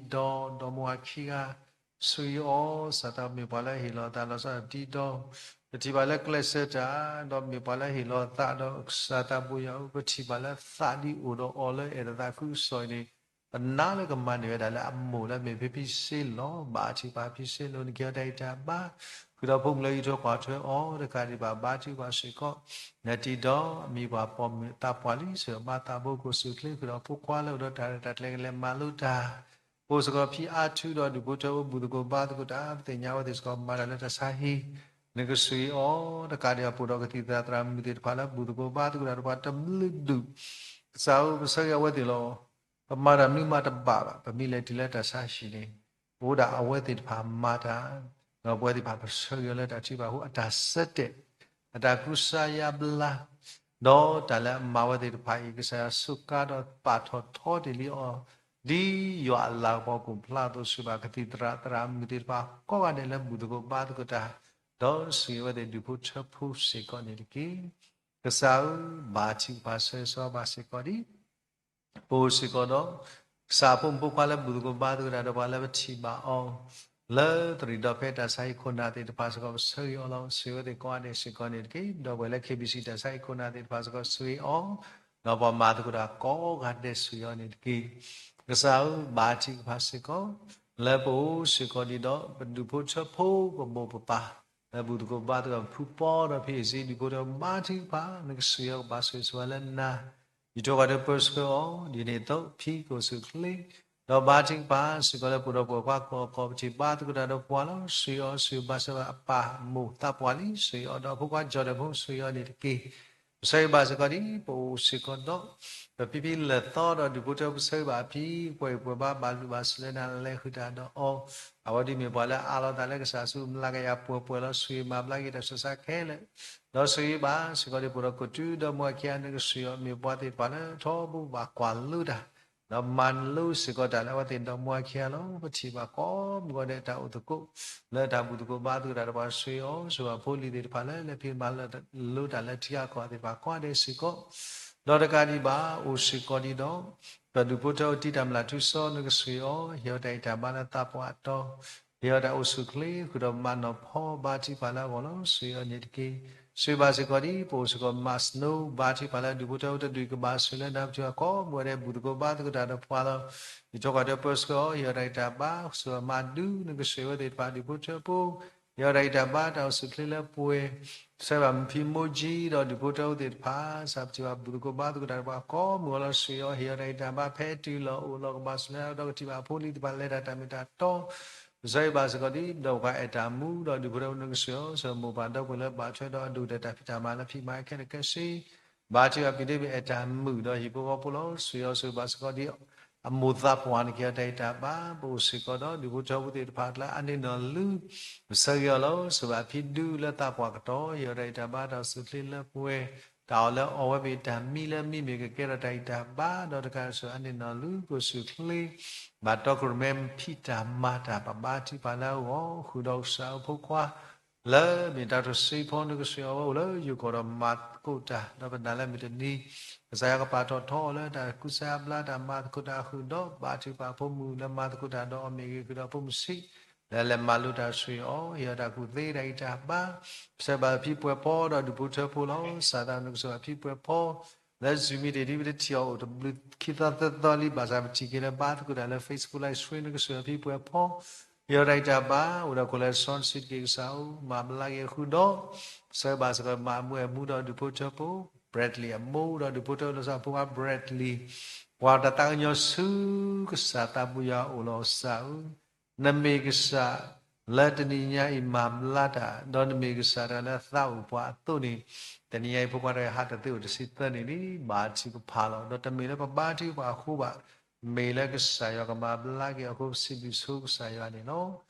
မါဝၤခံဂၤ ဆှၢအီၤ ကစၢ်သးမ့ၢ်ပှၤလၢဟ့ၣ်လီၤအသးလီၤဆီဒ်ပတံၤဒီ, ပထံၣ်ဘၣ်လၢကျဲးစၢးတၢ် ဒီးမ့ၢ်ပှၤလၢဟ့ၣ်လီၤအသးဒီးကစၢ်သးဘိယွၤဧၢ ပထံၣ်ဘၣ်လၢသးဒ်အိၣ်ဒီးအီၤလၢအဲၣ်တသးခုကစီၣ်အံၤန့ၣ်, ပနာ်လၢကမၤန့ၢ်ဝဲဒၣ်လၢအမိၢ်လၢမ့ၢ်ဖံဖံစ့လီၤ. ဘါထုကဖၣ်ဖံစ့လီၤ နကဟ့ၣ်အီၤတၢ်ဂံၢ်တၢ်ဘါ, ဃုာ်ဒီးဖိမုၣ်လၢအံးထွဲကွၢ်ထွဲအီၤ တကးဒံးဘၣ် ဘါထုကဖၣ်စ့ၢ်ကီး နတံၤဒီ အမံၤပှၢ်ပိာ်မုၣ်သးပှၢ်လံ စၢၤဘါသးဘိကအိၣ်ဆူၣ်ချ့ ဃုာ်ဒီးဖိခွါလၢအိၣ်ဒီးတၢ်ရဲၣ်တၢ်ကျဲၤကလဲၤမၤလိတၢ် အိၣ်စ့ၢ်ကီးဖံအါထုဒီးဒူၣ်ဖိထၢဖိဘူၣ်သကိးဘါသကိးတၢ် ပသ့ၣ်ညါဝဲသ့ၣ်စ့ၢ်ကီး မၤတၢ်လၢတၢ်ဆါဟံၣ်, နကဆှၢအီၤ တကးဒံးဘၣ် ပအိၣ်ဒီးကသံၣ်သရၣ်သရၣ်မုၣ်သ့ၣ်တဖၣ်လၢဘူၣ်သကိးဘါသကိးတၢ်ဒီးပှၤတဘျုးဒူၣ်, ကစၢ်ဧၢ ပဆၢဂ့ၤအဝဲသ့ၣ်လီၤ. ပမၤတၢ်မနုၤမးတဘၣ်ဘၣ်, ပမ့ၢ်လဲၤတုၤလၢတၢ်ဆါဟံၣ်န့ၣ် အိၣ်ဒၣ်အဝဲသ့ၣ်တဖၣ်မၤတၢ်, ဒီးပဝဲသ့ၣ်တဖၣ်ပဆၢဂ့ၤအီၤလၢတၢ်ထုကဖၣ်အဃိ အတၢ်ဆၢတဲာ်, အတၢ်ကူစါယါဘျါ, ဒီးတၢ်လၢအမၤဝဲသ့ၣ်တဖၣ်အံၤ ကစၢ်ယွၤစူးကါဒီးပာ်ထီၣ်ထီတ့ၢ်လံအီၤ, ဒ်ယွၤအလၤကပီၤကအိၣ်ဖျါအသိး ဆှၢဘၣ်ကသံၣ်သရၣ်သရၣ်မုၣ်သ့ၣ်တဖၣ်ကိးဂၤဒဲးလၢဘူၣ်သကိးဘါသကိးတၢ်, ဒီးဆှၢဝဲသ့ၣ်ဒူၣ်ဖိထၢဖိစ့ၢ်ကီးန့ၣ်တက့ၢ်. ကစၢ်ဧၢ, ဘါထုကဖၣ်ဆၢဂ့ၤဆၢဝါဘၣ်စ့ၢ်ကီးဒံး ပအိၣ်စ့ၢ်ကီးဒီး ကစၢ်အဖိမုၣ်ဖိခွါလၢဘူၣ်သကိးဘါသကိးတၢ်ဒီးပှၤလၢပထံၣ်ဘၣ်အီၤ လၢတရံးဒီးဖဲတၢ်ဆါဟံၣ်ခိၣ်နၢ်သ့ၣ်တဖၣ်စ့ၢ်ကီး ပဆၢဂ့ၤအီၤလီၤ. ဆှၢဝဲသ့ၣ်ကိးဂၤဒဲးစ့ၢ်ကီးန့ၣ်တက့ၢ်. ဒီပုၢ်ဝဲၢ်လၢ KBC တၢ်ဆါဟံၣ်ခိၣ်နၢ်သ့ၣ်တဖၣ်စ့ၢ်ကီး ဆှၢဂ့ၤအီၤ, ဒီးပှၤမၤသကိးတၢ်ကိးဂၤဒဲးဆှၢဂ့ၤအီၤန့ၣ်တက့ၢ်. ကစၢ်ဧၢ, ဘါထုကဖၣ်စ့ၢ်ကီး လၢပအိၣ်စ့ၢ်ကီးဒံးဒီး ပဒူၣ်ဖိထၢဖိပမိၢ်ပပၢ် လၢဘူၣ်သကိးဘါသကိးတၢ်ဖုပီဒီးဖံအ့ၣ်စ့ဒူၣ်ဖိထၢ ဘါထုကဖၣ် နကဆှၢအီၤကဘၣ်ဆိၣ်ဂ့ၤဆိၣ်ဝါလၢနၤ ယံာ်ထီၣ်ပှၤတပၢဆှၢအီၤ ဒ်န့ၣ်အသိး ဖံကအိၣ်ဆူၣ်ချ့, ဒီးဘါထုကဖၣ်စ့ၢ်ကီးလၢပအိၣ်ဒီးပှၤကွၢ်ကီၢ်ကီၢ် ပထံၣ်ဘါသကိးတၢ်ဒီးပှၤလီၤ. ဆှၢအီၤဆှၢဘၣ်ဆှၢဘၣ်အပၢ်မိၢ်သးပှၢ်လံ, ဆှၢအီၤဒီးအဖိခွါကၠီၣ်တဲၣ်ဖိ ဆှၢအီၤန့ၣ်တက့ၢ်. ပဆၢဂ့ၤဘၣ်စ့ၢ်ကီးဒ် ပအိၣ်စ့ၢ်ကီးဒီး ပဖံဖံလၢာ်သီဒီးဒူၣ်ဖိထၢ ပဆၢဂ့ၤဘၣ်အဖံ ပှဲၤပှဲၤဘါ ဘၣ်လုၢ်ဘၣ်စၢၤလၢနၤ လဲၤဃုာ်တၢ်ဒီးအီၤ, အဝဲဒၣ်မ့ၢ်ပှၤလၢအအးလီၤသးလၢကစၢ်ဆူ မလၤကယၤပှဲၤပှဲၤလီၤ. ဆှၢဂ့ၤမၤဘျါက့ၤတၢ်ဆူးတၢ်ဆါခဲလၢာ်, ဒီးဆှၢဂ့ၤဘၣ်စ့ၢ်ကီးဒ်ပအိၣ်ဒီးကီၢ်သူဒီးမွဲၢ်ခံဂၤ နကဆှၢအီၤ မ့ၢ်ပှၤသ့ၣ်တဖၣ်လၢထီဘိဘၣ်ကွၢ်လိတၢ် ဒီးမၤလိစ့ၢ်ကီးတၢ်လၢအဝဲသ့ၣ်ဒီးမွဲၢ်ခံဂၤလီၤ. ပထံၣ်ဘၣ်ကိးမုၢ်ဂီၤဒဲးတၢ်အိၣ်သကိး လၢတၢ်ဘူၣ်သကိးဘါသကိးတၢ်ဒီးပှၤ ဆှၢအီၤ ဆှၢဘၣ်ဖိလံၤသ့ၣ်တဖၣ်လၢ လဲၤဖံးမၤလိတၢ်လၢထံဂၤကီၢ်ဂၤသ့ၣ်တဖၣ်ကိးဂၤဒဲးစ့ၢ်ကီး, ဒီးတကးဒံးဘၣ် အိၣ်စ့ၢ်ကီးဒံးဒီး ပဒူၣ်ဖိထၢအိၣ်တံၢ်တၢ်မျၢ်ထူစီ နကဆှၢအီၤ ဟ့ၣ်အီၤတၢ်အံၣ်တၢ်ဘါလၢသးပှၢ်အတီၤ, ဟ့ၣ်အီၤတၢ်အိၣ်ဆူၣ်ချ့ ဃုာ်ဒီးမၤနီၢ်ဖီဘါထုကဖၣ်လၢအဂီၢ်လီၤ. ဆှၢအီၤန့ၣ်တက့ၢ်. ဆှၢဘၣ်စ့ၢ်ကီးဒ် ပအိၣ်စ့ၢ်ကီးမၤစနိ ဘါထုကဖၣ်လၢဒူၣ်ဖိထၢ တဒူၣ်ကဘၣ်ဆှၢလၢနၤ ပထံၣ်ဘၣ်ကိးမုၢ်ဂီၤဒဲး ဘူၣ်သကိးဘါသကိးတၢ်ဒီးပှၤလီၤ. ယံာ်ထီၣ်ပှၤတပၢဆှၢအီၤ ဟ့ၣ်အီၤတၢ်အံၣ်တၢ်ဘါ ဆှၢအီၤမၤဒုး နကဆှၢဝဲသ့ၣ်တဖၣ်ဒူၣ်ဖိထၢဖိ ဟ့ၣ်အီၤတၢ်အံၣ်တၢ်ဘါ တၢ်အိၣ်ဆူၣ်ချ့လၢပှဲၤ, ဆှၢဘၣ်မုၢ်ဖံမိၢ်ကၠံဒီးဒူၣ်ဖိထၢဖိသ့ၣ်တဖၣ် စးပထံၣ်ဘၣ်ဘူၣ်သကိးဘါသကိးတၢ်ဒီးပှၤကိးမုၢ်ဂီၤလီၤ. ဆှၢအီၤ ဟ့ၣ်အီၤတၢ်အံၣ်တၢ်ဘါ ဖဲတုၤလီၤအိၣ်လီၤကဘၣ်ဆှၢလၢဒီးကထံၣ်ဘၣ်အဖိလံၤသ့ၣ်တဖၣ် လဲၤတၢ်တၢ်မ့ၢ်တၢ်တီ ပဆၢဂ့ၤဘၣ်စ့ၢ်ကီးဒ် ဒီးပှၤအဲၣ်တၢ်မုာ်ဒီးဒူၣ်ဖိထၢဖိ နကဆှၢအီၤ ဆှၢမိၢ်ပၢ်ဒီပုၢ်ဝဲၢ်လၢဘၣ်ထွဲဒီးအဒိၣ်ကတၢၢ်တၢ်ဖံးတၢ်မၤလၢဖံးမၤခဲလၢာ်ခဲဆ့, ဘါထုကဖၣ်ပျံၤတ့ၢ်မ့ၢ်အဲၣ်တၢ်မုာ်ဒီးဟံၣ်ဖိဃီဖိလီၤ. ဆှၢအီၤဆှၢဘၣ်စ့ၢ်ကီးဒ် အမိၢ်သးပှၢ်န့ၣ် ကဟ့ၣ်အီၤတၢ်အံၤတၢ်ဘါ, ပအိၣ်စ့ၢ်ကီးဒီးဒူၣ်ဖိထၢဖိသ့ၣ်တဖၣ်အကျါ အန့ၢ်နီၢ်လုၢ် ပဆၢဂ့ၤအီၤလီၤ. ဆိၣ်ဂ့ၤဘၣ်ဖံဒူလၢသးပှၢ်ကတီၢ် ဟ့ၣ်အီၤတၢ်အံၤတၢ်ဘါ တၢ်အိၣ်ဆူၣ်အိၣ်ချ့လၢပှဲၤ, တၢ်အီၣ်လၢအီဝဲမ့ၢ်တၢ်မံလၢမံမ့ၢ်ကကဲထီၣ်တၢ်အံၤတၢ်ဘါ, ဒီးတကးဒံးဘၣ် အန့ၢ်နီၢ်လုၢ် ကအိၣ်ဆူၣ်အိၣ်ချ့ ဘၣ်တီကရၢၢ်မဲ ဖံးတၢ်မၤတၢ် ပဘါထုကဖၣ်လၢအဂီၢ် ဃုာ်ဒီးကစၢ်အဖိခွါ လၢမ့ၢ်တၢ်တစ့ဖီ နကဆှၢအီၤဝဲအိၣ်လၢယိၤကီၢ်ဒီးမၤသကိးတၢ် ဒီးပနာ်လၢမုၢ်တနံၤ ကစၢ်ယွၤကပာ်ထီၣ်ထီအီၤလၢတၢ်ကူစါအဘျါ တၢ်မၤသကိးတၢ်ဃုာ်ဒီး ဘါထုကဖၣ်အဖိမုၣ်လၢမၤသကိးတၢ်ဒီးအီၤမ့ၢ်ဂ့ၤ ဃုာ်ဒီးဖိမုၣ်ဆံး လၢလဲၤမၤလိတၢ်ဆှၢအီၤ ဟ့ၣ်အီၤတၢ်ကူၣ်သ့တၢ်အံၤတၢ်ဘါ, ပဆၢဂ့ၤဘၣ်ဖံပှဲၤဖီဒီးဒူၣ်ဖိထၢဖိလီၤ. စၢ်သးနကဆှၢဘၣ်ဖံပှဲၤဖီ လၢ Zoom meeting ဒ်ပတထံၣ်အီၤအိၣ်တဘျုးခံသီသၢသီလံ ဘၣ်ဆၣ်ပထံၣ်က့ၤလၢဘါသကိးတၢ်လၢ Facebook Live Stream နကဆှၢဘၣ်ဖံပှဲၤဖီ ဟ့ၣ်အီၤတၢ်အံၤတၢ်ဘါ အိၣ်ဒီးကိးလၢစီဆှံတက့ၢ် ကစၢ်ဧၢ မၤဘျါက့ၤအဃုာ်ဒီး ပဆၢဂ့ၤဘၣ်စ့ၢ်ကီး မၤအမုာ်အမူဒီးဒူၣ်ဖိထၢဖိ Bradley အမိၢ်ဒီးဒူၣ်ဖိထၢဖိလီၤဆီ ဖိခွါ Bradley ပှၤတၢ်သးကညီၤဆူကစၢ်သးပူၤယွၤအအိၣ်လီၤ ကစၢ်ဧၢ နမ့ၢ်ကစၢ်လၢတနံၤညါအံၤမၤဘျါတၢ် ဒီးနမ့ၢ်ကစၢ်တဂၤလၢသးအိၣ်ပှၤအသိးန့ၣ် တနံၤညါအံၤဖိခွါတဂၤဟးတသ့အိၣ်တဆံသၢနံၣ်လံ ဘါထုကဖၣ်လီၤ. ဒီးတမ့ၢ်လၢပဘါထုကဖၣ်အဃိဘၣ်, မ့ၢ်လၢကစၢ်ယွၤကမၤဘျါက့ၤအဃိ ပစံးဘျုးဆိကစၢ်ယွၤန့ၣ်လီၤ.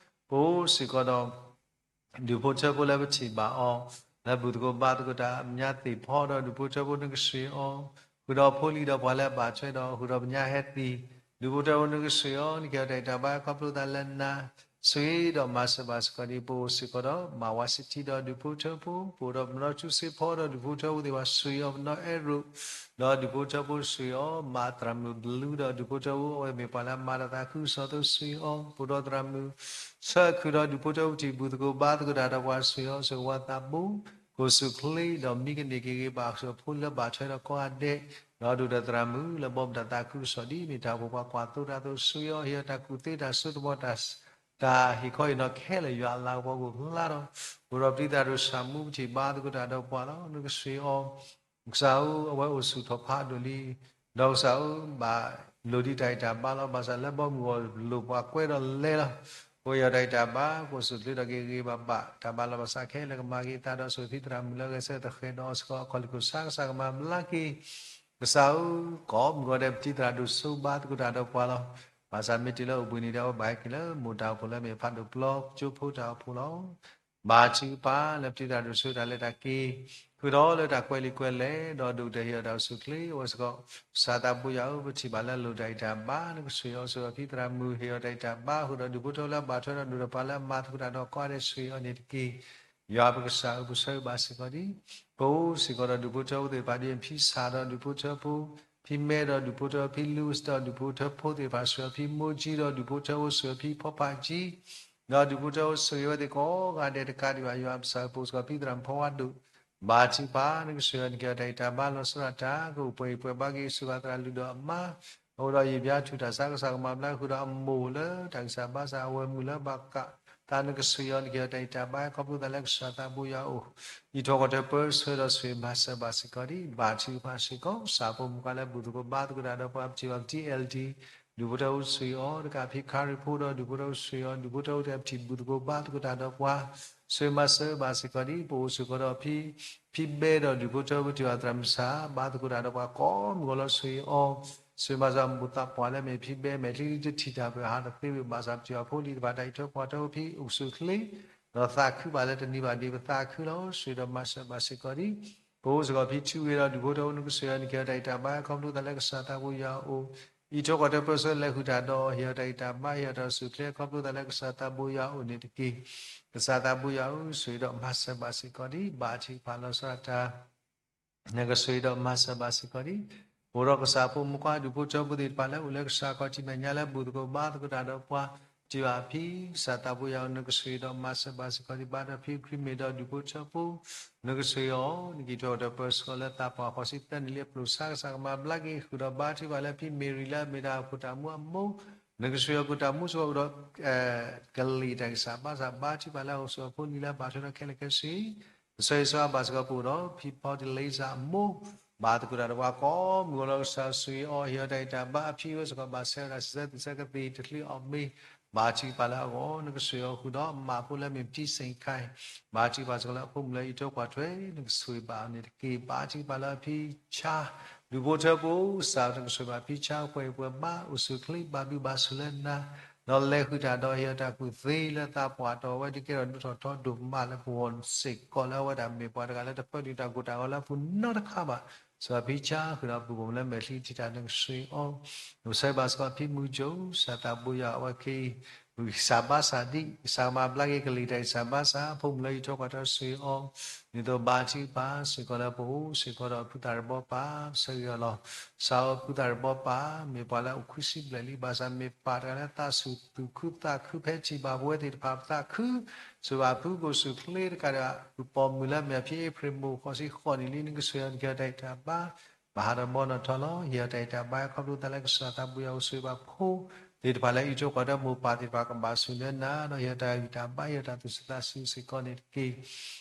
ပအိၣ်စ့ၢ်ကီးဒီး ဒူၣ်ဖိထၢဖိလၢပထံၣ်ဘၣ်အီၤ လၢဘူၣ်သကိးဘါသကိးတၢ်အမဲာ်ညါသ့ၣ်ဖီဒီးဒူၣ်ဖိထၢဖိနကဆှၢအီၤ ဃုာ်ဒီးဖိလံၤဒီးပှၤလၢအဘၣ်ထွဲဒီး ဃုာ်ဒီးပညါဟဲသံ ဒူၣ်ဖိထၢဖိနကဆှၢအီၤ နကဟ့ၣ်အီၤတၢ်အံၤတၢ်ဘါခီဖျိသးလၢနၤ ဆိၣ်ဂ့ၤဒီးမၤစၢၤဘၣ်စ့ၢ်ကီးဒ် ပအိၣ်စ့ၢ်ကီးဒီး မၤဝါစံးထံဒီးဒူၣ်ဖိထၢဖိ ပအိၣ်ဒီးပနီၢ်ထူစ့ဖီဒီးဒူၣ်ဖိထၢဖိသ့ၣ်တဖၣ် ဆိၣ်ဂ့ၤအီၤပနီၢ်အဲၣ်ရိၣ် ဒီးဒူၣ်ဖိထၢဖိဆိၣ်ဂ့ၤအီၤ မၤသရၣ်မုၣ်ဘလူးဒီးဒူၣ်ဖိထၢဖိ အဝဲမ့ၢ်ပှၤလၢအမၤတၢ်သးခုကစီၣ်အသိး ဆိၣ်ဂ့ၤအီၤ ပအိၣ်ဒီးသရၣ်မုၣ် ဆၢခုဒီးဒူၣ်ဖိထၢဖိထံၣ်ဘူၣ်သကိးဘါသကိးတၢ်ဒီးပှၤ ဆိၣ်ဂ့ၤအီၤ ဆိၣ်ဂ့ၤဝဲသးဘိ ကအိၣ်ဆူၣ်အိၣ်ချ့ ဒီးမံကန့ၢ်က့ၤဂ့ၤဘၣ်အဖိလၢဘၣ်ထွဲဒီးကိးဂၤဒဲး ဒီးဒိၣ်ဒီးသရၣ်မုၣ်လၢဘီမုၢ်တၢ်သးခုကစီၣ် ဒ်မ့ၢ်တၢ်အိၣ်ဖှိၣ်ပှၤကွၢ်သိတၢ်အသိး ဆိၣ်ဂ့ၤအီၤ ဟ့ၣ်အီၤတၢ်ကူၣ်သ့တၢ်စိတၢ်ကမီၤ တၢ်ဟ့ၣ်ခီဟ့ၣ်နီၤခဲလၢာ် ယွၤအလၤကပီၤကအိၣ်ဖျါဒီး အိၣ်ဒီးပတံၤသရၣ်ဒိၣ်ဆၣ်မူ ပထံၣ်ဘါသကိးတၢ်ဒီးပှၤလီၤ နကဆိၣ်ဂ့ၤအီၤ ကစၢ်ဧၢ အဝဲအိၣ်ဆူၣ်ထီၣ်ဖးဒိၣ်လံ ဒီးကစၢ်ဧၢ ဘၣ်လိၣ်ဒံးတၢ်အံၤတၢ်ဘါလီၤ ဘၣ်ဆၣ်လၢဘီမုၢ်အီၤလိၣ်ပှၤကွဲဒီးလဲၤလီၤ ပဟ့ၣ်အီၤတၢ်အံၤတၢ်ဘါ ကအိၣ်ဆူၣ်အိၣ်ချ့ဒီးက့ၤဂ့ၤဘၣ်ဘၣ် တၢ်ဘါလီၤဘၣ်စးခဲလၢာ်ကမၤက့ၤအသးဒီးဆိၣ်ဂ့ၤဖံသရၣ်မုၣ်လၢအဂဲၤဆၢထၢၣ်တဃဲၤဒီးအီၤစ့ၢ်ကီး အခီၣ်လံၢ်ခိၣ်ဆါကစၢ်ကမၤဘျါက့ၤ ကစၢ်ဧၢ ကိးမုၢ်ဂီၤဒဲးပတံၤသရၣ်ဒိၣ်စိဘါသကိးတၢ်ဒီးပှၤလီၤ ဘၣ်ဆၣ်မ့ၢ်တုၤလၢအိၣ်ဘှံးနံၤဒီးအဝဲဘၣ်ဟဲက့ၤလၢမိၢ်တၢ်အိၣ်ဖှိၣ်လၢမ့ၢ်ဖးဒိၣ်ပျီကၠိဖိတၢ်အိၣ်ဖှိၣ်လီၤ ဘါထုကဖၣ်လၢပတံၤသရၣ်ဒိၣ်စိတၢ်လဲၤတၢ်က့ၤ ဃုာ်ဒီးလၢတၢ်ကွဲးလံာ်ကွဲးလဲၢ် ဒီးဒိၣ်ကတၢၢ်ဟ့ၣ်အီၤတၢ်အိၣ်ဆူၣ်အိၣ်ချ့ အဝဲစ့ၢ်ကီး ကစၢ်သးပူၤယွၤဧၢ ပထံၣ်ဘၣ်လၢလိၣ်တၢ်အံၤတၢ်ဘါ နကဆိၣ်ဂ့ၤအီၤဆိၣ်ဂ့ၤဖံသရၣ်မုၣ် ဟ့ၣ်အီၤတၢ်အံၤတၢ်ဘါ ဃုာ်ဒီးဒူၣ်ဖိထၢဖိလၢအဘၣ်ထွဲဒီးဒိၣ်ဒီးပှၤလၢအမၤသကိးတၢ်ဒီးကိးဂၤဒဲး ဆိၣ်ဂ့ၤအီၤန့ၣ်တက့ၢ် ယွၤပကစၢ်ဧၢ ပဆၢဂ့ၤဘၣ်စ့ၢ်ကီးဒ် ပအိၣ်စ့ၢ်ကီးဒီးဒူၣ်ဖိထၢဖိသ့ၣ်တဖၣ်ဒ်ဖံစၢ်ဒီးဒူၣ်ဖိထၢဖိ, ဖံမဲဒီးဒူၣ်ဖိထၢဖိ, ဖံလူးစ့ဒီး ဒူၣ်ဖိထၢဖိသ့ၣ်တဖၣ် ဆိၣ်ဂ့ၤအီၤဖံမိၢ်ကၠံဒီးဒူၣ်ဖိထၢဖိ ဆိၣ်ဂ့ၤအီၤဖံဖီဖးကၠံ ဒီးဒူၣ်ဖိထၢဖိ ဆိၣ်ဂ့ၤဝဲသ့ၣ်ကိးဂၤဒဲးတကးဒံးဘၣ် ယွၤပကစၢ်ဧၢ ပအိၣ်စ့ၢ်ကီးဖံသရၣ်မုၣ်ဖီဝါဒိၣ် ဘါထုကဖၣ် နကဆိၣ်ဂ့ၤအီၤ နကဟ့ၣ်အီၤတၢ်အံၤတၢ်ဘါလီၤဆီဒၣ်တၢ် ကအိၣ်ပှဲၤဂံၢ်ပှဲၤဘါက့ၤ ဆိၣ်ဂ့ၤသရၣ်လုၢ်ဒီးအမါ အအိၣ်ဒီးယံာ်ဘျါထူၣ်တၢ်ဆါ ကစၢ်ကမၤဘျါဃုာ်ဒီးအမိၢ်လၢတၢ်ဂံၢ်စၢ်ဘါစၢ် အဝဲမုၣ်လၢဘၣ်ကးတၢ် နကဆိၣ်ဂ့ၤအီၤ နကဟ့ၣ်အီၤတၢ်အံၤတၢ်ဘါ ခီဖျိသးလၢကစၢ်သးဘိယွၤအအိၣ် အံးထွဲကွၢ်ထွဲပၢဆှၢဒီးဆိၣ်ဂ့ၤမၤစၢၤဘၣ်စ့ၢ်ကီးဒ် ဘါထုကဖၣ်စ့ၢ်ကီး ကစၢ်ဖိမုၣ်ခွါလၢဘူၣ်သကိးဘါသကိးတၢ်ဒီးပှၤ ပထံၣ်ဘၣ်ပတံၤ အဲလ်ဒံ ဒူၣ်ဖိထၢဖိဆိၣ်ဂ့ၤအီၤ တကးဖံခါရံၣ်ဖိဒီးဒူၣ်ဖိထၢဖိဆိၣ်ဂ့ၤအီၤ ဒူၣ်ဖိထၢဖိတကးပထံၣ်ဘူၣ်သကိးဘါသကိးတၢ်ဒီးပှၤ ဆိၣ်ဂ့ၤမၤစၢၤဘၣ်စ့ၢ်ကီးဒ် ပအိၣ်စ့ၢ်ကီးဒီးဖံ ဖံဘဲဒီးဒူၣ်ဖိထၢဖိ ပထံၣ်ဘၣ်သရၣ်မုၣ်ဆၣ် ဘါသကိးတၢ်ဒီးပှၤကိးမုၢ်ဂီၤလီၤ ဆိၣ်ဂ့ၤအီၤ ဆိၣ်ဂ့ၤမၤစၢၤမိၢ်သးပှၢ်လၢမ့ၢ်ဖံဘဲ မဲာ်ချံတထံၣ်တၢ်ပၢၢ်ဟးတသ့ဝံၤ ဘၣ်ဆၣ်ပထံၣ်ဘၣ်ဖိလံၤတဖၣ်တၢ်အံးထွဲကွၢ်ထွဲ ဖံအိၣ်ဆူၣ်အိၣ်ချ့ ဒီးသးခုဘၣ်လၢတနံၤဘၣ်ဒ်ပသးခုလီၤ ဆိၣ်ဂ့ၤဒီးမၤစၢၤဘၣ်စ့ၢ်ကီးဒ် ပအိၣ်စ့ၢ်ကီးဖံထူဂ့ၤဒီးဒူၣ်ဖိထၢဖိ နကဆိၣ်ဂ့ၤအီၤ နကဟ့ၣ်အီၤတၢ်အံးတၢ်ဘါ ခီဖျိသးလၢကစၢ်သးဘိယွၤအအိၣ် အံးထွဲကွၢ်ထွဲပၢဆှၢလဲၤဃုာ်တၢ်ဒီး ဟ့ၣ်အီၤတၢ်အံးတၢ်ဘါ ဟ့ၣ်အီၤတၢ်အိၣ်ဆူၣ်အိၣ်ချ့ ခီဖျိသးလၢကစၢ်သးဘိယွၤအအိၣ်န့ၣ်တက့ၢ်. ကစၢ်သးဘိယွၤဧၢ ဆိၣ်ဂ့ၤဒီးမၤစၢၤဘၣ်စ့ၢ်ကီးဒ် ဘါထုကဖၣ်လီၤဆီဒၣ်တၢ် နကဆိၣ်ဂ့ၤဒီးမၤစၢၤဘၣ်စ့ၢ်ကီးဒ် အိၣ်ဒီးကစၢ်ဖိမုၣ်ခွါဒူၣ်ဖိထၢဖိသ့ၣ်တဖၣ်လၢအိၣ်လၢကစၢ်ခီၣ်ထံးမဲာ်ညါလၢဘူၣ်သကိးဘါသကိးတၢ်ဒီးပှၤ ပထံၣ်ဘၣ်ဖံ ကစၢ်သးဘိယွၤဧၢ နကဆိၣ်ဂ့ၤဒီးမၤစၢၤဘၣ်စ့ၢ်ကီးဒ် ဘါဒီးဖံခရံာ်မ့ၢ်ဒီးဒူၣ်ဖိထၢဖိ နကဆိၣ်ဂ့ၤအီၤ နကံးထီၣ်ဒီးပၢဆှၢလၢသးပှၢ်ဃိးဆံသၢနံၣ်လံအပျိာ်ဆါ ကစၢ်ကမၤဘျါက့ၤဃုာ်ဒီးဘါထုကဖၣ်လၢဖံမ့ၤရံၤလၢအမ့ၢ်ဒၣ် အခိၣ်တၢ်မူအမိၢ် နကဆိၣ်ဂ့ၤအခိၣ်တၢ်မူစ့ၢ်ကီးအိၣ်ဒီး ကလံၤတၢ်ဂံၢ်စၢ်ဘါစၢ် ဘါထုကဖၣ်လၢအအိၣ်ဆိးအဖိလံၤလၢအဘၣ်ထွဲဒီးခဲလၢာ်ခဲဆ့ ကစၢ်ယွၤဘၣ်စ့ၢ်ကီးပအိၣ်ဒီး ဖံဖီတလ့စၢ်အမိၢ် ဘါသကိးတၢ်ဒီးပှၤကိးမုၢ်ဂီၤလီၤ ကစၢ်ဆိၣ်ဂ့ၤအီၤ ဟ့ၣ်အီၤတၢ်အံးတၢ်ဘါ အဖံဝဲစ့ၢ်ကီးဘၣ်ဆဲးဝဲဒၣ် စံးဆၢသံဆၢကသံၣ်တချုးအီၣ်မ့ၤ ဘါထုကဖၣ်လၢအဂီၢ် နကဆိၣ်ဂ့ၤအီၤဃုာ်ဒီး မၤဖိလၢမ့ၢ်ပတံစ့ၣ်ခါ ဘါထုကဖၣ်စ့ၢ်ကီးလၢအဖိမုၣ်လၢအံးထွဲကွၢ်ထွဲ နကဆိၣ်ဂ့ၤဘၣ်အီၤန့ၣ်တက့ၢ်. ဘါထုကဖၣ်လၢအဖံဆါ ဒူၣ်ဖိထၢဖိ ကစၢ်နကဆိၣ်ဂ့ၤဘၣ်ဖံဆါ ပှဲၤပှဲၤဘါ အိၣ်ဆူၣ်အိၣ်ချ့ ဘၣ်ဘျုးဘၣ်ဆိၣ်လၢနၤ, ဒီးလဲၤဃုာ်တၢ်ဒီးဟ့ၣ်အီၤတၢ်ကူၣ်သ့လၢသးပှၢ်တီၤဝဲ ဒ်ကဲထီၣ်ဒိၣ်ထီၣ်ထီဒိၣ်မးလၢပဂီၢ်စ့ၢ်ကီး လၢအဝဲဒၣ်မ့ၢ်ပှၤတဂၤလၢတပၢနုာ်တၢ်ကိၢ်တၢ်ဂီၤလၢအပူၤနီတခါဘၣ်. ဆိၣ်ဂ့ၤဘၣ်ဖံဆါ ဃုာ်ဒီးပူၤပိာ်မုၣ်လၢမဲာ်ချံထံတၢ် နကဆိၣ်ဂ့ၤအီၤ, ဆိၣ်ဂ့ၤဘၣ်စ့ၢ်ကီးဖံမုၢ်ကၠိ ကစၢ်သးဘိယွၤ အဝဲက့ၤ ဂံၢ်စၢ်ဘါစၢ်ဒံး ကစၢ်ကမၤဘျါက့ၤကလံၤတၢ်ဂံၢ်စၢ်ဘါစၢ် ဖိမုၣ်လၢအံးထွဲကွၢ်ထွဲ ဆိၣ်ဂ့ၤအီၤ, ဒ်သိးဘါထုကဖၣ်စ့ၢ်ကီးလၢပအိၣ်စ့ၢ်ကီးဒီးဖုသၣ်တဘီပၢ် ပဆၢဂ့ၤအီၤလီၤ. ကစၢ်ဧၢ ဖုသၣ်တဘီပၢ် မ့ၢ်ပှၤလၢအအိၣ်ခွံဆံဘျဲၣ်လံ ဘၣ်ဆၣ်မ့ၢ်ပၢ်တဂၤလၢသးစူၤသူၣ်ခုသးခု ဖဲထံၣ်ဘၣ်ပဝဲသ့ၣ်တဖၣ်ပသးခု ဆိၣ်ဂ့ၤဘၣ်ဖုကိၣ် ဆိၣ်ချ့တကးဒီး ပူၤပိာ်မုၣ်လၢမဲာ်ဖံအ့ဖြ့ၣ်မိၢ် ဃိးဆံဃိးနံၣ်လံ နကဆိၣ်ဂ့ၤအီၤ နကဟ့ၣ်အီၤတၢ်ဂံၢ်တၢ်ဘါ ဘၣ်ဟးထီၣ်ဘီနီၢ်ထီၣ်လီၤ. ဟ့ၣ်အီၤတၢ်ဂံၢ်တၢ်ဘါ ခီဖျိသးလၢကစၢ်သးဘိယွၤအိၣ်ဆိၣ်ဂ့ၤဘၣ်ဖိ သ့ၣ်တဖၣ်လၢအံးထွဲကွၢ်ထွဲမိၢ်ပၢ်သ့ၣ်တဖၣ်ကဘၣ်ဆိၣ်ဂ့ၤလၢနၤ ဒီးဟ့ၣ်အီၤတၢ်ဂံၢ်တၢ်ဘါ ဟ့ၣ်အီၤတၢ်သူၣ်စူၤသးစူၤစ့ၢ်ကီးန့ၣ်တက့ၢ်.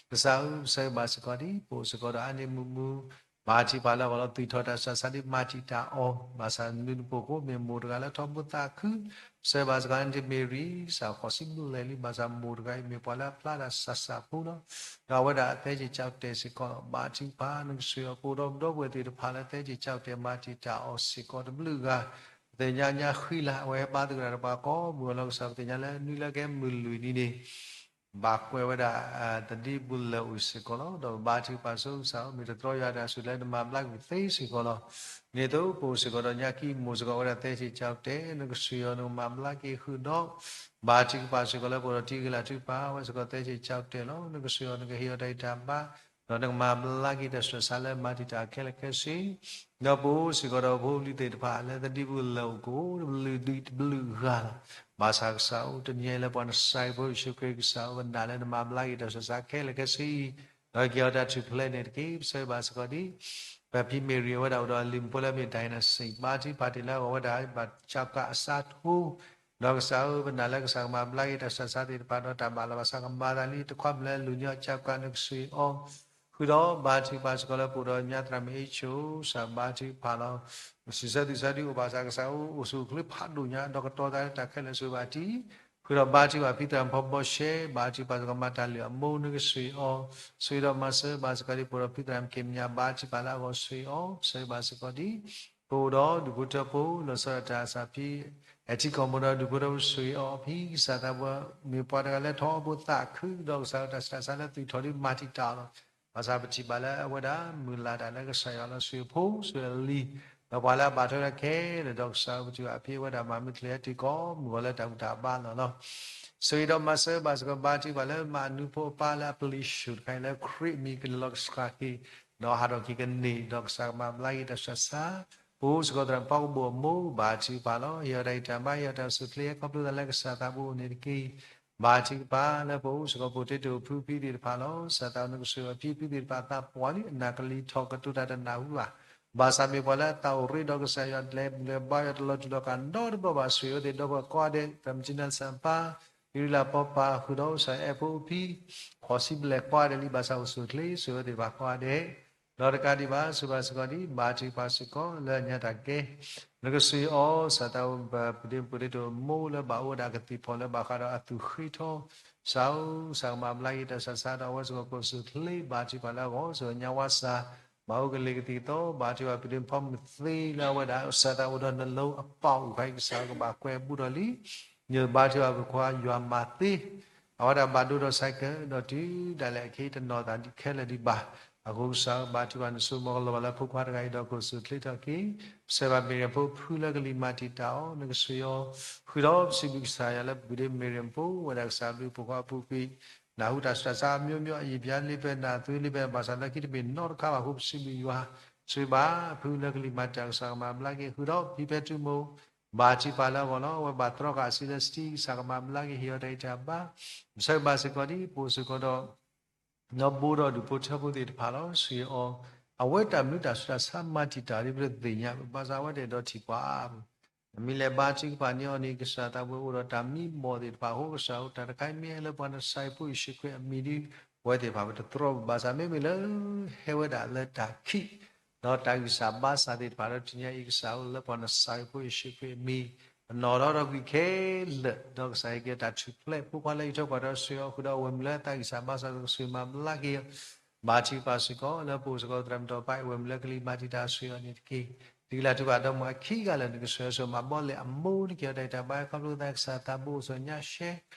ကစၢ်ဧၢ ပဆၢဂ့ၤဘၣ်စ့ၢ်ကီးဒ် ပအိၣ်စ့ၢ်ကီးဒီးအါန့ၢ်မုာ်မုာ် ဘါထုကဖၣ်လၢအဂီၢ်လီၤ သူၣ်ထီၣ်တၢ်ဆူးတၢ်ဆါဒ်မၤတံာ်တာ်အီၤ ဘၣ်ဆၣ်နုာ်နပိာ်ဃိ မ့ၢ်မိၢ်တဂၤလၢထီဘိသးခု ပဆၢဂ့ၤဘၣ်စ့ၢ်ကီးန့ၣ် မ့ၢ်ရံ ကစၢ်ဃိးဆံဘျဲၣ်လံ ဘၣ်ဆၣ်မိၢ်တဂၤအံၤ မ့ၢ်ပှၤလၢအဖျါတၢ်ဆးဆးဖိလီၤ. ဒီးအဝဲဒၣ်အသဲက့ၤကၠီတဲာ်စ့ၢ်ကီးလီၤ. ဘါထုကဖၣ် နကဆိၣ်ဂ့ၤအီၤ ပအိၣ်ဒီးဒီပုၢ်ဝဲၢ်သ့ၣ်တဖၣ်လၢသဲက့ၤကၠီတဲာ် မၤတံာ်တာ်အီၤစ့ၢ်ကီးတဘျုးဂၤ ပသ့ၣ်ညါညါဃံလၤ အဝဲဟဲဘါသဂၢၢ်တၢ်တပှၤကိးမုၢ်ဂီၤလီၤ. ကစၢ်ပသ့ၣ်ညါလၢနွံလၢကဲမုၢ်လွံၢ်နံၤန့ၣ် ဘၣ်ကွဲးဝဲဒၣ် သဒံဘူလၢာ်အိၣ်စ့ၢ်ကီးလီၤ. ဒီးဘါထုကဖၣ်ဆိကစၢ်ဧၢ မ့ၢ်တတြီယွၤတၢ်ဆိၣ်လၢနမၤဘျါက့ၤသ့စ့ၢ်ကီးလီၤ. ဒ်သိးပအိၣ်စ့ၢ်ကီးဒီးညါခံမိၢ်စ့ၢ်ကီးဝဲဒၣ်သဲက့ၤကၠီတဲာ် နကဆိၣ်ဂ့ၤအီၤ နကမၤဘျါက့ၤဃုာ်ဒီး ဘါထုကဖၣ်စ့ၢ်ကီးလၢပအိၣ်ဒီးတံၤဂ့ၤလၤထုကဖၣ် အဝဲစ့ၢ်ကီးသဲက့ၤကၠီတဲာ်လီၤ. နကဆိၣ်ဂ့ၤအီၤ နကဟ့ၣ်အီၤတၢ်ဂံၢ်တၢ်ဘါ ဒီးနကမၤဘျါက့ၤတၢ်ဆူးတၢ်ဆါလၢမၤတံာ်တာ်ခဲလၢာ်ခဲဆ့ ဒီးပအိၣ်စ့ၢ်ကီးဒီးဖိပလံၤသ့ၣ်တဖၣ်လၢသဒံဘူလၢာ်အိၣ် ကိးတဘျုးဒံးတဘျုးဂၤလီၤ. ဘၣ်ဆၣ်ကစၢ်အိၣ်တနံၤညါအံၤလၢပှၤနစၢ်ယွၤဖိယ့ၣ်ၡူးခရံာ်ကစၢ်ဧၢ ပနာ်လၢနမၤဘျါက့ၤတၢ်ဆူးတၢ်ဆါခဲလၢာ်ခဲဆ့အံၤ ဒီးကဲအီၤတၢ်ထူၣ်ဖျဲးန့ၣ်တက့ၢ်. ပဆၢဂ့ၤဘၣ်စ့ၢ်ကီးဒ် ပဖံမ့ၢ်ရံအဝဲဒၣ်အိၣ်ဒီးအလံၤမူဖိလၢမ့ၢ် ဒိၣ်နၣ်စံၣ် ဘါထုကဖၣ်တ့ၢ်လၢအဂီၢ်ဝဲဒၣ် ဘၣ်ကၠီကးအစးထူ ဒီးကစၢ်ဧၢ ပနာ်လၢကစၢ်ကမၤဘျါက့ၤတၢ်ဆူးတၢ်ဆါသ့ၣ်တဖၣ်ဒီးတၢ်ဘၣ်လီၤဘၣ်ဆၣ်ကမၤသးလံ တခွါမုၢ်လၢအလိၤန့ၢ်အီၤကၠီကး နကဆိၣ်ဂ့ၤအီၤ ဃုာ်ဒီးဘါထုကဖၣ်စ့ၢ်ကီးလၢပအိၣ်ဒီးညါသရၣ်မုၣ်အ့ၣ်ဆိၣ် ကစၢ်ဘါထုကဖၣ်လီၤ. စံးဆၢသူၣ်ဆၢဒ်အိၣ်ဘၣ်ဆၣ်ကစၢ်ဧၢ အိၣ်ဆူၣ်အိၣ်ချ့ဖးဒိၣ်ညါ ဒီးကတီၤသးလၢတၢ်ခဲလၢာ်ဆိၣ်ဂ့ၤဘၣ်တံၢ် ဃုာ်ဒီးဘါထုကဖၣ်ဖံသရၣ်မုၣ်ဖီဘီရှဲ ဘါထုကဖၣ်စ့ၢ်ကီးမၤတၢ်လုၢ်အမိၢ် နကဆိၣ်ဂ့ၤအီၤ ဆိၣ်ဂ့ၤဒီးမၤစၢၤဘၣ်စ့ၢ်ကီးဒ်ပအိၣ်ဒီးဖံသရၣ်မုၣ်က့ၤမညါ ဘါထုကဖၣ်လၢအဂီၢ်ဆိၣ်ဂ့ၤအီၤ ပဆၢဂ့ၤဘၣ်စ့ၢ်ကီးဒ် ပအိၣ်ဒီးဒူၣ်ဖိထၢဖိ လီၤဆီဒၣ်တၢ်အစၢ်ဖံ အဲၣ်ထံကီၢ်မိၢ်ဒီးဒူၣ်ဖိထၢဖိဆိၣ်ဂ့ၤအီၤ ဖံကစၢ်သးဘိ မ့ၢ်ပှၤတဂၤလၢထီဘိသးခု ဒီးကစၢ်ဧၢတၢ်ဆူးတၢ်ဆါလၢသူၣ်ထီၣ်ဒ်မၤတံာ်တာ်အီၤလီၤ. ဘၣ်ဆၣ်ပထံၣ်ဘၣ်လၢအဝဲဒၣ်မုၢ်လၢ်တၢ်လၢကစၢ်ယွၤလီၤ ဆိၣ်ဂ့ၤဖိ ဆိၣ်ဂ့ၤလံ ဒီးပှၤလၢအဘၣ်ထွဲတၢ်ခဲလၢာ်ဒီးကစၢ်ဧၢ ပထံၣ်ဘၣ်ဖံအဝဲဒၣ်မၤမုာ်တလ့ၤဟဲတုၤကိးမုၢ်ဂီၤလၢတၢ်ဘူၣ်တၢ်ဘါလီၤလီၤ. ဆိၣ်ဂ့ၤဒီးမၤစၢၤဘၣ်စ့ၢ်ကီးဘါထုကဖၣ်လၢမၤအနူဖိအပၢ်လၢအပျံၤဆူၣ်တခါအံၤလၢခရံာ်အမံၤကလဲၤလီၤကစၢ်က့ၤ ဒီးဟးထီၣ်က့ၤကန့ၢ်ဒီးကစၢ်ကမၤဘျါက့ၤတၢ်ဆူးတၢ်ဆါ ပအိၣ်စ့ၢ်ကီးသရၣ်မုၣ်ဖီကဘိၣ်အမိၢ် ဘါထုကဖၣ်လီၤ. ဟ့ၣ်အီၤတၢ်ဂံၢ်တၢ်ဘါ ဟ့ၣ်အီၤတၢ်အိၣ်ဆူၣ်အိၣ်ချ့ ခီဖျိသးလၢကစၢ်သးဘိအိၣ်န့ၣ်တက့ၢ်. ဘါထုကဖၣ်လၢပအိၣ်စ့ၢ်ကီး ပအိၣ်တ့ၢ်တအိၣ်ဖုဖံသ့ၣ်တဖၣ်လီၤ. ကစၢ်သးဘိ နကဆိၣ်ဂ့ၤအီၤ ဖံဖုသ့ၣ်တဖၣ်အသးပှၢ်လံ အနၢ်ကလံၤထီၣ်ကတိၤတၢ်တနၢ်ဟူဘၣ် ဘၣ်ဆၣ်မ့ၢ်ပှၤလၢအသးအိၣ်ရ့ဒီးကစၢ်ယွၤ တလဲၤဘူၣ်လဲၤဘါယွၤ တလီၤတူာ်လီၤကာ်နီတဘျီဘၣ် ဆိၣ်ဂ့ၤအဝဲသ့ၣ် ဒီပုၢ်ဝဲၢ်ကိးဂၤဒဲး သရၣ်မုၣ်ကၠံနၣ်စၣ်ပၢ် အံရံလၤပီပၢ် ဃုာ်ဒီးအိၣ်စၢ်အဲၣ်ဖိအဖံ ဃိးဆံဘျဲၣ်ကိးဂၤဒဲးလံ ဘၣ်ဆၣ်အိၣ်ဆူၣ်အိၣ်ချ့ ဆိၣ်ဂ့ၤအဝဲသ့ၣ်တဖၣ်ကိးဂၤဒဲး ဒီးတကးဒံးဘၣ် ဆိၣ်ဂ့ၤဘၣ်စ့ၢ်ကီးဒ် ဘါထုကဖၣ်စ့ၢ်ကီးလၢညါတၢ်ကဲ နကဆိၣ်ဂ့ၤအီၤ ကစၢ်သးဘိ ပဒ့ပဒ့တိၣ်မိၢ်လၢဘၣ်အိၣ်ဝဲဒၣ်ကသံၣ်ဖီၣ်လၢဘၣ်ဃးဒီးအသူၣ်ဃ့ထီ ကစၢ်ဧၢ ကစၢ်ကမၤဘျါက့ၤတၢ်ဆူးတၢ်ဆါဒီးအဝဲစ့ၢ်ကီး ကအိၣ်ဆူၣ်အိၣ်ချ့ ဘါထုကဖၣ်လၢအဂီၢ် ဆိၣ်ဂ့ၤညါဝါစၢ် ဘၣ်အိၣ်ကလံၤကသံၣ်ကသီ ဘါထုကဖၣ်ပဒ့ဖီမုၢ်သ့လၢအဝဲဒၣ် ကစၢ်သးအိၣ်ဒီးနလိၤအပီၣ်အူၣ်ခါအံၤ ကစၢ်ကဘၣ်ကွဲဘူးထီၣ်လံ ယဘါထုကဖၣ်ပဖိခွါယွၤမၤသ့ အဝဲဒၣ်ဘၣ်ဒိဒီး cycle ဒီးတုၤဒၣ်လဲာ်အခံတနီၣ်သးခဲလၢာ်ဒံးဘၣ်. အဃိကစၢ်ဧၢ ဘါထုကဖၣ်နဆိကမိၣ်ကလီၤဘၣ်လၢဖိခွါတဂၤအံၤဒီး ကအိၣ်ဆူၣ်အိၣ်ချ့ထီၣ်က့ၤ ပဆၢဂ့ၤဘၣ်မ့ၢ်ရံဖိဖုလၢကလံၤမၤတံာ်တာ်အီၤ နကဆိၣ်ဂ့ၤအီၤ ဃုာ်ဒီးပစံးဘျုးကစၢ်ယွၤလၢပပူၤဒ့မ့ၢ်ရံဖိ ဝဲဒၣ်ကစၢ်ဘျုးဖိခွါအပူၤကွံာ် နၢ်ဟူတၢ်ဆူးတၢ်ဆါ မျိုးမျိုး အယံာ်ပျါလံဖဲနၢ်သွံလံဖဲ ဘၣ်ဆၣ်လၢခံတမ့ၢ်နီတခါဘၣ်အဃိ ပစံးဘျုးယွၤ ဆိၣ်ဂ့ၤဘၣ်ဖုလၢကလံၤမၤတံာ်တာ် ကစၢ်ကမၤဘျါက့ၤ ဃုာ်ဒီးဖံဖဲတုမူ ဘါထုကဖၣ်လၢအဂီၢ်လီၤ. အဝဲဘၣ်တြီဃာ်အဆံလၢစတံ ကစၢ်ကမၤဘျါက့ၤ ဟ့ၣ်အီၤတၢ်ဂံၢ်တၢ်ဘါ ပဆၢဂ့ၤဘၣ်စ့ၢ်ကီးဒ် ပအိၣ်စ့ၢ်ကီးဒီး ဒီးဘိဒီးဒူၣ်ဖိထၢဖိသ့ၣ်တဖၣ်လီၤ ဆိၣ်ဂ့ၤအီၤ အဝဲတၢ်မနုၤတၢ်ဆူးတၢ်ဆါမၤတံာ်တာ်ဒ်ပတသ့ၣ်ညါ ဘၣ်ဆၣ်အဝဲတအဲၣ်ဒိးထံၣ်ပှၤ မ့ၢ်လဲၤဘါထုကဖ၁န့ၢ်အီၤန့ၣ် ကစၢ်သးဘိအိၣ်ဒီးတၢ်မံဘီၣ်သ့ၣ်တဖၣ်အဃိ ကစၢ်ဧၢ တၢ်တခါအံၤမ့ၢ်ဟဲလၢပှၤနစၢ်ယွၤဖိယ့ၣ်ၡူးခရံာ်အမံၤဒီး ပဝဲသ့ၣ်တဖၣ်ပတတြီဘၣ် ဘၣ်ဆၣ်မ့မ့ၢ်လၢ ဟဲဝဲဒၣ်လၢတၢ်ခံး ဒီးတၢ်ဂံၢ်စၢ်ဘါစၢ်သ့ၣ်တဖၣ်ဒီးတနံၤညါအံၤ ကစၢ်ဧၢ လၢပှၤနစၢ်ယွၤဖိယ့ၣ်ၡူးခရံာ်အမံၤ ပနီၣ်ထီၣ်ထီၣ်ကွံာ်ခဲလၢာ် ဒီးကစၢ်ဟ့ၣ်က့ၤတၢ်ထူၣ်ဖျဲး ဖိခွါလၢအံးထွဲကွၢ်ထွဲ ဆိၣ်ဂ့ၤအီၤ ဃုာ်ဒီးအဝဲမုၢ်လၢတၢ်ဂံၢ်စၢ်ဘါစၢ် ကဆိၣ်ဂ့ၤမၤဘျါက့ၤအီၤ ဘါထုကဖၣ်စ့ၢ်ကီး လၢပအိၣ်စ့ၢ်ကီးသရၣ်မုၣ်တီၤပၤ အဝဲမုၢ်လၢကလံၤ ဘါထုကဖၣ်တၢ်ဆိၣ်ဂ့ၤအီၤန့ၣ်တက့ၢ်. တံၤလၤတူၢ်ဘၣ်ဒီမါခံဂၤလၢာ် နကဆိၣ်ဂ့ၤဆိၣ်မၤဘီလဲၣ်အမိၢ် နကဟ့ၣ်အီၤတၢ်အံၤတၢ်ဘါ ခီဖျိသးကစၢ်သးဘိအိၣ်ဆိးညါရှဲ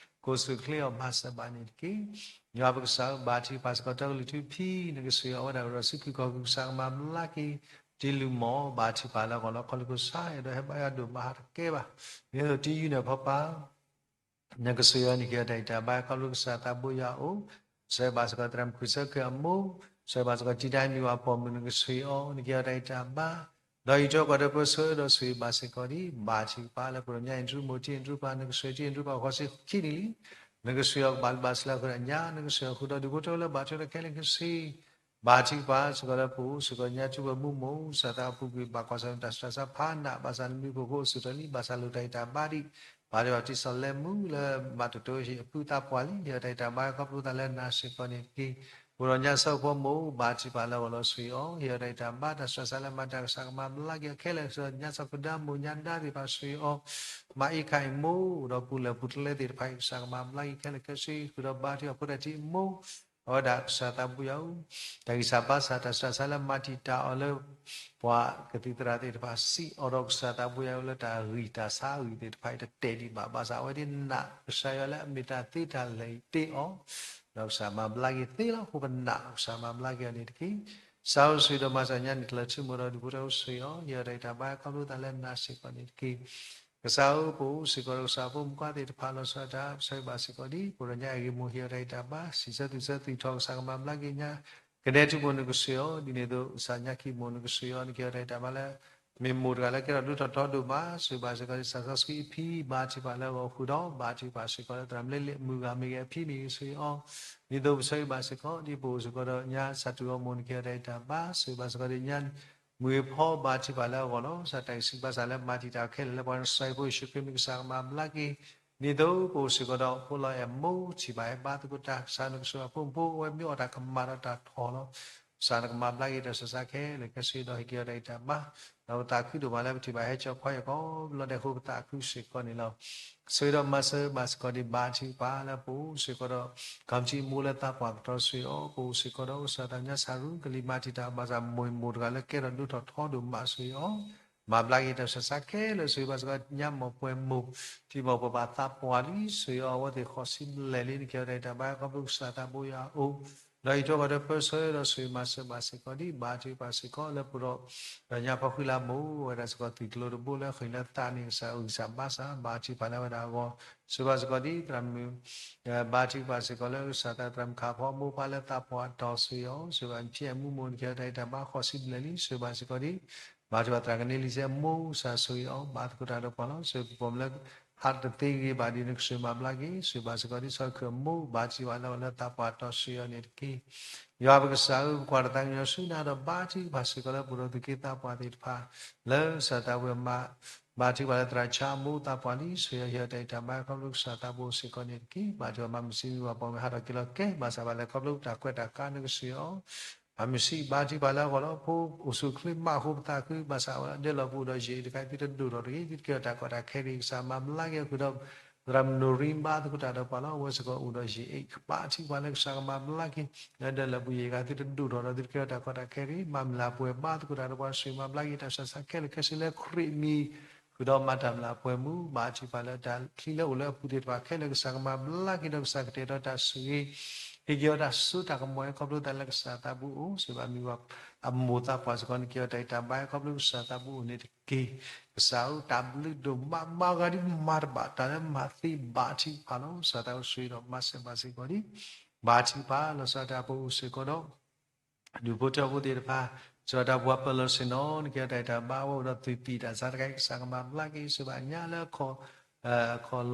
ကိးဆူၣ်ချ့အီၤ မၤစၢၤဘၣ်န့ၣ်တက့ၢ်. ယွၤပကစၢ်ဧၢ ဘါထုကဖၣ်စ့ၢ်ကီး တၢ်ကလုၢ်ထူဖံ နကဆိၣ်ဂ့ၤအီၤဝဲဒၣ် ကဒီးဆူဖုၣ်ကီၢ် ကစၢ်ကမၤဘျါက့ၤ တံၤလုၢ်မီၢ် ဘါထုကဖၣ်လၢအဂီၢ်လီၤ. ခီလၢကစၢ်အဲၣ်ဒိးဟဲဘါယွၤဒိၣ်မး ဟးတကဲဘၣ်. ဒ်သိးတံၤယုၢ်န့ၣ်ဖီပၤ နကဆိၣ်ဂ့ၤအီၤ နကဟ့ၣ်အီၤတၢ်အံၤတၢ်ဘါ ခီဖျိကစၢ်သးဘိယွၤအအိၣ်, ဆိၣ်ဂ့ၤဘၣ်စ့ၢ်ကီးသရၣ်မုၣ်ခွံဆၢခ့အမိၢ်, ဆိၣ်ဂ့ၤဘၣ်စ့ၢ်ကီးတံၤတၢ်ဟဲမံၤဝၤပိာ်မုၣ် နကဆိၣ်ဂ့ၤအီၤ နကဟ့ၣ်အီၤတၢ်အံၤတၢ်ဘါ, ဒီးအံးထွဲကွၢ်ထွဲပၢဆှၢဒီးဆိၣ်ဂ့ၤဘၣ်စ့ၢ်ကီးဒံး ဘါထုကဖၣ်လၢပရိညါ အ့ၣ်တရူးမိၢ် တံၤအ့ၣ်တရူးပၢ် နကဆိၣ်ဂ့ၤ တံၤအ့ၣ်တရူးပၢ်ဃီဆံခံနံၣ်လံ, နကဆိၣ်ဂ့ၤအီၤကဘၣ်လၢဘၣ်စလၢဃုာ်ဒီးညါ နကဆိၣ်ဂ့ၤအီၤဃုာ်ဒီးဒူၣ်ဖိထၢလၢဘၣ်ထွဲဒီးခဲလၢာ်ခဲဆ့ ဘါထုကဖၣ်စ့ၢ်ကီးလၢပအိၣ်စ့ၢ်ကီးညါ ထူဖိမူမိၢ် စၢ်သးအပူၤကွံာ်ဘၣ်ကွၢ်ဆၢၣ်မဲာ်တၢ်ဆူးတၢ်ဆါဖးနး ဘၣ်ဆၣ်နမံၤဖိဃိအိၣ်ဆူၣ်ထီၣ်လံ ဘၣ်ဆၣ်လိၣ်တၢ်ဟ့ၣ်တၢ်ဘါဒံး ဘၣ်ဒိဘၣ်ထံးစီၤလဲမူလၢဘၣ်တိၢ်တိၢ်ဟ့ၣ်အဖုသးပှၢ်လံ ဟ့ၣ်အီၤတၢ်ဟ့ၣ်တၢ်ဘါခီဖျိသးလၢနၤစ့ၢ်ကီးန့ၣ်တက့ၢ်. ပှၤဒီးညါစီၤဖိမိၢ် ဘါထုကဖၣ်လၢအဂီၢ်လီၤဆိၣ်ဂ့ၤအီၤ ဟ့ၣ်အီၤတၢ်ဟ့ၣ်တၢ်ဘါ တၢ်ဆူးတၢ်ဆါလၢမၤတၢ်ကစၢ်ကမၤဘျါက့ၤအီၤခဲလၢာ် ကစၢ်ညါစီၤဖုဒါမိၢ်ညါဒါသ့ၣ်တဖၣ်ဆိၣ်ဂ့ၤအီၤ မၤအ့ၣ်ခါအံၤမိၢ် ဒီးပူၤလဲၢ်ပူၤတလဲသ့ၣ်တဖၣ်အံၤ ကစၢ်ကမၤဘျါက့ၤခဲလၢာ်ခဲဆ့ ဃုာ်ဒီးဘါထုကဖၣ်ဖိတၢ်ထံၣ်အမိၢ် အဝဲဒၣ်ကစၢ်သးဘိယွၤဧၢ, တၢ်ဂံၢ်စၢ်ဘါစၢ် တၢ်ဆူးတၢ်ဆါလၢမၤတံာ်တာ်အီၤလၢ ပှၤကသံၣ်သရၣ်သ့ၣ်တဖၣ်စံးအီၤဒီး ကစၢ်သးဘိယွၤဧၢ လၢတၢ်ဂံၢ်တၢ်ဆါအဂံၢ်သ့ၣ်တဖၣ်အံၤ တတဲာ်ဒံးဘၣ် ဘၣ်ဆၣ်အဝဲသ့ၣ်နာ်ကစၢ်ယွၤလၢအမ့ၢ်တၢ်သ့တၢ်လဲၤအံၤတ့ၢ်အီၤ, ဒီးကစၢ်မၤဘျါက့ၤသ့လီၤ ဃိပနာ် ကစၢ်မၤဘျါက့ၤအီၤန့ၣ်တက့ၢ်. ကစၢ်ဧၢ ဆိၣ်ဂ့ၤဒီးမၤစၢၤညါန့ၣ် တလၢၤထံမိၢ်ဒီးဒူၣ်ဖိထၢဆိၣ်ဂ့ၤအီၤ ဟ့ၣ်အီၤတၢ်အံၤတၢ်ဘါခီဖျိသးလၢနၤစ့ၢ်ကီးန့ၣ်တက့ၢ်. ကစၢ်ဧၢ ပအိၣ်စ့ၢ်ကီးဒီးကစၢ်ဖိမုၣ်ခွါသ့ၣ်တဖၣ် လီၤဆီဒၣ်တၢ် ဆိၣ်ဂ့ၤဘၣ်စ့ၢ်ကီးဒံး ပှၤဒီးညါအဂ့ၤမိၢ် ဟ့ၣ်အီၤတၢ်အံၤတၢ်ဘါ စံးဆၢသူၣ်ဆၢသူၣ်ထီၣ် ကစၢ်ကမၤဘျါက့ၤညါ, ကနဲထူမိၢ် နကဆိၣ်ဂ့ၤအီၤ ဒ်န့ၣ်အသိး ကစၢ်ညါခံမိၢ် နကဆိၣ်ဂ့ၤအီၤ နကဟ့ၣ်အီၤတၢ်အံၤတၢ်ဘါလၢ မ့ၢ်မိၢ်တဂၤလၢကဲထီၣ်ဒိၣ်ထီၣ်ထီဒိၣ်မး ဆိၣ်ဂ့ၤဘၣ်စ့ၢ်ကီး စၢ်စီဆှံအဖံ ဘါထုကဖၣ်လၢအဂီၢ်ဃုာ်ဒီး ဘါထုကဖၣ်စ့ၢ်ကီးလၢသရၣ်မုၣ်လ့လ့ၣ်အမုၢ်ဂၤမ့ၢ်ဂ့ၤ အဖံမ့ၢ်ဂ့ၤ ဆိၣ်ဂ့ၤအီၤ, ဒ်သိးပဆိၣ်ဂ့ၤဘၣ်စ့ၢ်ကီး ဒ်ပအိၣ်စ့ၢ်ကီးဒီးညါ စၢ်တူၢ်အီၤမိၢ် နကဟ့ၣ်အီၤတၢ်အံၤတၢ်ဘါ ဆိၣ်ဂ့ၤဘၣ်စ့ၢ်ကီးဒီးညါ မုၢ်ဂ့ၤဖီ ဘါထုကဖၣ်လၢအဂီၢ်လီၤ. ကစၢ်တၢ်ဂံၢ်စၢ်ဘါစၢ်လၢမၤတံာ်တာ်ခဲလၢာ်လၢပှၤ ကစၢ်ယ့ၣ်ၡူးခရံာ်မံၤ ကစၢ်ကမၤဘျါက့ၤ, ဒ်သိးပအိၣ်စ့ၢ်ကီးဒီးဖိလီၤအဲၣ်မိၢ် ထံၣ်ဘၣ်ဟဲဘါသကိးတၢ် ကစၢ်နကဆိၣ်ဂ့ၤအဖိမုၣ်ဖိ အဝဲမ့ၢ်အီၣ်တၢ်ကမၣ်ဒီးတၢ်ထီၣ်လီၤ. ကစၢ်နကမၤဘျါက့ၤတၢ်ဆူးတၢ်ဆါခဲလၢာ်ခဲဆ့ဒီး ဟ့ၣ်က့ၤအီၤတၢ်အံၤတၢ်ဘါ ဒီးပသးခုဒိၣ်မးလၢပထံၣ်ဘၣ်ဟဲကၠီခွါယဲၢ်ကီး လီၤတဲာ်ဃိပသးခုစ့ၢ်ကီးန့ၣ်လီၤ. ဆိၣ်ဂ့ၤဒီးမၤစၢၤဘၣ်စ့ၢ်ကီးဒံး ဘါထုကဖၣ်လၢပအိၣ်စ့ၢ်ကီးဒီး ခီၣ်မထံမိၢ်လၢသးပှၢ်ကတီၢ် ဆိၣ်ဂ့ၤအီၤ ပအိၣ်စ့ၢ်ကီးဒီး အိၣ်စ့ၢ်ကီးသးညါ စၢ်ရူကလံၤ မၤတံာ်တာ်ဘၣ်စၢ် မိၢ်မိၢ်တဂၤလၢကဲထီၣ်ဒိၣ်ထီၣ်ထီဒိၣ်မး ဆိၣ်ဂ့ၤအီၤ မၤဘျါက့ၤတၢ်ဆူးတၢ်ဆါခဲလၢာ် ဆိၣ်ဂ့ၤဘၣ်စ့ၢ်ကီးညါ မိၢ်ပှဲၤမိၢ် ထံမိၢ်ပှဲၤဘၣ်သးပှၢ်လံ ဆိၣ်ဂ့ၤအီၤ အဝဲသ့ၣ်ဃိးဆံဘျဲၣ်လံ နကဟ့ၣ်အီၤတၢ်အံၤတၢ်ဘါ ခီဖျိကစၢ်သးဘိယွၤအအိၣ် ဒီးအံးထွဲကွၢ်ထွဲပၢဆှၢဒီး ဆိၣ်ဂ့ၤမၤစၢၤဘၣ်စ့ၢ်ကီးဒံး ဘါထုကဖၣ်စ့ၢ်ကီးလၢပဒီး ဒီးညါဖီဃံလၤမိၢ် ဝဲဒၣ်စ့ၢ်ကီးသွံၣ်ကျိၤတဘိလၢဃ့ၢ်လၢသးန့ၣ် ကစၢ်ဂံၢ်စၢ်ဘါစၢ် ဘါထုကဖၣ်လၢအဝဲဒၣ်အဂီၢ် ဆိၣ်ဂ့ၤဘၣ်စ့ၢ်ကီးဒံး သရၣ်မုၣ် ဘါထုကဖၣ်စ့ၢ်ကီးလၢကစၢ်သး သရၣ်မုၣ်ခးဖီ မိၢ်ပၢ်လၢသးပှၢ်တီၤ ဆိၣ်ဂ့ၤအီၤ ဆိၣ်ဂ့ၤဘၣ်ဖံအဲၣ်မူမိၢ် နကဟ့ၣ်အီၤတၢ်အံၤတၢ်ဘါ ဃိးဆံဘျဲၣ်လံ ဆိၣ်ဂ့ၤဘၣ်စ့ၢ်ကီးဒံး ဘါထုကဖၣ်သရၣ်ကန့လံၤစဲ မိၢ် ကစၢ်ဆိၣ်ဂ့ၤအီၤ ဘါသကိးတၢ်ဒီးပှၤလီၤ ဆိၣ်ဂ့ၤပှၤမုၣ်လၢ ဟးတသ့ဂ့ၤဘၣ်ဒ်န့ၣ် ကဆိၣ်ဂ့ၤမၤဘျါက့ၤ ဆိၣ်ဂ့ၤဘၣ်စ့ၢ်ကီးဒံး စီၤခုၣ်မိၢ် ဘါထုကဖၣ်လၢအဝဲလၢသးပှၢ်တီၤ ဆိၣ်ဂ့ၤအီၤန့ၣ်တက့ၢ်. ယွၤပကစၢ်ဧၢ ပကွၢ်တၢ်သးကညီၤဆူနၤဒီး ဘါထုကဖၣ်စ့ၢ်ကီးလၢပဒီးသူၣ်က့သးပှၢ်သ့ၣ်တဖၣ် လၢကစၢ်သးပှၢ်မၤ ဘါထုကဖၣ်လၢသရၣ်ဆါမိၢ်သးပှၢ်လံ ဆိၣ်ဂ့ၤအီၤ ဟ့ၣ်အီၤတၢ်အံၤတၢ်ဘါ ခီဖျိကစၢ်သးဘိစ့ၢ်ကီးန့ၣ်တက့ၢ်. ဘါထုကဖၣ်မၤမုၢ်ဆ့ၣ်မုၢ်ဂီၤ ပိာ်မုၣ်ဟးထီၣ်က့ၤလီၤကဲ ဘၣ်ဆၣ်ဘၣ်လဲၤခီဖျိတၢ်ကွဲးတၢ်ဃါ နကဆိၣ်ဂ့ၤအီၤ မၤမုၢ်ဆ့ၣ် ဘါထုကဖၣ်လၢအဂီၢ်လီၤ. ဖိအိၣ်ဆူၣ်အိၣ်ချ့ မၤဃိပသးခု ဘၣ်ဆၣ်ဝဲဒၣ်လီၤပူၤဒီးယံာ်အံၤတခါ သုတဒိၣ်ထီၣ်တဂ့ၤ သုတကဲထီၣ်တၢ်ကီတၢ်ခဲတဂ့ၤ ကစၢ်မၤဘျါက့ၤအီၤဃုာ်ဒီး သရၣ်မုၣ်နိရံ ဘါသကိးတၢ်ဒီးပှၤလီၤ. အဝဲစ့ၢ်ကီးအိၣ်ဒီးယံာ်အံၤ ဘါထုကဖၣ်လၢကစၢ်ကမၤဘျါက့ၤ လၢဒၢးလီၤပူၤယံာ်တခါ သုတဒိၣ်ထီၣ်ဒီး သုတကဲထီၣ်တၢ်ကီတၢ်ခဲတဂ့ၤ မၤမုၢ်လၢ်ပှဲၤ ဘါသကိးတၢ်ဒီးပှၤ ဆိၣ်ဂ့ၤမၤဘျါက့ၤ တၢ်ဆူးတၢ်ဆါခဲလၢာ်ခဲဆ့လၢခရံာ်အမံၤ ဃုာ်ဒီးမၤတၢ်မုၢ်လၢ်ပှဲၤမူ ဘါထုကဖၣ်လၢတၢ်ချံလၢအိၣ်လၢအပူၤသ့ၣ်တဖၣ်ခဲလၢာ် ကစၢ်ကမၤဘျါက့ၤဒီး ကစၢ်ကတဲာ်ဒီးတၢ်ဆိၣ်ဂ့ၤ ဟ့ၣ်က့ၤအီၤတၢ်စိတၢ်ကမီၤ ခီဖျိသးလၢကစၢ်သးဘိအိၣ် ဆိၣ်ဂ့ၤဘၣ်မုၢ်ဂီၤ အမိၢ်သးပှၢ်စ့ၢ်ကီး နကဟ့ၣ်အီၤတၢ်အံၤတၢ်ဘါ ခီဖျိကစၢ်သးဘိအိၣ်န့ၣ်တက့ၢ်. ကစၢ်ဧၢ တၢ်ဘျုးဒိၣ်မး မၤဂၤဒ်မၤတဘၣ် တၢ်လၢမၤသ့ ဘါထုကဖၣ်လီၤ. ကစၢ်သးဘိဆိၣ်ဂ့ၤဒီးမၤစၢၤဘၣ်စ့ၢ်ကီးဒံး ဘါထုကဖၣ် လီၤဆီဒၣ်တၢ် ပအိၣ်စ့ၢ်ကီးဒီး ဒူၣ်ဖိထၢဖိသ့ၣ်တဖၣ် စၢၤတၢ်ပှၤပၢၤလီၢ်ဆ့ၣ်နီၤ နကဟ့ၣ်အီၤတၢ်အံၤတၢ်ဘါ အဝဲအိၣ်ဒီးသွံၣ်ပံၣ်တၢ်ဆါတခါအံၤ ကစၢ်ကမၤဘျါက့ၤ ဆိၣ်ဂ့ၤဘၣ်ညါလၢ အခီၣ်လ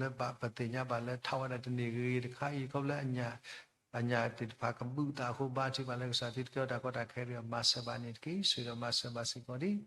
ၢဘၣ်ပသ့ၣ်ညါဘၣ်လၢထးဝဲဒၣ်တန့ၢ်ဂ့ၤဂ့ၤတခါအံၤ ခီဖျိလၢ အညၣ်သ့ၣ်တဖၣ်ကဘုးသးအဃိ ဘါထုကဖၣ်လၢကစၢ် သုတကဲထီၣ်တၢ်ကီတၢ်ခဲတဂ့ၤ မၤစၢၤဘၣ်န့ၣ်တက့ၢ်. ဆိၣ်ဂ့ၤဒီးမၤစၢၤဘၣ်စ့ၢ်ကီးဒံး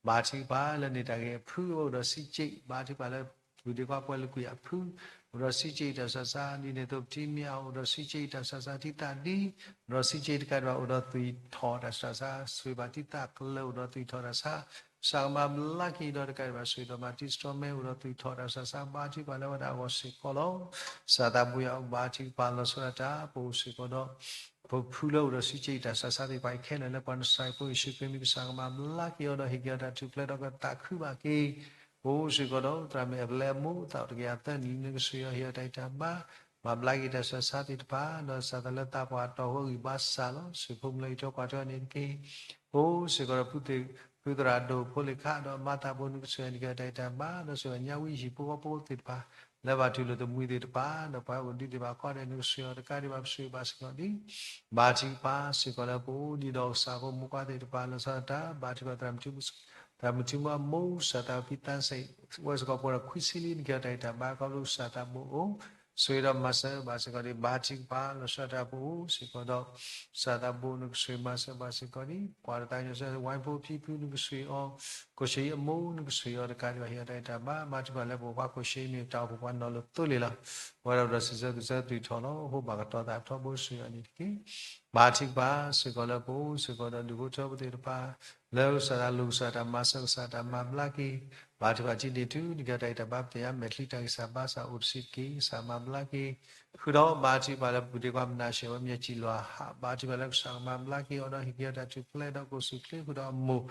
ဘါထုကဖၣ်လၢန့ၣ်တၢ်ဂ့ၢ်အဖု အဝဲအိၣ်ဒီးစံးက့ၣ် ဘါထုကဖၣ်လၢ ပုၢ်ဒ့ခွါပှၤလၢကွံာ်အဖု အိၣ်ဒီးစံးက့ၣ်တၢ်ဆူးတၢ်ဆါ ဒ်န့ၣ်အသိး ပထံမ့ၢ်အအိၣ်ဒီးစံးက့ၣ်တၢ်ဆူးတၢ်ဆါ ထံသးဒံ အိၣ်ဒီးစံးက့ၣ်တကးဒံးဘၣ် အိၣ်ဒီးသွံၣ်ထီၣ်တၢ်ဆူးတၢ်ဆါ ဆိၣ်ဂ့ၤဘၣ်ထံသးကလၢာ် အိၣ်ဒီးသွံၣ်ထီၣ်တၢ်ဆါ ကစၢ်ကမၤဘျါက့ၤဒီးတကးဒံးဘၣ် ဆိၣ်ဂ့ၤဒီးမၤတံၤသတြီၤမဲ အိၣ်ဒီးသွံၣ်ထီၣ်တၢ်ဆူးတၢ်ဆါ ဘါထုကဖၣ်လၢအဝဲဒၣ်အဂီၢ်စ့ၢ်ကီးလီၤ. ကစၢ်သးဘိယွၤ ဘါထုကဖၣ်လီၤဆီဒၣ်တၢ် ပအိၣ်စ့ၢ်ကီးဒီး ပဖုလၢအိၣ်ဒီးစုစ့ၣ်တၢ်ဆါဆါသ့ၣ်တဖၣ်အံၤခဲလၢာ်လၢပှၤနစၤအဖိယ့ၣ်ၡူးခရံာ်မံၤ ကစၢ်ကမၤဘျါက့ၤအီၤဒီးဟ့ၣ်က့ၤအီၤတၢ်ထူၣ်ဖျဲးဒီးကသးခုဘၣ်က့ၤ ပအိၣ်စ့ၢ်ကီးဒီး သရၣ်မုၣ်အပျဲၢ်အမိၢ်သးအိၣ်တကယၤသၢနံၣ် နကဆှၢအီၤဟ့ၣ်အီၤတၢ်အံၤတၢ်ဘါ မၤဘျါက့ၤတၢ်ဆါဆါသ့ၣ်တဖၣ် ဒီးစးထီၣ်လၢသးပှၢ်တီၢ်ဃီအဂံၢ်ဘါစၢ်လီၤ ဆှၢဖိမုၣ်လၢအံးထွဲကွၢ်ထွဲအီၤန့ၣ်တက့ၢ်. ပအိၣ်စ့ၢ်ကီးဒီး ဖုသရၣ်ဒိၣ်ဖိလ့ၣ်ခါ ဒီးမၤသးဖိ နကဆှၢအီၤန့ၣ်က့ၤအီၤတၢ်အံၤတၢ်ဘါ ဒီးဆှၢအီၤညါဝံဟံၣ်ဖိဃီဖိသ့ၣ်တဖၣ် လၢဘၣ်ထူၣ်လိာ်သမံသ့ၣ်တဖၣ် ဒီးပှၤအိၣ်ဒံးသ့ၣ်တဖၣ်ခီဒီး နကဆှၢအီၤတကးဒံးဘၣ် ပဆှၢဘၣ်စ့ၢ်ကီးဒ် ဘါထုကဖၣ်စ့ၢ်ကီးလၢပအိၣ်ဒံးဒီးကစၢ်ဖိမုၣ်ခွါသ့ၣ်တဖၣ် လီၤဆီဒၣ်တၢ် ဘါထုကဖၣ် သရၣ်မုၣ်ထူမီ အမိၢ် ကစၢ်သးဖံသးစဲ ဝဲစ့ၢ်ကီးပှၤဒီးခွံဆံလံ နက့ၤအီၤတၢ်အံၤတၢ်ဘါ ခီဖျိကစၢ်သးဘိအိၣ် ဆှၢဒီးမၤစၢၤဘၣ်စ့ၢ်ကီးဒ် ဘါထုကဖၣ် လီၤဆီဒၣ်တၢ်ပအိၣ်စ့ၢ်ကီးဒီး ကစၢ်သးဘိ နကဆှၢမၤစၢၤဘၣ်စ့ၢ်ကီးဒ် ကွၢ်တသးကညီၤဆၢ ဝဲဖိဖံဖု နကဆှၢအီၤ ကိၣ်ရှ့အံၤအမိၢ် နကဆှၢအီၤတကးဒံးဘၣ် ဟ့ၣ်အီၤတၢ်အံၤတၢ်ဘါ ဘါထုကဖၣ်လၢပအိၣ် ပှၤကိၣ်ရှ့အံၤမ့ၢ်တၢ်အိၣ်ဖှိၣ်ပှၤနီၢ်လၢသိလ့ၣ်လီၤ. ပဝဲဒၣ်ဒီးစံးဆၢသူၣ်ဆၢသုးထီၣ်လီၤ ဟိဘၣ်ကတီၤသးထီဘိဆှၢအီၤန့ၣ်တက့ၢ်. ဘါထုကဖၣ်စ့ၢ်ကီးလၢပအိၣ်စ့ၢ်ကီးဒီးဒူၣ်ဖိထၢဖိသ့ၣ်တဖၣ် လၢကစၢ်တၢ်လိၣ်ကစၢ်တၢ်မၤစၢၤကစၢ်တၢ်မၤဘျါက့ၤ ဘါထုကဖၣ်ထံၣ်န့ၢ်တုၤ နက့ၤအီၤတၢ်အံၤတၢ်ဘါ ပသ့ၣ်ညါမဲာ်ချံတၢ်ဂံၢ်စၢ်ဘါစၢ်အိၣ်တဆံးတက့ၢ် ကစၢ်မၤဘျါက့ၤ ဃုာ်ဒီးဘါထုကဖၣ်လၢပူၤဒ့ကွၢ်မနၤရှဲဝဲမၠဲၢ်ကံလီၤဟး ဘါထုကဖၣ်လၢကစၢ်ကမၤဘျါက့ၤအီၤဒီးဟ့ၣ်က့ၤအီၤတၢ်ထူၣ်ဖျဲးဒီးကအိၣ်ဆူၣ်ချ့ဃုာ်ဒီးအမိၢ်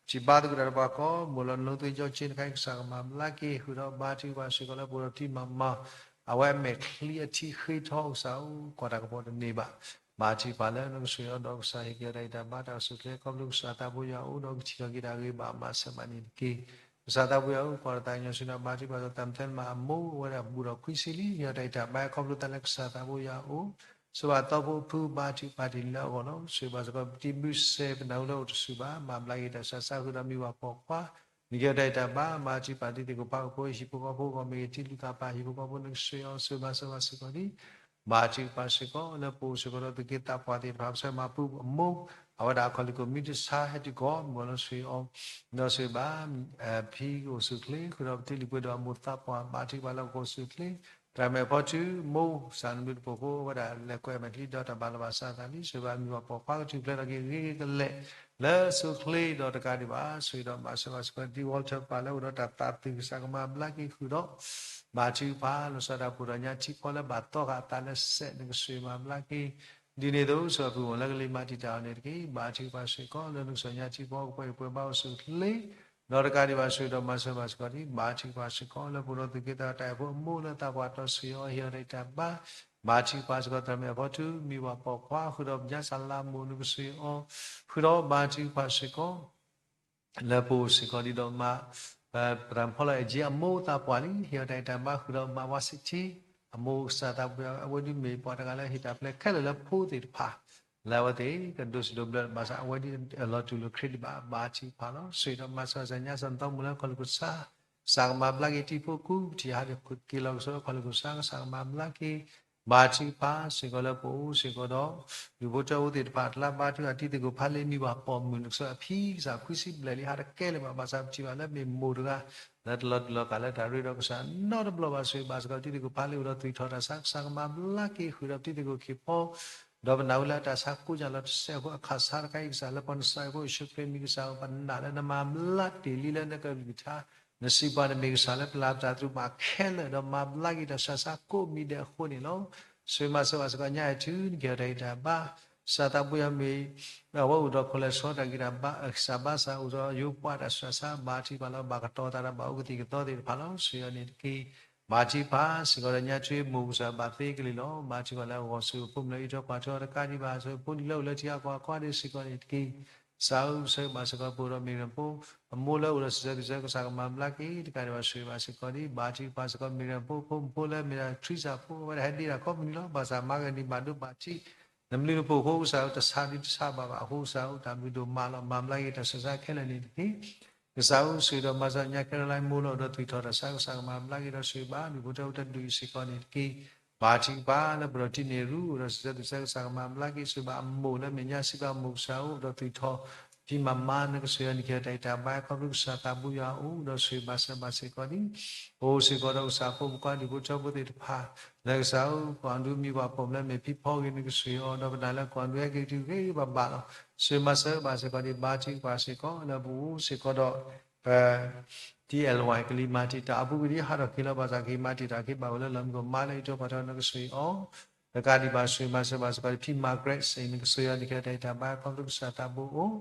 ထံၣ်ဘါသကိးတၢ်ဒီးပှၤကိးမိၢ်လၢနလိသ့ကၠီကၠ့တခါအံၤ ကစၢ်ကမၤဘျါက့ၤ ဃုာ်ဒီးဘါထုကဖၣ်စ့ၢ်ကီးလၢပအိၣ်ဒီးထံမၤမၤ အဝဲအမဲာ်ချံအထံဃ့ထီၣ်ကစၢ်အိၣ် ကွၢ်တၢ်ကပီၤတန့ၢ်ဘၣ် ဘါထုကဖၣ်လၢနကဆှၢအီၤဒီးကစၢ်ဟ့ၣ်က့ၤအီၤတၢ်အံၤတၢ်ဘါတၢ်အိၣ်ဆူၣ်ချ့ ခီဖျိကစၢ်သးဖိယွၤအအိၣ်ဒီးကထံၣ်ထီၣ်က့ၤတၢ်ဂ့ၤဘၣ်မၤစၢၤဘၣ်န့ၣ်တက့ၢ်. ကစၢ်သးဖိယွၤအအိၣ် ကွၢ်တၢ်သးကညီၤဆူနၤ ဘါထုကဖၣ်ဒီးသးမုၢ်ထဲမးအမိၢ် အဝဲဒၣ်ဘူးဒီးခွံဆံလံ ဟ့ၣ်အီၤတၢ်အံၤတၢ်ဘါ ခီဖျိသးလၢကစၢ်သးဖိယွၤအအိၣ် ဆိၣ်ဘၣ်သီဖိအဖု ဘါထုကဖၣ်တ့ၢ်လၢအဂီၢ်လီၤ. ဆှၢဘၣ်စ့ၢ်ကီးပတံၤဘုစဲး ပနၢ်ဟူလၢအိၣ်တဆူၣ်ဘၣ် မၤဘျါက့ၤတၢ်ဆါဆါဃုာ်ဒီးမံၤဝၤပိာ်ခွါ နက့ၤအီၤတၢ်အံၤတၢ်ဘါ ဘါထုကဖၣ်ဒ်သ့ၣ်ကဖၣ်ကဖိဟံၣ်ဖိဃီဖိအဂီၢ် မ့ၢ်ဂ့ၤ တံၤလုၢ်သးပှၢ်ဟံၣ်ဖိဃီဖိ နကဆှၢအီၤ ဆှၢဘၣ်ဆှၢဘၣ်စ့ၢ်ကီးဒ် ဘါထုကဖၣ်စ့ၢ်ကီး လၢပအိၣ်စ့ၢ်ကီးဒီးသုးက့သးပှၢ်သ့ၣ်တဖၣ် ပဆၢမၤပူၤအမိၢ် အဝဲဒၣ်အခီၣ်လ့ၣ်ခိၣ်မံတဆါဟဲတုၤကီး မုၢ်ဂီၤလီၤဆှၢအီၤ ဒီးဆှၢဘၣ် ဖံကအိၣ်ဆူၣ်ချ့ ဃုာ်ဒီးပတံၤလုၢ်ပှ့ၤဒီးအမိၢ်သးပှၢ် ဘါထုကဖၣ်လၢကအိၣ်ဆူၣ်ချ့ သရၣ်မဲာ်ဖီထု မိၢ်ကစၢ်နဘျုးတပိာ်ဖိ အဝဲဒၣ်လဲၤကွဲးအမဲာ်ချံဒီးတၢ်ဘၣ်လီၤဘၣ်စးသးလံ ဆှၢဘၣ်မံၤဝၤပိာ်ခွါကထူၣ်ဖျဲးထီၣ်က့ၤဂ့ၤဂ့ၤကလဲာ် လၢအဆိအချ့ဒီးတကးဒံးဘၣ် ဆှၢဒီးမၤစၢၤဘၣ်စ့ၢ်ကီး ဒ်ဝီထၢၣ်ပၢ်လၢအိၣ်ဒီးတၢ်သးသုး ကစၢ်ကမၤဘျါက့ၤဃုာ်ဒီး ဘါထုကဖၣ် လီၤဆီဒၣ်တၢ်ပှဲၤဒီးညါထံဖီလၢဘၣ်သီဃာ်အသးလၢစဲး နကဆှၢမၤဘျါက့ၤ ဒ်န့ၣ်အသိး ဆှၢအပုၢ်ဝဲၢ်လၢကလံၤမၤတံာ်တာ်အီၤန့ၣ်တက့ၢ်. ဘါထုကဖၣ်စ့ၢ်ကီး လၢနကစၢ်ညါထံဖီကပှဲၤပှဲၤဘါအိၣ်ဆူၣ်ချ့ ဒီးတကးဒံးဘၣ် ဆှၢဒီးမၤစၢၤဘၣ်စ့ၢ်ကီးဒ် ဘါထုကဖၣ်စ့ၢ်ကီး လၢပအိၣ်ဒီးသုးက့သးတၢ်အဲၣ်ဖိအမိၢ်လၢသးပှၢ်တီဆှၢအီၤ ဟ့ၣ်အီၤတၢ်အံၤတၢ်ဘါ ဘါထုကဖၣ်စ့ၢ်ကီး သရၣ်မဲာ်ဖီထု မံၤဝၤပိာ်ခွါ ဃုာ်ဒီးပညါစၢ်လၢမိၢ် နကဆှၢအီၤ ဃုာ်ဒီးဘါထုကဖၣ်စ့ၢ်ကီး လၢပအိၣ်စ့ၢ်ကီးဒ်ဒီးမါ ပတၢ်ဖီလီၤအဲၣ်ကၠ့အမိၢ်သးပှၢ်လံ ဟ့ၣ်အီၤတၢ်အဲၣ်တၢ်ဘါဃုာ်ဒီးမါဝါစ့ၣ်ထံ အမိၢ်ကစၢ်သးပှၢ် အဝဲဒုးမ့ၢ်ပှၤတဂၤလၢဟ့ၣ်တၢ်ဖျဲးခဲလၢာ်လၢဖိသ့ၣ်တဖၣ် လၢအဝဲသ့ၣ်ကဒိးစံးဒိးဘျၢဘၣ်ဆၣ် အဝဲဒုးအလီၤတူၢ်လိာ်ခရံာ်ဒံးဘၣ် ဘါထုကဖၣ်လီၤ. ဆှၢဒီးမၤစၢၤစၢ်ညါစၢ်နသီမုၢ်လၢခီၣ်လိာ်ကစၢ် ကစၢ်ကမၤဘျါက့ၤတံၤဖိကူ ပထံၣ်ဟးဒီးက့ၤလီၤကဆိးခီၣ်လိာ်ကစၢ် ကစၢ်ကမၤဘျါက့ၤ ဘါထုကဖၣ်စ့ၢ်ကီးလၢပအိၣ်စ့ၢ်ကီးဒီး ဒူၣ်ဖိထၢဖိသ့ၣ်တဖၣ် တလါဘါထုကဖၣ်တံၤသကိးဖးလ့မံၤဝၤပိာ်မုၣ် နကစၢ်အဖံကစၢ်ခွံဆံဘျဲၣ်လံ ဟးတကဲလၢၤဘၣ် ဘၣ်ဆၣ်ပထံၣ်ဘၣ်လၢမ့ၢ်မိၢ်တဂၤ လၢတလီၤတူာ်လီၤကာ်လၢတၢ်ရ့ဒီးကစၢ်နီတဘျီဘၣ် ဆှၢဘၣ်စ့ၢ်ကီးတံၤသကိးဖးလ့အိၣ်ဒီးသွံၣ်ထီၣ်တၢ်ဆါ ကစၢ်ကမၤဘျါက့ၤဃုာ်ဒီးတံၤသကိးခ့ၣ်ဖီ ဒီးပနၢ်ဟူလၢတၢ်ဆါကိးညါလီၤတစဲးအဃိ အခၢၣ်စးတခါအံၤ ကစၢ်လၢပှၤနစၤအံၤဖိယ့ၣ်ၡူးခရံာ်မံၤ ကစၢ်ပနာ်လၢနမၤဘျါတ့ၢ်လံလၢနကလုၢ်ကထါ နစံးပှၤနမ့ၢ်ကစၢ်လၢပျၢ်တၢ်သရူးမးခဲလၢာ် ဒီးမၤဘျါက့ၤတၢ်ဆါဆါကိးမံၤဒဲးအဃိန့ၣ်လီၤ. ဆှၢမၤစၢၤဘၣ်စ့ၢ်ကီးညါအံၤ တုၤနက့ၤအီၤတၢ်ဂံၢ်တၢ်ဘါ ကစၢ်သးပှၢ်ယွၤမ့ၢ် အဝဲအိၣ်ဒီးခိၣ်လဲၤဆှီတၢ်ဂံၢ်တၢ်ဘါ ကစၢ်ဘါစၢ်အိၣ်ဒီး ယိၤပှၢ်တၢ်ဆါဆါ ဘါထုကဖၣ်လီၤ ဘၣ်ကတီၤသးဒီးဘၣ်အိၣ်ကသံၣ်ကသီသ့ၣ်တဖၣ်လီၤ. ဆှၢအီၤန့ၣ်တက့ၢ်. ဘါထုကဖၣ်စ့ၢ်ကီးဒီးညါထွ့မိၢ်ကစၢ်ဘၣ်သ့ကလံၤလီၤ. ဘါထုကဖၣ်လၢအဂီၢ်ဆူၣ်အဖိမုၣ်လၢအံးထွဲကွၢ်ထွဲအီၤ တကးဒံးဘၣ် ဆှၢဖိလံၤလၢအိၣ်လၢထံအကီၢ်အကီၢ်ဒ့စ့ၢ်ကီးန့ၣ်တက့ၢ်. ကစၢ်ဧၢ ဆှၢဘၣ်စ့ၢ်ကီးပအိၣ်ဒီးမ့ၢ်ရၢၣ်ဖိ အမိၢ်လၢအိၣ်ဒီးစံးဆၢသုးဆၢ ကစၢ်ကမၤဘျါက့ၤ တကးဒံးဘၣ် ဆှၢဘၣ်စ့ၢ်ကီးဒ် ဘါထုကဖၣ်စ့ၢ်ကီး မ့ၢ်ရၢၣ်ဖိဖိမုၣ်ဖိလၢမ့ၢ်ဒၣ်ထရံစၢ်ဖိ အဝဲဒၣ်ဟဲဒ့တၢ်ကိးမုၢ်နံၤလီၤ. ဘၣ်ဆၣ်မၤဂ့ၤန့ၣ်ဘၣ်ဒိဘၣ်ထံး နဘျုးနဖှိၣ်အဃိ ကစၢ်ဧၢ တဆါဒုတဆါဘၣ်ဘၣ်အဃိ ကစၢ်ဧၢ တၢ်ဘျုးဒိၣ်မးလီၤ. မၤဘျါက့ၤတၢ်ဆါဆါခဲလၢာ်န့ၣ်တက့ၢ်. ကစၢ်ဧၢ ဆှၢဒီးမၤစၢၤညါ Caroline မိၢ်လၢအိၣ်ဒီးသွံၣ်ထီၣ်တၢ်ဆါ ကစၢ်ကမၤဘျါက့ၤဒီးဆှၢဘၣ် ဒူၣ်ဖိထၢဖိတဒူၣ်အံၤစ့ၢ်ကီးန့ၣ်တက့ၢ်. ဘါထုကဖၣ်လၢပဒီးထံန့ၣ်ရူ အိၣ်ဒီးစံးဆၢသုးဆၢ ကစၢ်ကမၤဘျါက့ၤ ဆှၢဘၣ်အမိၢ်လၢမဲာ်ညါစံးဘၣ်မိၢ်ကစၢ်ဧၢ အိၣ်ဒီးသွံၣ်ထီၣ် ဖံမၤမါ နကဆှၢအီၤန့ၣ်က့ၤအီၤတၢ်ဂံၢ်တၢ်ဘါ ခီဖျိကစၢ်သးဘိယွၤအအိၣ်ဒီးဆှၢဘၣ်စၢၤဘၣ်စ့ၢ်ကီးန့ၣ် အိၣ်စ့ၢ်ကီးဒီးကစၢ်ဖိမုၣ်ခွါဒူၣ်ဖိထၢဖိသ့ၣ်တဖၣ် လၢကစၢ်ဧၢ ကွၢ်ဒူမံၤဝၤပိာ်မုၣ်လၢမ့ၢ်ဖံဖီဂ့ၤ နကဆှၢအီၤ ဒီးပနာ်လၢကွၢ်ဒူဟဲက့ၤတုၤဂ့ၤဂ့ၤဘၣ်ဘၣ်လီၤ. ဆှၢမၤစၢၤဘၣ်စ့ၢ်ကီးန့ၣ် ဘါထုကဖၣ်စ့ၢ်ကီးလၢပအိၣ်စ့ၢ်ကီးဒီး ပ TLY ကလံၤမၤတံာ်တာ်အပူၤကွံာ်ဒ်ဟးထီၣ်က့ၤလီၤ ဘၣ်ဆၣ်ကဟ့ၣ်မၤတံာ်တာ်က့ၤဘၣ်ဝဲလၢလီၤမုၢ်ကမါလၢအံးထွဲကွၢ်ထွဲနကဆှၢအီၤ တကးဒံးဘၣ်ဆိၣ်ဂ့ၤမၤစၢၤဘၣ်စ့ၢ်ကီး ဖံမၤကရဲးစ့ၢ် နကဆိၣ်ဂ့ၤအီၤ နကဟ့ၣ်အီၤတၢ်အံးတၢ်ဘါ ခီဖျိကစၢ်သးဘိအိၣ်,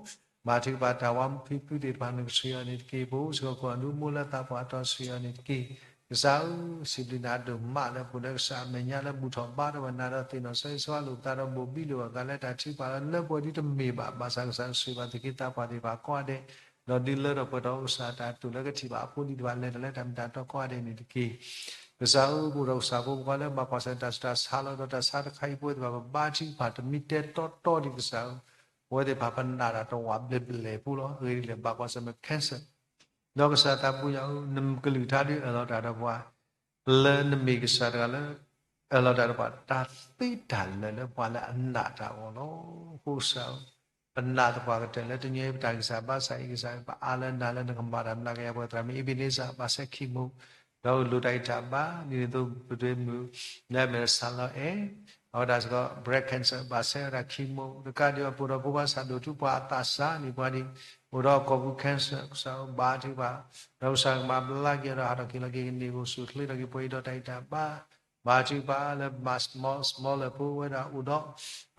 ဘါထုကဖၣ်တၢ်ဝးဖံဖုသ့ၣ်တဖၣ် နကဆိၣ်ဂ့ၤအီၤန့ၣ်တက့ၢ်. ပအိၣ်စ့ၢ်ကီး ကိးဂၤဒဲးအိၣ်မူလၢသးပှၢ်အတီၤ ဆိၣ်ဂ့ၤအီၤန့ၣ်တက့ၢ်. ကစၢ်ဧၢ, စံးဘျုးနၤဒိၣ်မးလၢပအိၣ်ဒီးကစၢ်အမဲာ်ညါလၢဘူၣ်ထီၣ်ဘါထီၣ်ဝဲ နၤဒီးသ့ၣ်နီၣ် ဆၢဂ့ၤဆၢဝါလိာ်ပသးဒီး ဘိၣ်ဘံလိာ်ပှၤဂၤလၢတၢ်ထုကဖၣ်လၢလၢပှဲၤဒ်တမ့ၢ်ဘၣ်, ဘၣ်ဆၣ်ကစၢ်ဆိၣ်ဂ့ၤဘၣ်သုးက့သးပှၢ်သ့ၣ်တဖၣ်ကိးဂၤဒဲး, ဒီးဒုးလၢထီၣ်ပှဲၤထီၣ်အိၣ်ကစၢ်တၢ်တိာ်လၢကထံၣ်ဘၣ်အဖိလံၤတဖၣ် လဲၤတၢ်လၢတၢ်မ့ၢ်တၢ်တီကိးဂၤဒဲးန့ၣ်တက့ၢ်. ကစၢ်ဧၢ, ပအိၣ်ဒီးကစၢ်ဖိမုၣ်ဖိခွါလၢဘၣ်ကွၢ်ဆၢၣ်တၢ်စူၢ်တၢ်ဆါလီၤဒီး တၢ်ဆါတခါအံၤ ပဝဲသ့ၣ်တဖၣ်ပဘါထုကဖၣ်တမံၤတဲတီတီဒံး ကစၢ်ဧၢ, ပဝဲသ့ၣ်တဖၣ်ပနာ်တၢ်တဝးဘျဲၣ်ဘျဲၣ်ဖိလီၤ. အဂ့ၢ်ဒ်လဲၣ် ဘၣ်ကွၢ်ဆၢၣ်မဲာ် cancer ဒီးကစၢ်သးဘိယွၤဧၢ, နကလုၢ်ကထါဒုးအၢၣ်လီၤတၢ်ဒီးပှၤ, လၢနမ့ၢ်ကစၢ်တဂၤလၢ အၢၣ်လီၤတၢ်ဒီးပှၤ တၢ်သ့တၢ်လၢာ်လၢပှၤလၢအနာ်တၢ်အဂီၢ်လီၤ. အဃိကစၢ်ဧၢ, ပနာ်သပှၢ်ကတၢၢ်လၢတနံၤအံၤ ပတၢ်ဂံၢ်စၢ်ဘါစၢ်အံၤ ကစၢ်ဧၢ, ပအါလၢအနၢ်လၢနကမၤတၢ်မျးကယၤပှၤ သရၣ်မုၣ်အ့ဘ့န့စၢ် ဘၣ်ဆဲခံမိၢ် ဒီးလိၣ်တၢ်အံးတၢ်ဘါ ဒ်န့ၣ်အသိး ပဒွဲမုၣ် လၢအမ့ၢ် ဆၣ်လီၤအဲၣ် အဝဲဒၣ်စ့ၢ်ကီး breast cancer ဘၣ်ဆဲဝဲဒၣ်ခံမိၢ်, တကးဒံးဘၣ် ပအိၣ်ဒီးဖိခွါဆၣ်ဒိၣ်ထူပှၤအသးစၢ်န့ၣ် ပှၤဒ် အိၣ်ဒီးကီၢ်ပူၤ cancer ကစၢ်ဧၢ ဘါထုကဖၣ်, ဒီးကစၢ်ကမၤဘျါက့ၤအီၤဒီးဟးထီၣ်က့ၤလီၤက့ၤကန့ၢ်ပှၤ ဆူၣ်ချ့ထီၣ်က့ၤပှၤအံၤဒီးတၢ်အံးတၢ်ဘါ, ဘါထုကဖၣ်လၢမၤ small small လၢဖိဝဲဒၣ်အိၣ်ဒီး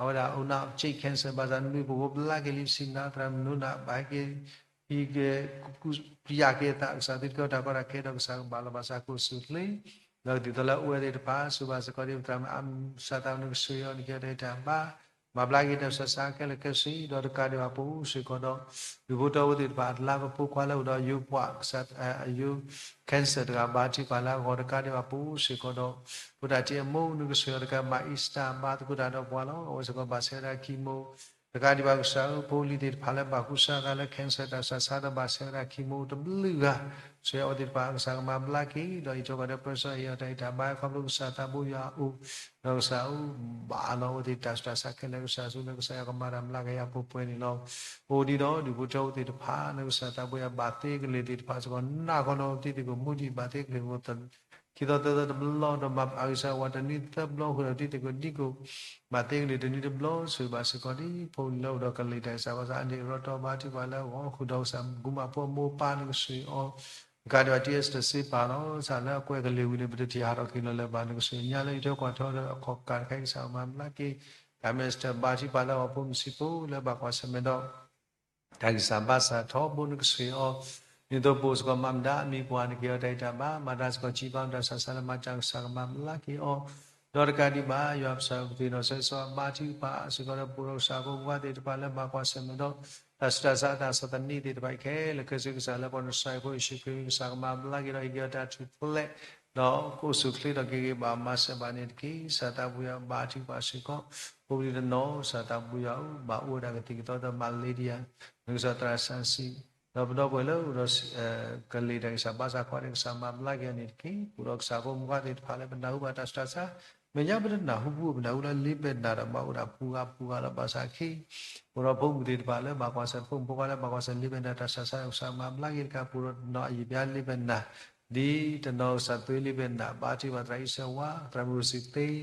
အဝဲဒၣ်အိၣ်နၢ် cancer ဘၣ်ဆၣ်နွံပူၤဘျါက့ၤလံ ပစံးမနုၤ သရၣ်မုၣ်နၢ်ဘၣ်ဟဲက့ၤ ဟံးက့ၤ ကူၣ်ပျၢ်က့ၤအသး ကစၢ်သုတကဲထီၣ်တၢ်ကီတၢ်ခဲဒီး ကစၢ်ကဘၣ်လီၤဘၣ်စး ကအိၣ်ဆူၣ်ချ့ ဒီးဒ်သိးလၢအဝဲသ့ၣ်တဖၣ် ဆိၣ်ဂ့ၤဘၣ်စ့ၢ်ကီးဒ် ပသရၣ်မုၣ်အါမံၤ ကစၢ်သးဘိ နကဆိၣ်ဂ့ၤအီၤ နကဟ့ၣ်အီၤတၢ်အံးတၢ်ဘါ, မၤဘျါက့ၤတၢ်ဆူးတၢ်ဆါခဲလၢာ်ခဲဆ့ ဒီးတကးဒံးဘၣ် ပအိၣ်စ့ၢ်ကီးဒီး ဒူၣ်ဖိထၢဖိသ့ၣ်တဖၣ် အတလါကဖိခွါလၢအိၣ်ဒီးယိၤပှၢ် ကစၢ် အယိၤ cancer တဂၤ ဘါထုကဖၣ်လၢအဂီၢ် တကးဒံးဘၣ် ပအိၣ်စ့ၢ်ကီးဒီး ဖိတၢ်ထံၣ်အမိၢ် နကဆိၣ်ဂ့ၤအီၤတကး မၤအံစတၢ် ဘါသကိးတၢ်ဒီးပှၤလီၤ. အဝဲစ့ၢ်ကီးဘၣ်ဆဲဝဲဒၣ်ခံမိၢ် တကးဒံးဘၣ် ကစၢ်ဧၢ ဖိလံၤသ့ၣ်တဖၣ်လၢဘၣ်ဃုာ်စါဂၤလၢ cancer တၢ်ဆူးတၢ်ဆါဒီး ဘၣ်ဆဲဝဲဒၣ်ခံမိၢ်တဘျုးဂၤ, ဆိၣ်ဂ့ၤအဝဲသ့ၣ်တဖၣ် ကစၢ်ကမၤဘျါက့ၤ ဒီးအံးထွဲကွၢ်ထွဲပၢဆှၢ ဟ့ၣ်အီၤတၢ်အံးတၢ်ဘါ ခီဖျိကစၢ်သးဘိယွၤအအိၣ်, ဒီးကစၢ်ဧၢ ဘၣ်လီၤအဝဲသ့ၣ်တၢ်ဆူးတၢ်ဆါခဲလၢာ် ကစၢ်ဆူလၢကစၢ်ယွၤကမၤတၢ်မျးကယၤပှဲၤပှဲၤန့ၣ်လီၤ. အိၣ်ဒ်ဒီး ဒူၣ်ဖိထၢဖိသ့ၣ်တဖၣ် လၢကစၢ်သးဘိယွၤဘၣ်သ့ကလ့ၢ်သ့ၣ်တဖၣ်စ့ၢ်ကီး နၢ်ကီၢ်နီၣ်တံၤသကိး မူတံၤဘၣ်သ့ကလ့ၢ် ခံသီသၢသီတဘျီ ဒီးမၤအဂံၢ်စၢ်ဝဲတနွံသၢဘျီ ဃုာ်ဒီးတံၤသကိးဒ်သကိး ဘၣ်သ့ကလ့ၢ်တနွံတဘျီ ဆိၣ်ဂ့ၤဘၣ်စ့ၢ်ကီးဒ် ဖိလံၤလၢအိၣ်ဒီးကလံၤတၢ်ဂံၢ်စၢ်ဘါစၢ် အန့ၣ်အရီတီ ဘါထုကဖၣ်လၢအဂီၢ် ဃုာ်ဒီးကစၢ်မုၣ်ကမၣ်ဖိအမိၢ်အပၢ် နကဆိၣ်ဂ့ၤအီၤ, တကးဒံးဘၣ် တံၢ်အ့စတၢၢ်စ့ပာ်လီၤ ကစၢ်လၢအကွဲးကလ့ၢ်ဝံၤန့ၣ် ပတထံၣ်ဟးထီၣ်က့ၤလီၤလၢၤဘၣ် နကဆိၣ်ဂ့ၤညါလၢအံးထွဲကွၢ်ထွဲဒီး အခီၣ်ကၢ်တခါအံၤ ကစၢ်မၤဘျါက့ၤ တၢ်မ့ၢ်အ့စတၢၢ် ဘါထုကဖၣ်လၢအဂီၢ် ဖိမုၣ်ဆံးဖိလၢဘၣ်ကွၢ်ဆၢၣ်မဲာ်ဒီး တၢ်ဂံၢ်စၢ်ဘါစၢ်ထီဘိ နကဆိၣ်ဂ့ၤအီၤ, ဒ်သိးပအိၣ်စ့ၢ်ကီးမၤမတၤအမံၤပှၢ် နကဟ့ၣ်အီၤတၢ်အံးတၢ်ဘါ, မၤတၢ်စ့ၢ်ကီး ကံဘါမတၤဆၢဆါလၢမၤတၢ် ကစၢ်ကမၤဘျါက့ၤအီၤ, ဒီးတကးဒံးဘၣ် ယွၤပစၢ်ကသ့ၣ်နီၣ် ဆၢဂ့ၤဆၢဝါဘါထုကဖၣ်စ့ၢ်ကီးဒီး ပအိၣ်ဒီးကစၢ်ဖိမုၣ်ဖိခွါသ့ၣ်တဖၣ်လၢဘၣ်ကွၢ်ဆၢၣ်မဲာ်ဒီး တၢ်ဆူးတၢ်ဆါတၢ်ဆီၣ်သနံးသ့ၣ်တဖၣ်အံၤခဲလၢာ်ခဲဆ့ ကစၢ်လၢပှၤနစၢ်ဖိယ့ၣ်ၡူးခရံာ် ကစၢ်ကမၤဘျါက့ၤဒီး ဟ့ၣ်က့ၤအီၤတၢ်ထူၣ်ဖျဲး ဒီးကအိၣ်ဆူၣ်ချ့ထီၣ်က့ၤဂ့ၤဘၣ်မၤစၢၤဘၣ်န့ၣ်တက့ၢ်. ကစၢ်သးဘိယွၤဘါထုကဖၣ်စ့ၢ်ကီး ဖိပလံၤတနီၤ ကစၢ်သးဘိယွၤဧၢ ဘၣ်အိၣ်ဝဲဒၣ်ကသံၣ်ကသီဒီးမၤလ့ဒံယၤ နကစၢ်သရၣ်စၣ်စံး ဒီးပဒီပုၢ်ဝဲၢ်လၢအိၣ်ဒီး ကလ့ၢ်တၢ်ဂံၢ်စၢ်ဘါစၢ်ကိးဂၤဒဲး ကစၢ်မၤဘျါက့ၤအီၤန့ၣ်တက့ၢ်. ပအိၣ်ဒီးကစၢ်ဖိမုၣ်ဖိခွါသ့ၣ်တဖၣ်လၢပနၢ်ဟူဘၣ်တၢ်ဆူးတၢ်ဆါ မဲာ်ညါပတနၢ်ဟူဘူး ပနၢ်ဟူလၢလ့ပဲနၢ်ဒီး ဘၣ်အိၣ်ဒၣ်ပူၤဂၤပူၤဂၤလီၤ ဘၣ်ဆၣ်ခံ ပအိၣ်ဒီးဖိမုၣ်သ့ၣ်တဖၣ်လၢဘၣ်ကွၢ်ဆၢၣ်ဖိမုၣ်ဖိခွါလၢဘၣ်ကွၢ်ဆၢၣ်လ့ပဲနၢ်တၢ်ဆူးတၢ်ဆါ ကစၢ်မၤဘျါက့ၤတက့ၢ်. ပအိၣ်ဒီးတနီၤအယံာ်ဘၣ်လ့ပဲနၢ် ဒ်တနီၤကစၢ်သွ့လ့ပဲနၢ် ဘါထုကဖၣ်သရၣ်အံၣ်စၢၤဝါ သရၣ်မုၣ်စံးသ့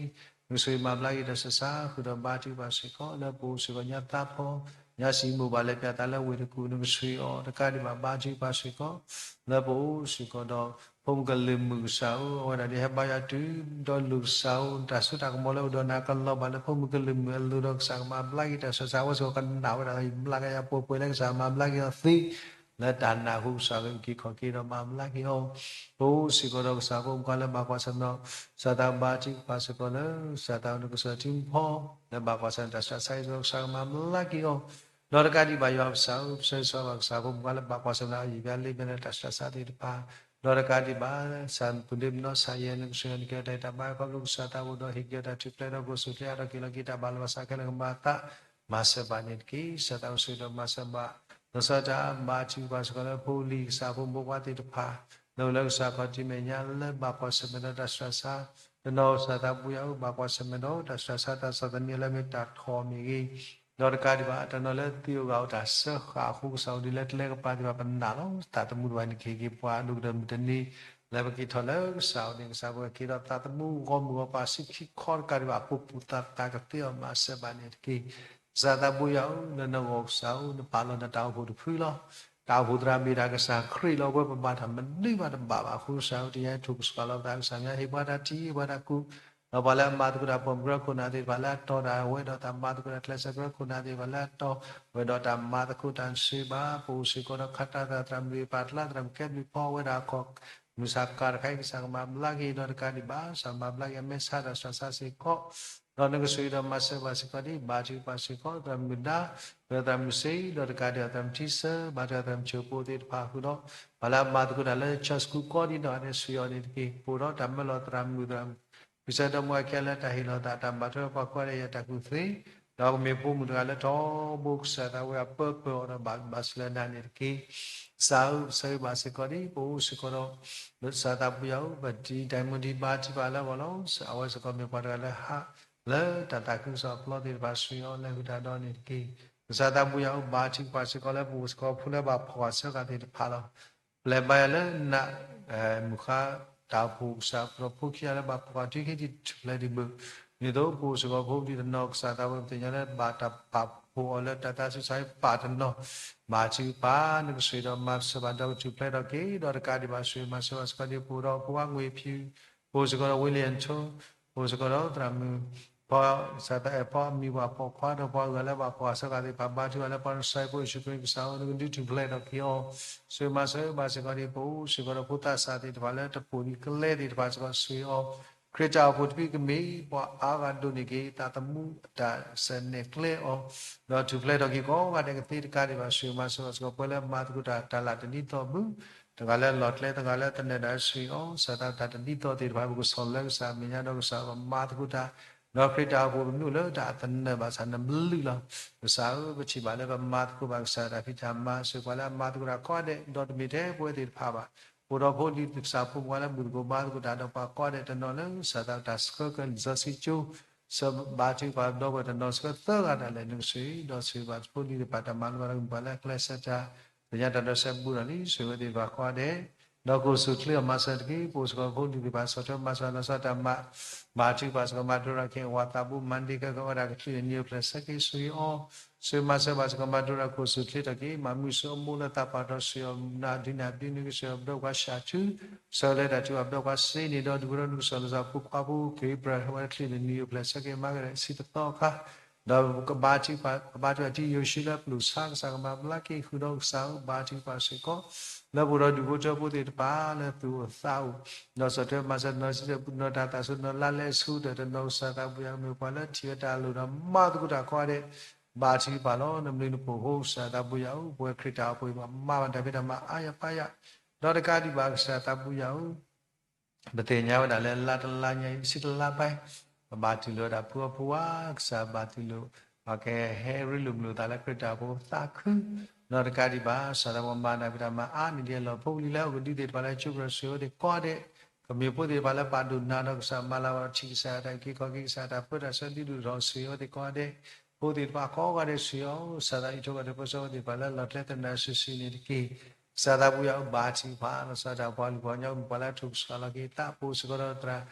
နကဆိၣ်ဂ့ၤမၤဘျါက့ၤတၢ်ဆူးတၢ်ဆါ ဃုာ်ဒီးဘါထုကဖၣ်စ့ၢ်ကီး လၢပအိၣ်စ့ၢ်ကီးညါသးဖီ ညါစံၣ်မိၢ်ဘၣ်လဲၤပၠးသးလၢဝ့ၢ်တကူၣ် နကဆိၣ်ဂ့ၤအီၤ တကးဒံးဘၣ်ဘါထုကဖၣ်စ့ၢ်ကီး လၢပအိၣ်စ့ၢ်ကီးဒီး ဖိမုၣ်ကလုာ်မုၣ်ကစၢ်ဧၢ အဝဲဒၣ်ဒ်ဟဲဘါယွၤတုၤဒီးလိၤကစၢ်ဧၢ တၢ်စိတၢ်ကမီၤလၢအိၣ်ဒီးနၤကလီၤဘၣ်လၢဖိမုၣ်ကလုာ်မုၣ်အလိၤဒီး ကစၢ်ကမၤဘျါက့ၤတၢ်ဆူးတၢ်ဆါ အဝဲစ့ၢ်ကီးကနၣ်ဝဲဒၣ်ယမျးကယၤပှဲၤပှဲၤလၢကစၢ်မၤဘျါက့ၤအီၤသ့ လၢတၢ်နၢ်ဟူကစၢ်ဂ့ၤက့ၤခီၣ်က့ၤဒီးမၤဘျါက့ၤအီၤ ပအိၣ်စ့ၢ်ကီးဒီးကစၢ်ဖိမုၣ်ဖိခွါလၢဘၣ်ကွၢ်ဆၢၣ်မဲာ်ဒီး ကစၢ်သးဘါထုကဖၣ်စ့ၢ်ကီးလၢ ကစၢ်သးနကစၢ်ထံဖီ လၢဘၣ်ကွၢ်ဆၢၣ်မဲာ်တၢ်ဆူးတၢ်ဆါအံၤ ကစၢ်ကမၤဘျါက့ၤအီၤ ဒီးတကးဒံးဘၣ်ယွၤပစၢ်ဧၢ ပဆၢဂ့ၤဆၢဝါဘၣ်ကစၢ်ဖိမုၣ်ဖိခွါလၢဘၣ်ကွၢ်ဆၢၣ်မဲာ်ဒီးအယံာ်ဘၣ်လ့ပဲနၢ်တၢ်ဆူးတၢ်ဆါသ့ၣ်တဖၣ် ဒီးတကးဒံးဘၣ် ကစၢ်ပူၤဒ့မနီၤ ကစၢ်ယဲ နကဆိၣ်ဂ့ၤအီၤ နကဟ့ၣ်အီၤတၢ်အံးတၢ်ဘါ ခီဖျိကစၢ်သးဘိဒီးဟ့ၣ်က့ၤအီၤတၢ်ထူၣ်ဖျဲးဒီးကအိၣ်ဆူၣ်ချ့အါထီၣ်က့ၤလီၤက့ၤတၢ်ဘၣ်လီၤဘၣ်စးခဲလၢာ်ကမၤအသး မၤစၢၤဘၣ်န့ၣ်တက့ၢ်. ကစၢ်သးအိၣ်ဆိၣ်ဂ့ၤဒီးမၤစၢၤဘၣ် လီၤဆီဒၣ်တၢ်ဘါထုကဖၣ်စ့ၢ်ကီးလၢဖိလံၤကစၢ်ဖိမုၣ်ဖိခွါသ့ၣ်တဖၣ် လၢအိၣ်လၢကစၢ်ခီၣ်ထံးမဲာ်ညါလၢဘၣ်ကွၢ်ဆၢၣ်မဲာ်ဒီးတၢ်ဆူးတၢ်ဆါ တနီၤကစၢ်သးဘိယွၤဧၢ ဘၣ်ကွၢ်ဆၢၣ်မဲာ်ဒီးတၢ်ဆူးတၢ်ဆါ တၢ်ဆီၣ်သနံးလၢမ့ၢ်တၢ်ထီၣ်မ့ၢ်ဂ့ၤ ဒီးတကးဒံးဘၣ် တနီၤလၢသံဂၤအိၣ်တၢ်စၢဃာ်အဃိ ကစၢ်အိၣ်ဒံးလၢကျဲကပၤသ့ၣ်တဖၣ်ပနာ်လီၤ. သးသမူတဖၣ်န့ၣ် ကဟ့ၣ်က့ၤပှၤဒိၣ်ကတၢၢ်မုၢ်တနံၤ လၢပက့ၤထီၣ်လၢကစၢ်အအိၣ်န့ၣ် ကစၢ်ပကက့ၤဒီးသးသမူဂီၢ်မုၢ်ဂီၢ်ပၤ ဆံခံခီတကးဒံးဘၣ် အပူၤပူၤသးသးကသ့အီၤ မၤစၢၤဘၣ်န့ၣ်တက့ၢ်. ကစၢ်သးဘိယွၤဧၢ လၢနဂီၢ်ကစၢ်ဧၢ နပာ်လီၤနတၢ်အိၣ်ဖှိၣ်တဖုလီၤ. တၢ်အိၣ်ဖှိၣ်သရၣ်မ့ၢ်တၢ်ကစၢ်ခရံာ်လီၤ. ပဝဲပဘၣ်တၢ်မနုၤဘၣ်တဘၣ်ဘၣ်အဃိ ကစၢ်ဧၢ တယါထိၣ်ကစှၤလီၤပသး ကစၢ်မ့ၢ်ဟ့ၣ်ပှၤတၢ်ထံၣ် ဟ့ၣ်ပှၤတၢ်ကူၣ် ဒီးပှၤလၢအမၤသကိးတၢ်ပိာ်မုၣ်ကရၢခိၣ်နၢ်သ့ၣ်တဖၣ်လၢအတီဒီး အဝဲဒီးတၢ်မၤသကိးတၢ်ကျဲးစၢးကရၢခိၣ်နၢ်သ့ၣ်တဖၣ်လၢအတီ အဝဲဒီးတၢ်မၤသကိးတၢ်စံးဘၣ် ပအိၣ်စ့ၢ်ကီးဒီးခးတၢ်သရၣ် သရၣ်မုၣ်ပာ်ဖျါသရၣ်မုၣ်ကဲဘျုးဖီဝဲဒၣ်အခီၣ် မုၢ်ဆါခါတခါအံၤ ကစၢ်ကမၤဘျါက့ၤဒီးတကးဒံးဘၣ် ကစၢ်မၤဘျါက့ၤအမဲာ်ဆါတၢ်စှၤဆါစ့ၢ်ကီး ဒီးနကဆိၣ်ဂ့ၤဒီးမၤစၢၤဘၣ်စ့ၢ်ကီးဒ် ဘါထုကဖၣ်စ့ၢ်ကီး သရၣ်မုၣ်ဒါ ဒီးသရၣ်မုၣ်စ့ ဒီးတကးဒံးဘၣ်သရၣ်မုၣ်ထံဆၢ ဘါထုကဖၣ်သရၣ်မုၣ်ဆိၣ်ပိၢ်သ့ၣ်တဖၣ်ဃုာ်ဒီး ပှၤလၢအမၤသကိးတၢ်လၢ church school ကိးဒ်နီၢ်ဂၤဒဲး ဆိၣ်ဂ့ၤအီၤန့ၣ်တက့ၢ်. ပအိၣ်ဒီးတၢ်မၢလီၤသရၣ်မုၣ်သရၣ်မုၣ် ပကစၢ်ဒီမါဝၤခဲလၢာ်တၢ်ဟ့ၣ်လီၤသး တၢ်ဘၣ်ထွဲပှၤကိးဂၤဒဲး ယတၢ်ကူၣ်သ့ ဒီးကမ့ၢ်ဖိမုၣ်တဂၤလၢထီဘိကစၢ်သးဝံၣ်အပၢပၢၢ်အီၤဒီးဘၣ်ဘၣ်စၢၤလၢနၤန့ၣ်တက့ၢ်. ကစၢ်ဧၢ ပဆၢဂ့ၤဘၣ်စ့ၢ်ကီးဒ် ပအိၣ်စ့ၢ်ကီးဒီး ကစၢ်သးပူၤယၤဧၢ ပတံၤတၢ်မုၢ်ဒံးဘါထုကဖၣ်လၢအဂီၢ်လီၤ. အဝဲစ့ၢ်ကီးမ့ၢ်ပှၤတဂၤလၢဟး လၢတၢ်သးခုကစီၣ်အပျီသ့ၣ်တဖၣ် ဆိၣ်ဂ့ၤအီၤလၢဟုၣ်တၢ်ဒီန့ၣ်တက့ၢ်. ကစၢ်သးပူၤယၤဧၢ ဘါထုကဖၣ်စ့ၢ်ကီးလၢပအိၣ်စ့ၢ်ကီးဖိလၢဘၣ်ဖှီၣ်ဃာ်ဆၢဃာ်သ့ၣ်တဖၣ်လီၤ. ပျဲဘါယွၤလၢနး မုၢ်ဃါတၢ်အိၣ်ဖှိၣ်ကစၢ် ပဒီဖိခံဂၤလၢဘၣ်ဖှီၣ်ဃာ်တုၤခဲအံၤတုၤဖျဲးဒံးဘၣ် ဒ်သိးပအိၣ်စ့ၢ်ကီးဖိဒံးတနီၤ ကစၢ်သးဝဲပသ့ၣ်ညါလၢဘၣ်တၢ်ပာ်ဖှိၣ်အီၤလၢတၢ်သးစူၤစါ ပာ်တနီၤ ဘါထုကဖၣ် နကဆိၣ်ဂ့ၤဒီးမၤစၢၤဘၣ်ဒီကထူၣ်ဖျဲးထီၣ်က့ၤ ဒီးတကးဒံးဘၣ်ဆိၣ်ဂ့ၤမၤစၢၤဘၣ်စ့ၢ်ကီးဒ် ပအိၣ်ဒီးဖိခွါငွေဖြူ ပအိၣ်စ့ၢ်ကီးဒီး ဝ့လံၣ်ထူ ပအိၣ်စ့ၢ်ကီးဒီးသရၣ်မုၣ် ဖီ ကစၢ်သးအဲၣ်ဖီအမံၤပှၤပိာ်ခွါ ဒီးပှၤဂုၤလၢဘၣ်ဖှီၣ်ဃာ်ဆၢဃာ်သ့ၣ်တဖၣ် ဘါထုကဖၣ်လၢပှၤနဆှၢဖိယ့ၣ်ၡူးခရံာ်ကစၢ်ဧၢ နကဒုးထူၣ်ဖျဲးထီၣ်က့ၤအီၤ ဆိၣ်ဂ့ၤမၤစၢၤဘၣ်စ့ၢ်ကီးဒ် ပအိၣ်စ့ၢ်ကီးဒီးဖိသးစၢ်သ့ၣ်တဖၣ်လၢတပိာ်ဒံးကျဲသ့ၣ်တဖၣ်စ့ၢ်ကီး ဆိၣ်ဂ့ၤအီၤ ခရံာ်တၢ်အိၣ်ဖှိၣ်တဖုကမ့ၢ်ပှၤအါဂၤဒိၣ်န့ၢ်က့ၤ သးသမူတၢ်စၢၣ်နဲၣ်ကျဲအီၤ ဒီးထူၣ်ဖျဲးထီၣ်က့ၤကိးဂၤဒဲးကသ့တကးဒံးဘၣ် ဆိၣ်ဂ့ၤမၤစၢၤဘၣ်စ့ၢ်ကီး ပှၤလၢအမၤသကိးတၢ်တၢ်လၢ်တနံၤသီၣ်ဘု တဂၤလၢလီၢ်ကျဲ တဂၤလၢသနၢၣ်ဒၣ် ဆိၣ်ဂ့ၤအီၤ ကစၢ်သးတၢ်တနံၤသီၣ်သ့ၣ်တဖၣ် ပကဆီၣ်လၢကစၢ်အမဲာ်ညါဒီးကစၢ်ပမၤသကိးတၢ် ဒီးခရံာ်တၢ်အိၣ်ဖှိၣ်ပနုာ်လၢတၢ်သနၢၣ်ဘၣ်ဆၣ်နဘျုးလီၤ. ကစၢ်ဧၢ ပထံၣ်ဘၣ်လၢပမၤသကိးဘၣ်ကစၢ်တၢ်ဖံးတၢ်မၤ ဆိၣ်ဂ့ၤပှၤလၢအမၤသကိးတၢ်ကိးဂၤဒဲး ဒီးတမ့ၢ်ထဲပဝဲသ့ၣ်တဖၣ်ဘၣ် အိၣ်ဒီးဖိလံၤကစၢ်ဖိမုၣ်ပှၤလၢမုၢ်သကိးဘါသကိးတၢ်ဒီးပှၤကိးဂၤဒဲးတနီၤလၢ ကစၢ်သးတၢ်ဆှၢကၢၢ်လံာ်စီဆှံကၠိ ဆၢဘါထုကဖၣ်ဒီပုၢ်ဝဲၢ်တနီၤဆှၢသၢဂၤတၢ်လဲၣ် နကဆိၣ်ဂ့ၤ ဒီးဆိၣ်ဂ့ၤဘၣ်ဖိလံၤသ့ၣ်တဖၣ်တၢ်မၤလိဘၣ်ဒီးကမ့ၢ်ပှၤလၢအကျဲးစၢးတၢ် သ့ၣ်ညါတၢ်ဒီးစဲဘူးဒီးလံ ဆိၣ်ဂ့ၤဝဲသ့ၣ်တဖၣ်ကိးဂၤဒဲး ဒီးကအိၣ်ဆူၣ်ချ့အီၤမၤစၢၤတက့ၢ် ပအိၣ်စ့ၢ်ကီးဖိလံၤသ့ၣ်တဖၣ် ဆီၣ်ထွဲမၤစၢၤလီၤဆီတၢ်မၤ ဘါထုကဖၣ်စ့ၢ်ကီးမၤတြီတၢ်ခဲအံၤ ဝၤသးဘိမၤဒ့ခဲကဝဲဒၣ်ကချုးန့ၣ် နံၤအိၣ်ဖျဲၣ်ဆၢက့ၤ ဆိၣ်ဂ့ၤအီၤ ဆိၣ်ဂ့ၤမၤစၢၤဘၣ်စ့ၢ်ကီးမၤတြီတၢ် ကအိၣ်ဆူၣ်ချ့ထီၣ်က့ၤ မၤမုာ်ဆိအမိၢ်လၢသးပှၢ်ထီၣ် ဆိၣ်ဂ့ၤအီၤနၤဒုးနၤဘျုး နကဆိၣ်ဂ့ၤအီၤပဒီပှၤဆှၢထူ ဆှၢလၢတၢ်ထုကဖၣ်ပဒီပှၤစ့န့ၣ်ဒီး ဒုးဖိထၢဒုးကစီၣ်လၢစီၤဖိခွါဖိက့ၤပြၢ်ဝဲတချုးန့ၣ် နံၤအိၣ်ဖျဲၣ်ဆၢက့ၤ မၤကဒီးဆံတသီအခါ ဒီးကဘါထုကဖၣ် ကဘါထုကဖၣ်ထံယိၤၡူလၢပျုၢ်ဆါ ကစၢ်ကမၤဘျါက့ၤဃုာ်ဒီးကစၢ်ဧၢ ဘါထုကဖၣ်စ့ၢ်ကီး လၢပအိၣ်ဒီးဒူၣ်ဖိထၢဖိသ့ၣ်တဖၣ်လၢသူၣ်အိၣ်သးအိၣ် ဒီးဆီၣ်ထွဲမၤစၢၤတနီၤစံးတနီၤတၢ်သးစူၤတနီၤလါလဲဆူတၢၢ်တနီၤ ကစၢ်သးပူၤယၤကမ့ၢ်ပှၤလၢထံၣ်ဝဲတၢ်လိၣ်ဒီးမၤသကိးတၢ်ကိးဂၤဒဲး ဘါထုကဖၣ်လီၤ နဘျုးနဖှိၣ်အဃိ ကစၢ်သးပူၤယၤဧၢ ပဝဲခရံာ်တၢ်အိၣ်ဖှိၣ်အံၤ ပမၤဘၣ်တၢ်ဖံးတၢ်မၤအါယၤပာ်ယၤ ဒီးတကးဒံးဘၣ်ကစၢ်သးပူၤယၤဧၢ ပသ့ၣ်ညါဝဲဒၣ်လၢလါတလါညါအံၤ တဆံတလါဘၣ် ပဘၣ်တူၢ်လိာ်ဝဲဒၣ်ဖိအဖိဝါ ကစၢ်ဘၣ်တူၢ်လိာ် ပှၤကဟဲရ့လိာ်မုာ်လိာ်သးလၢခရံာ်တၢ်အိၣ်ဖှိၣ်သးခု ဒီးတကးဒံးဘၣ် ကစၢ်သးပှၤမၤတၢ်ဖံးတၢ်မၤအါန့ၢ်ဒံးအလီၢ် ဖိလံၤလၢအအိၣ်ကဒုသ့ၣ်တဖၣ်လၢကၠိကြၢးဆိၣ်ဂ့ၤဝဲသ့ၣ်ကိးဂၤဒဲး ကမ့ၢ်ဖိသ့ၣ်တဖၣ်လၢပာ်ဒိၣ်နၤဒီးကစၢ်မၤလၤဝဲထံၣ်ကစၢ်တၢ်အုၣ်က့ၤခီၣ်က့ၤ ကစၢ်တၢ်ပၢတၢ်ဆှၢဒုးဒိၣ်ထီၣ်ဆိၣ်ဂ့ၤဝဲသ့ၣ်ကိးဂၤဒဲး ဖိသ့ၣ်တဖၣ်ကိးဂၤဒဲးဆိၣ်ဂ့ၤအီၤ ကစၢ်သးအံးထိၣ်ဂီၤဒီးပၢဆှၢဝဲသ့ၣ်တဖၣ်လၢလီၢ်ကျဲသနၢၣ်စုာ်စုာ်န့ၣ်တက့ၢ် ကစၢ်သးပူၤယၤဧၢ ဘါထုကဖၣ် လီၤဆီဒၣ်တၢ်ပှၤလုၢ်ပှၤကညီ မ့ၢ်ပှၤလၢအထိၣ်ကစၢ်လီၤက့ၤသး ပအိၣ်စ့ၢ်ကီးဒီးသရၣ် ဒီးပှၤ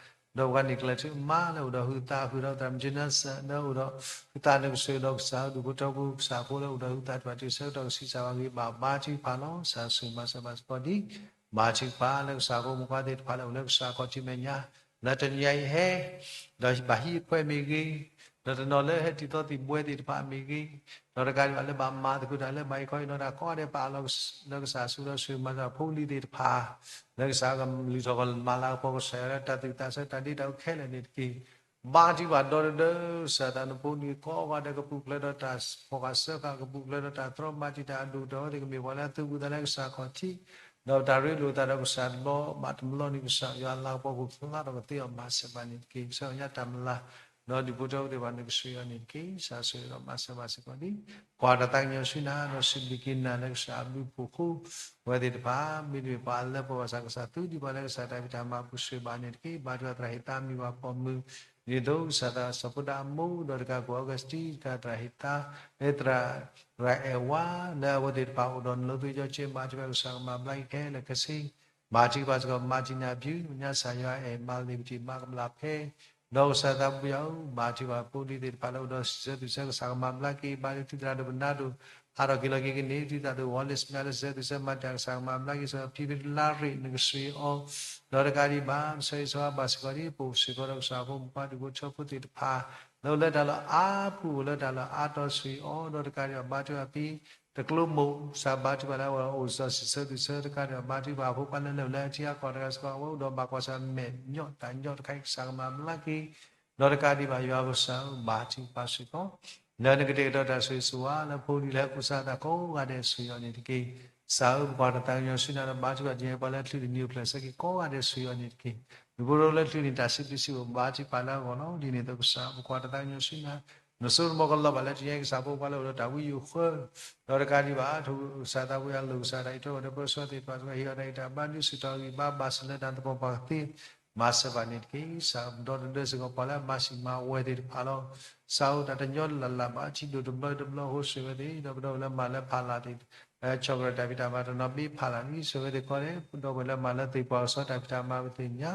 န့ၣ်ကျဲၤထူၣ်မါလၢအိၣ်ဒီးဟုသး ဃုာ်ဒီးသရၣ်မုၣ်ကၠ့နၢစၢၣ် လၢအိၣ်ဒီးဟုသး နကဆိၣ်ဂ့ၤဒီးကစၢ်ဧၢ ဒူၣ်ဖိထၢဖိကစၢ်ဖိလၢအိၣ်ဒီးဟုသးတဖၣ် တုၤဆၢကတီၢ်ကဆံးစၢ်ဘၣ်ဂ့ၤဘၣ် ဘါထုကဖၣ်လီၤ ကစၢ်ဆိၣ်ဂ့ၤမၤစၢၤဘၣ်စ့ၢ်ကီးဒ် ဘါထုကဖၣ်လၢကစၢ်ဖိမုၣ်ဖိခွါသ့ၣ်တဖၣ်လၢအိၣ်လၢကစၢ်ခီၣ်ထံးမဲာ်ညါ လၢတနံၤညါအံၤဟဲ ဒီးဘၣ်ဟံးအခွဲးမ့ၢ်ဂ့ၤ, ဒီးတနီၤလၢဟဲတံၤသီသံၣ်ဘှဲသ့ၣ်တဖၣ်မ့ၢ်ဂ့ၤ, ဒီးတကးဒံးဘၣ်လၢဘၣ်မၤသကိးတၢ်လၢဘၣ်အံၤခီအံၤနီၢ်တၢ်ကိးဂၤဒဲး ပာ်လီၤလၢကစၢ်ဆူဒီးဆိၣ်ဂ့ၤမၤစၢၤဖိလံၤသ့ၣ်တဖၣ်, လၢကစၢ်ကလုၢ်ထီၣ်ကီၢ်မၤလၤကပီၤကစၢ်ယွၤလၢတၢ်သူၣ်သးဆၢ တၢ်ဒ့တၢ်အုၣ်ခဲလၢာ်န့ၣ်တက့ၢ်. ဘါထုကဖၣ်ဒီတဒၢ ကစၢ်သးနဖိနံၤကိးဂၤဒဲး ကပူၤဖျဲးဒီးတၢ်ဖှီၣ်ဃာ်စၢဃာ် ကပူၤဖျဲးဒီးတၢ်တြီမၤတံာ်တာ်အဒိၣ်ကတၢၢ်အဝဲသ့ၣ် ကမ့ၢ်ပှၤလၢအသုးဘူးသးလၢကစၢ်ခီၣ်ထံး, ဒီးတၢ်ရ့လိာ်သးဒီးကစၢ်တဘျီဘၣ်တဘျီန့ၣ် ကစၢ်ယွၤလၤကပီၤကဖျါထီၣ်ကသ့အီၤမၤစၢၤဘၣ်န့ၣ်တက့ၢ်. ကစၢ်ယွၤတၢ်မုၢ်လၢ် ဒီးဒူၣ်ဖိထၢဖိသ့ၣ်တဖၣ်န့ၣ် ကဆိၣ်ဂ့ၤအီၤန့ၣ်တက့ၢ်. ကစၢ်ဆိၣ်ဂ့ၤဒီးမၤစၢၤဘၣ်စ့ၢ်ကီးလံ. ကွၢ်တၢ်သးကညီၤဆူနၤ ဒီးစံးဘျုးက့ၤနၤလၢကစၢ်အဘျုးအဖှိၣ်အဃိ ပဝဲသ့ၣ်တဖၣ် မ့တမ့ၢ်ပှၤလၢပှဲၤဘၣ်ဆၣ်ကစၢ် သုးဒံးပှၤလၢကစၢ်တၢ်ဖံးတၢ်မၤပူၤဆိၣ်ဂ့ၤဘၣ်န့ၣ်တက့ၢ်. ဘါထုကဖၣ်သရၣ်ဟ့ၣ်သါမံၤဝၤပိာ်မုၣ် ဒ်သိးကစၢ်သးစီၤဖိဒါအမိၢ် ဒီးတကးကီၢ်အီကူးစတံ တကးသရၣ်ဟ့ၣ်သါ လၢသရၣ် ရၤအဲၣ်ဝါ လၢအဝဲသ့ၣ်တဖၣ်အိၣ်ဒီးနလိသယီက့ ဘါထုကဖၣ်ကစၢ်ကမၤဘျါက့ၤခဲလၢာ်ခဲဆ့ ဘါထုကဖၣ်စ့ၢ်ကီးမၤတံာ်နၢ်ပျုၤ ညါစၢ်ယွၤအဲၣ်မၤလ့ၤပတံၢ်မၤကမျၢၢ်ဖဲ ဒီးကစၢ်သးပူၤယၤဧၢ ဘါထုကဖၣ်ဖိလံၤသ့ၣ်တဖၣ်လၢအိၣ်ဒီးစံးဆၢသူၣ်ဆၢ ကစၢ်ကမၤဘျါက့ၤ ဘါထုကဖၣ်သုသရၣ်ဒိၣ်ပနါဒိၣ် ဟးထီၣ်က့ၤလီၤက့ၤကန့ၢ် ဒ်သိးသိး ဝီလ့ၢ်မၠါလၢစဲးသူၣ်စဲးမၤတၢ်ကစၢ်ကမၤဘျါက့ၤ စီၤဖံဖံလါရ့ၣ် နကဆှံအီၤ ဒီးတကးဒံးဘၣ် ပဆၢဂ့ၤဆၢဝါဘၣ်စ့ၢ်ကီးဒ် ပအိၣ်စ့ၢ်ကီးဒီးကစၢ်ဖိမုၣ်ခွါဒူၣ်ဖိထၢဖိသ့ၣ်တဖၣ် လၢအိၣ်လၢတၢ်လီၢ်အါပူၤ အိၣ်လၢတၢ်လီၢ်အါတီၤ ဆှံအီၤ ဒီးတကးဒံးဘၣ် ဘါထုကဖၣ်ဖံ တကျိမိၢ် ကစၢ်ဘါထုကဖၣ်လၢအဝဲအိၣ်စီၤဆံးဆၢသူၣ်ဆၢ တကးဒံးဘၣ် ဘါထုကဖၣ်အဖိခွါလၢလဲၤအိၣ်လၢထံအကီၢ်တဂၤစ့ၢ်ကီး အဝဲအိၣ်ဒီးဘၣ်ကွၢ်ဆၢၣ်မဲာ်ညီၣ်တၢ်ညီတခါအံၤ ကစၢ်ကမၤဘျါက့ၤ ဒီးတကးဒံးဘၣ် ယွၤပကစၢ်ဧၢ ဘါထုကဖၣ်စ့ၢ်ကီး လၢနကတဲာ်ကတီၤတၢ်ဆိၣ်ဂ့ၤဆိၣ်ဝါ လၢဖိဒံလၢဖိစၢ်သးကိးဂၤဒဲး ဆိၣ်ဂ့ၤအီၤန့ၣ်တက့ၢ်. ကစၢ်ဧၢ ပကွၢ်တၢ်သးကညီၤဆူနၤဒီး ဘါထုကဖၣ်တနံၤအံၤ ပှၤလၢအချုးတနံၤအိၣ်ဖျဲၣ်ဆၢက့ၤကိးဂၤဒဲး ဆိၣ်ဂ့ၤအီၤန့ၣ်တက့ၢ်. နဖိဒိၣ်လၢချုးန့ၣ် တၢ်စံးဘျုးစံးဖှိၣ် ဘါထုကဖၣ်လၢအဂီၢ်လီၤ. ဒ်န့ၣ်အသိးကစၢ် ပကွၢ်တၢ်သးကညီၤဆူနၤ နစိကမီၤကလီၤဘၣ်လၢတနံၤအံၤ ကစၢ်ဖိခွါလၢအိၣ်ဒီးတၢ်ဝံယိၤဃၢ ဒီးတကးဒံးဘၣ် ထိၣ်ကစၢ်သးပှ့ၤအလိၤ ကစၢ်တၢ်အံးထွဲဝဲဒီးပၢဆှၢသ့ၣ်တဖၣ် ကဟ့ၣ်အီၤတၢ်ဂံၢ်တၢ်ဘါ ဒုးဆူၣ်ထီၣ်ဂံၢ်ဘါ ဘၣ်ဆၣ်လၢတၢ်သပှၢ်ပှၢ်ကသ့ မၤစၢၤဘၣ်န့ၣ်တက့ၢ်. ကစၢ်ဒီတဒၢစ့ၢ်ကီး ပှၤလၢအမၤစံၣ်မၤဝဲသ့ၣ်တဖၣ်လီၤ. ကစၢ်ဧၢ တၢ်တညီလၢ်လၢ်ဘၣ် ထံဒိၣ်တဘျီတဘျီ ဟိစၢၤဝဲသ့ၣ် ဒီးပဒီပုၢ်ဝဲၢ်လၢမၤလၢဖးလၢ်သ့ၣ် ဆီၣ်ကရၢၢ်တၢ်ဖံးတၢ်မၤတနီၤ ဘ့ဖးလၢ်န့ၣ် ဟိစၢၤဝဲသ့ၣ်ခီန့ၣ် ဒီပုၢ်ဝဲၢ်လၢမၤလၢသ့ၣ်ပှၢ်ကစီၣ်တၢ်ဖံးတၢ်မၤပသ့ၣ်ညါ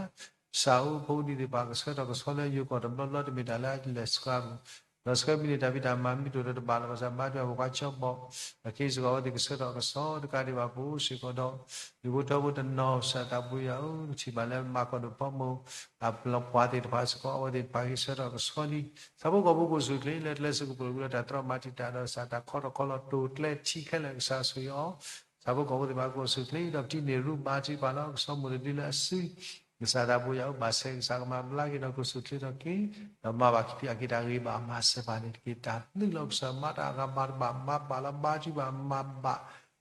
ကစၢ်ဧၢ ဖိဒံသ့ၣ်တဖၣ် ကဆှၢထီၣ်ကဆှီလၢယိၤကီၢ်တဘျီဘျီ တမ့ၢ်တၢ်လၢအလဲၤဆှါပူၤ ဒီးဆှၢမံၤန့ၣ် တၢ်ဖံးတၢ်မၤမ့ၢ်တအိၣ်ဒီးတဘၣ်လီၤဘၣ်ဆၣ် ဘါထုကဖၣ်ပှၤကၠီဘီၣ် အက့ၤစ့ၢ်ကီးဝဲသ့ၣ် ကဆှၢထီၣ်ကဆှီ တကးဒံးဘၣ် ပအိၣ်စ့ၢ်ကီးဒီး ဒူၣ်ဖိထၢဖိတနီၤ ကစၢ်သးပှ့ၤယွၤဧၢ ထံၣ်ဘၣ်လၢမၤကီၢ်ဒိၣ်ဖီမိၣ် အပျီပှၤသ့ၣ်တဖၣ်စ့ၢ်ကီး အဝဲသ့ၣ်တဖၣ်က့ၤဆှၢထီၣ်ကဆှီလံ ဆၣ်ဖိကီၢ်ဖိကအိၣ်ဆူၣ်ချ့ လၢကျဲစ့ၢ်ကီး ပှၤလၢတၢ်တြီမၤတံာ်တာ်ဒီး ကစၢ်တၢ်ခီထီၣ်ခီလီၤတိာ်ကျဲထံခဲလၢာ် ကစၢ်ဆိၣ်ဂ့ၤအီၤ ဆၣ်ဖိကီၢ်ဖိသ့ၣ်တဖၣ်ကအိၣ်ဆူၣ်ချ့ ဒီးပတံၤန့ၢ်ရူၢ်ဘါထုကဖၣ်လီၤ ကဆီမိၢ်တဒုလၢအစု ကစၢ်သးပှ့ၤယွၤဧၢ ဘၣ်ဆဲးကစၢ်ကမၤဘျါက့ၤဒီးကအိၣ်ဆူၣ်ချ့ထီၣ်က့ၤ ဒီးမၤဘၣ်က့ၤအက့ၤတၢ်ဂ့ၤဘၣ်မၤစၢၤဘၣ်န့ၣ်တက့ၢ်. တၢ်လုၢ်လီၤကစၢ် မၤတၢ်အဂၤမၤတဘၣ် မၤဘၣ်လီၤ ဘါထုကဖၣ်မၤဘၣ်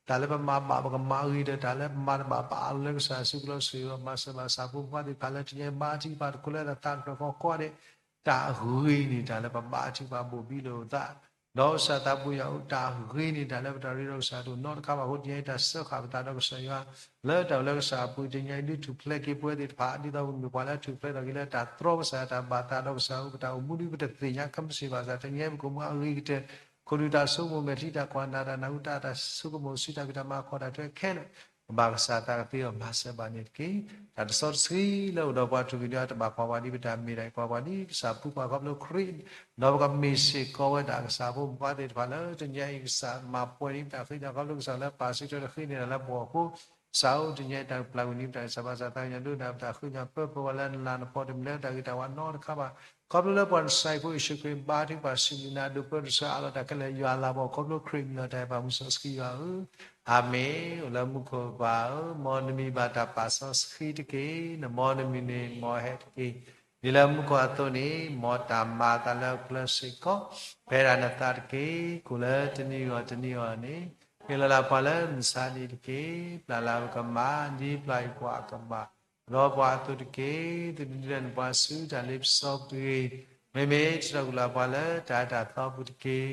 တၢ်လၢပမၤဘၣ် ပကမၤအဂ့ၤဒီး တၢ်လၢပမၤတဘၣ်ပအးလၢကစၢ်စုကလီၤ ဆိၣ်ဂ့ၤဒီးမၤစၢၤဘၣ် ဆၣ်ဖိကီၢ်ဖိသ့ၣ်တဖၣ်လၢတနံၤအံၤ ဘါထုကဖၣ်တခီလၢတၢ်သးတဖျၢၣ်ဃီကိးဂၤဒဲး တၢ်အဂ့ၤန့ၣ် တၢ်လၢပဘါထုကဖၣ်ဘိၣ်ဘံလိာ်သး ဒီးကစၢ်သးပှ့ၤယွၤဧၢ တၢ်အဂ့ၤန့ၣ် တၢ်လၢပတၢ်ရ့ဒီးကစၢ်တအိၣ်နီတခါဘၣ်အဃိ တနံၤအံၤတၢ်စၢဃာ်ပသးဒီးကစၢ်ယွၤ လၢတၢ်အိၣ်လၢကစၢ်အပူၤ တနံၤအံၤဒုးထူၣ်ဖျဲးက့ၤပဝဲသ့ၣ်တဖၣ် ဒ်သိးပမ့ၢ်ပှၤလၢအထူၣ်ဖျဲးထီၣ်က့ၤလၢတၢ်တြီကစၢ် တၢ်ဘၣ်သးဒီးကစၢ်ဧၢ ပတၢ်အိၣ်မူဒုးပတသ့ၣ်ညါခဲမုၢ်ဆ့ၣ်ဘၣ်ဆၣ် တနံၤအံၤပကမူအဂ့ၤကတၢၢ် ခိၣ်နူာ်တၢ်ဆိကမိၣ် မဲာ်ချံတၢ်ကွၢ် နၢ်တၢ်နၢ်ဟူ တၢ်တၢ်ဆိကမိၣ် စုတၢ်ဖံးတၢ်မၤ ခီၣ်တၢ်ထွဲခဲလၢာ် ကဘၣ်ကစၢ်သးကသ့အီၤမၤစၢၤဘၣ်န့ၣ်တက့ၢ်. တၢ်တဆီတဆှံလၢအိၣ်ဒီးပှၤထူၣ်က့ၤဒီး တဘၣ်ကွၢ်ပှၤဒ်ပတၢ်မ့ၢ်တၢ်အံၤ ကွၢ်ပှၤဒ်ကစၢ်ဖိခွါခီဖျိခရံာ် ဒီးပကမ့ၢ်စ့ၢ်ကီးဝဲဒၣ်ကစၢ်ဖိမုၣ်ဖိခွါသ့ၣ်တဖၣ်လၢ တနံၤအံၤ ကစၢ်မၤပှဲၤန့ၢ်ပတၢ်ဃ့ကညးခီဖျိကစၢ်လၢပာ်စုထွဲတဃ့န့ၢ်တၢ်လၢပဂီၢ်အဃိ ကစၢ်ဧၢ တနံၤအံၤတၢ်ပျၢ်ကွံာ်န့ၢ်ပတၢ်ဂံၢ်စၢ်ဘါစၢ်သးကညီၤဒိၣ်ဒၣ်ပတၢ်ဃ့ကညးပၢပၢဝဲလၢနလၤနပီၢ် တမ့ၢ်လၢတၢ်ဂ့ၤတၢ်ဝါနီတခါဘၣ် ခီဖျိလၢပှၤနစၤဖိယ့ၣ်ၡူးခရံာ်ဘါထုကဖၣ်စံးဘျုးနၤ ဒိးပၢဒိးဆှၢအးလီၤတၢ်ခဲလၢာ် ယွၤလၤကပီၤခီဖျိခရံာ်မံၤလီၤတၢ်အဲၣ်ပာ်မူစီဆှံယွၤဧၢ အၤမ့ၣ်. အိၣ်လၢမူခိၣ်ပၢ်ဧၢ, မ်နမံၤဘၣ်တၢ်ပာ်စီဆှံတက့ၢ်. နမ်နမံၤန့ၣ်မ်ဟဲတက့ၢ်. ဒ်လၢမူခိၣ်အသိးန့ၣ် မ်တၢ်မၤအသးလၢကျဲစ့ၢ်ကီး ဖဲဒၣ်နသးတက့ၢ်. ကိၣ်လၢတနံၤဂီၢ်တနံၤဂီၢ်န့ၣ် ဟ့ၣ်လီၤလၢပှၤလၢမုၢ်ဆါနံၤတက့ၢ်. ပျၢ်လၢပကမၢ် ဒ်ပျၢ်အံၤပှၤအကမၢ် ဒီးပှၤအသိးတက့ၢ်. သုတဒုးနဲၣ်နပှၤဆူတၢ်လ့ပစီပှ့ၤ, မ့မ့ၢ်ထုးထီၣ်ကွံာ်လၢပှၤလၢတၢ်အၢတၢ်သီပူၤတက့ၢ်.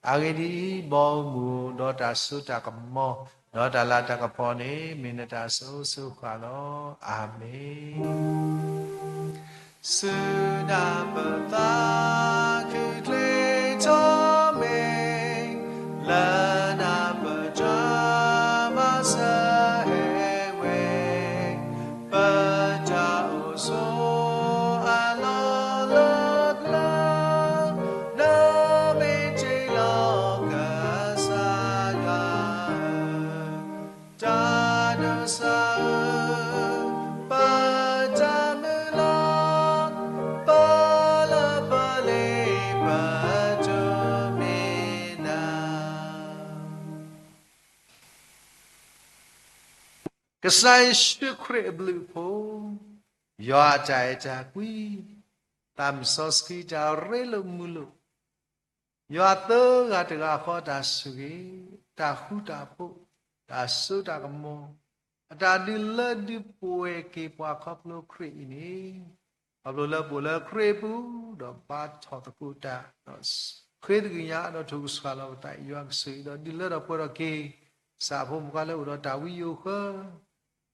အဂ့ၢ်ဒ်အံၤ, ဘီမုၢ်ဒီးတၢ်စိတၢ်ကမီၤ ဒီးတၢ်လၤတၢ်ကပီၤန့ၣ် မ့ၢ်နတၢ်စိၤစိၤဃၣ်လီၤ. အၤမ့ၣ်. စုနၢ်ပသးခုချ့ထီၣ်မ့ၢ် လၢနၢ်ပတြၢၤမၤစၢၤဟဲဝဲ ပတၢ်အိၣ်ဆိးအလီၢ်လၢပျၢၤ နမ့ၢ်တ့ၢ်လီၤကစၢ်ယွၤဧၢ, တၢ်ဒိးစၢ်ဧၢ, ပတၢ်မုၢ်လၢ် ပလၢပလ့ပတိၢ်မ့ၢ်နၤ ကစၢ်ယ့ၣ်ၡူးခရံာ်အဘျုးအဖှိၣ်, ယွၤအတၢ်အဲၣ်တၢ်ကွံ, သးစီဆှံတၢ်ရ့လိာ်မုာ်လိာ်, ယွၤသၢဂၤတဂၤဃီတၢ်ဆိၣ်ဂ့ၤ, တၢ်ဃူတၢ်ဖိး, တၢ်စိတၢ်ကမီၤ, အတၢ်ဒုးလၢဒုးပှဲၤက့ၤပှၤခီဖျိခရံာ်အံၤန့ၣ်, ခီဖျိလၢပအိၣ်လၢခရံာ်အပူၤ, ဒီးဘါထီၣ်သကိးတၢ်, ဒီးဃ့တဂ့ၤညါ ဒီးထိၣ်ကဆှၣ်လီၤပသး ယွၤကဆိၣ်ဂ့ၤဒီးဒုးလၢထီၣ်ပှဲၤထီၣ်က့ၤ ကစၢ်အဖိမုၣ်ခွါလၢအိၣ်ဒီးတၢ်ဝံယိၤဃၢ အိၣ်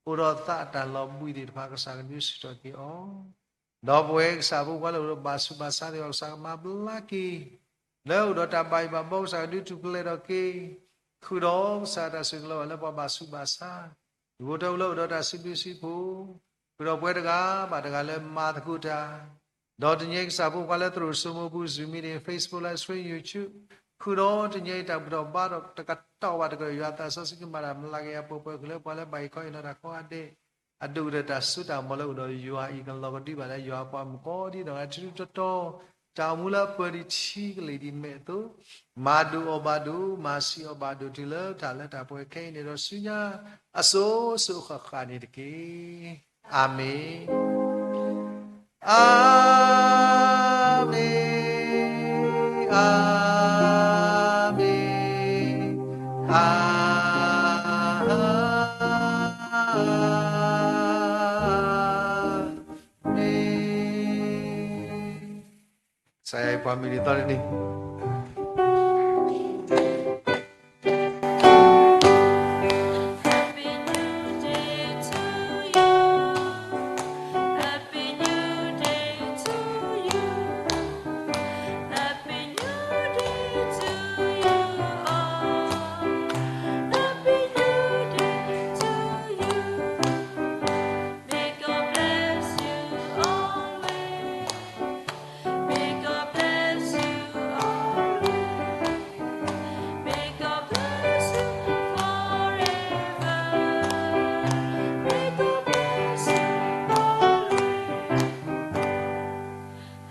ဒီးသးအတၢ်လီၤဘှံးသ့ၣ်တဖၣ် ကစၢ်ကဒုးဆူၣ်ထီၣ်က့ၤအီၤ, ဒီးပဝဲကစၢ်အဖိခွါလၢအိၣ်ဒီးဘၣ်ဆူးဘၣ်ဆါသ့ၣ်တဖၣ် ကစၢ်ကမၤဘျါက့ၤ, လၢအိၣ်ဒီးတၢ်ဘၣ်ယိၣ်ဘၣ်ဘီ ကစၢ်ကဒုးထူၣ်ဖျဲးထီၣ်က့ၤ, ဃုာ်ဒီးကစၢ်တၢ်ဆိၣ်ဂ့ၤလၢပှၤဘၣ်ဆူးဘၣ်ဆါ, ဒူၣ်ဖိထၢဖိလၢအိၣ်ဒီးတၢ်စံးဘျုးစံးဖှိၣ်, ဃုာ်ဒီးပဝဲတဂၤဘၣ်တဂၤလၢမၤသကိးတၢ် ဒီးတနံၤအံၤကစၢ်ဖိခွါလၢသရိာ်စိမိၤပူၤ Zoom meeting, Facebook, live stream, YouTube, ဃုာ်ဒီးတနံၤအံၤ တၢ်ဘူၣ်ထီၣ်ဘါထီၣ်တကတီၢ်ဘၣ်တကတီၢ် ယွၤသးစီဆှံကမၤတၢ်မၤလၤက့ၤအပှဲၤပှဲၤ ကလၢပှၤလၢဘၣ်ဟ့ၣ်ခီဟ့ၣ်နီၤတၢ်ကိးဂၤဒဲး အဒိၣ်ကတၢၢ်တၢ်စိတၢ်ကမီၤလၢအိၣ်ဒီးယွၤအံၤ ကလီၤကဒုဘၣ်လၢယွၤပှၤမုၣ်ကိးဒံနီၢ်ဂၤ ထူထူတီတီ တၢ်အိၣ်မူလၢအပၢၤဒံးထံကလ့ၢ်ဒံးမဲာ်အသိး မၤဒိၣ်အီၣ်ဘၣ်ဒိၣ် မၤဆံးအီၣ်ဘၣ်ဒိၣ်တုၤလၢတၢ်လၢတၢ်ပှဲၤခဲအံၤန့ၣ်ဒီး ဆူညါအစိၤစိၤဃၣ်ဃၣ်န့ၣ်တက့ၢ်. အၤမ့ၣ်, အၤမ့ၣ်, အၤမ့ၣ်, အၤမ့ၣ်. ကစၢ်ယွၤပှၤမုၢ်နံၤသီတနံၤ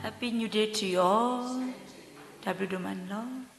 Happy New Day to you all. တၢ်ဘျုးဒိၣ်မးန့ၣ်လီၤ.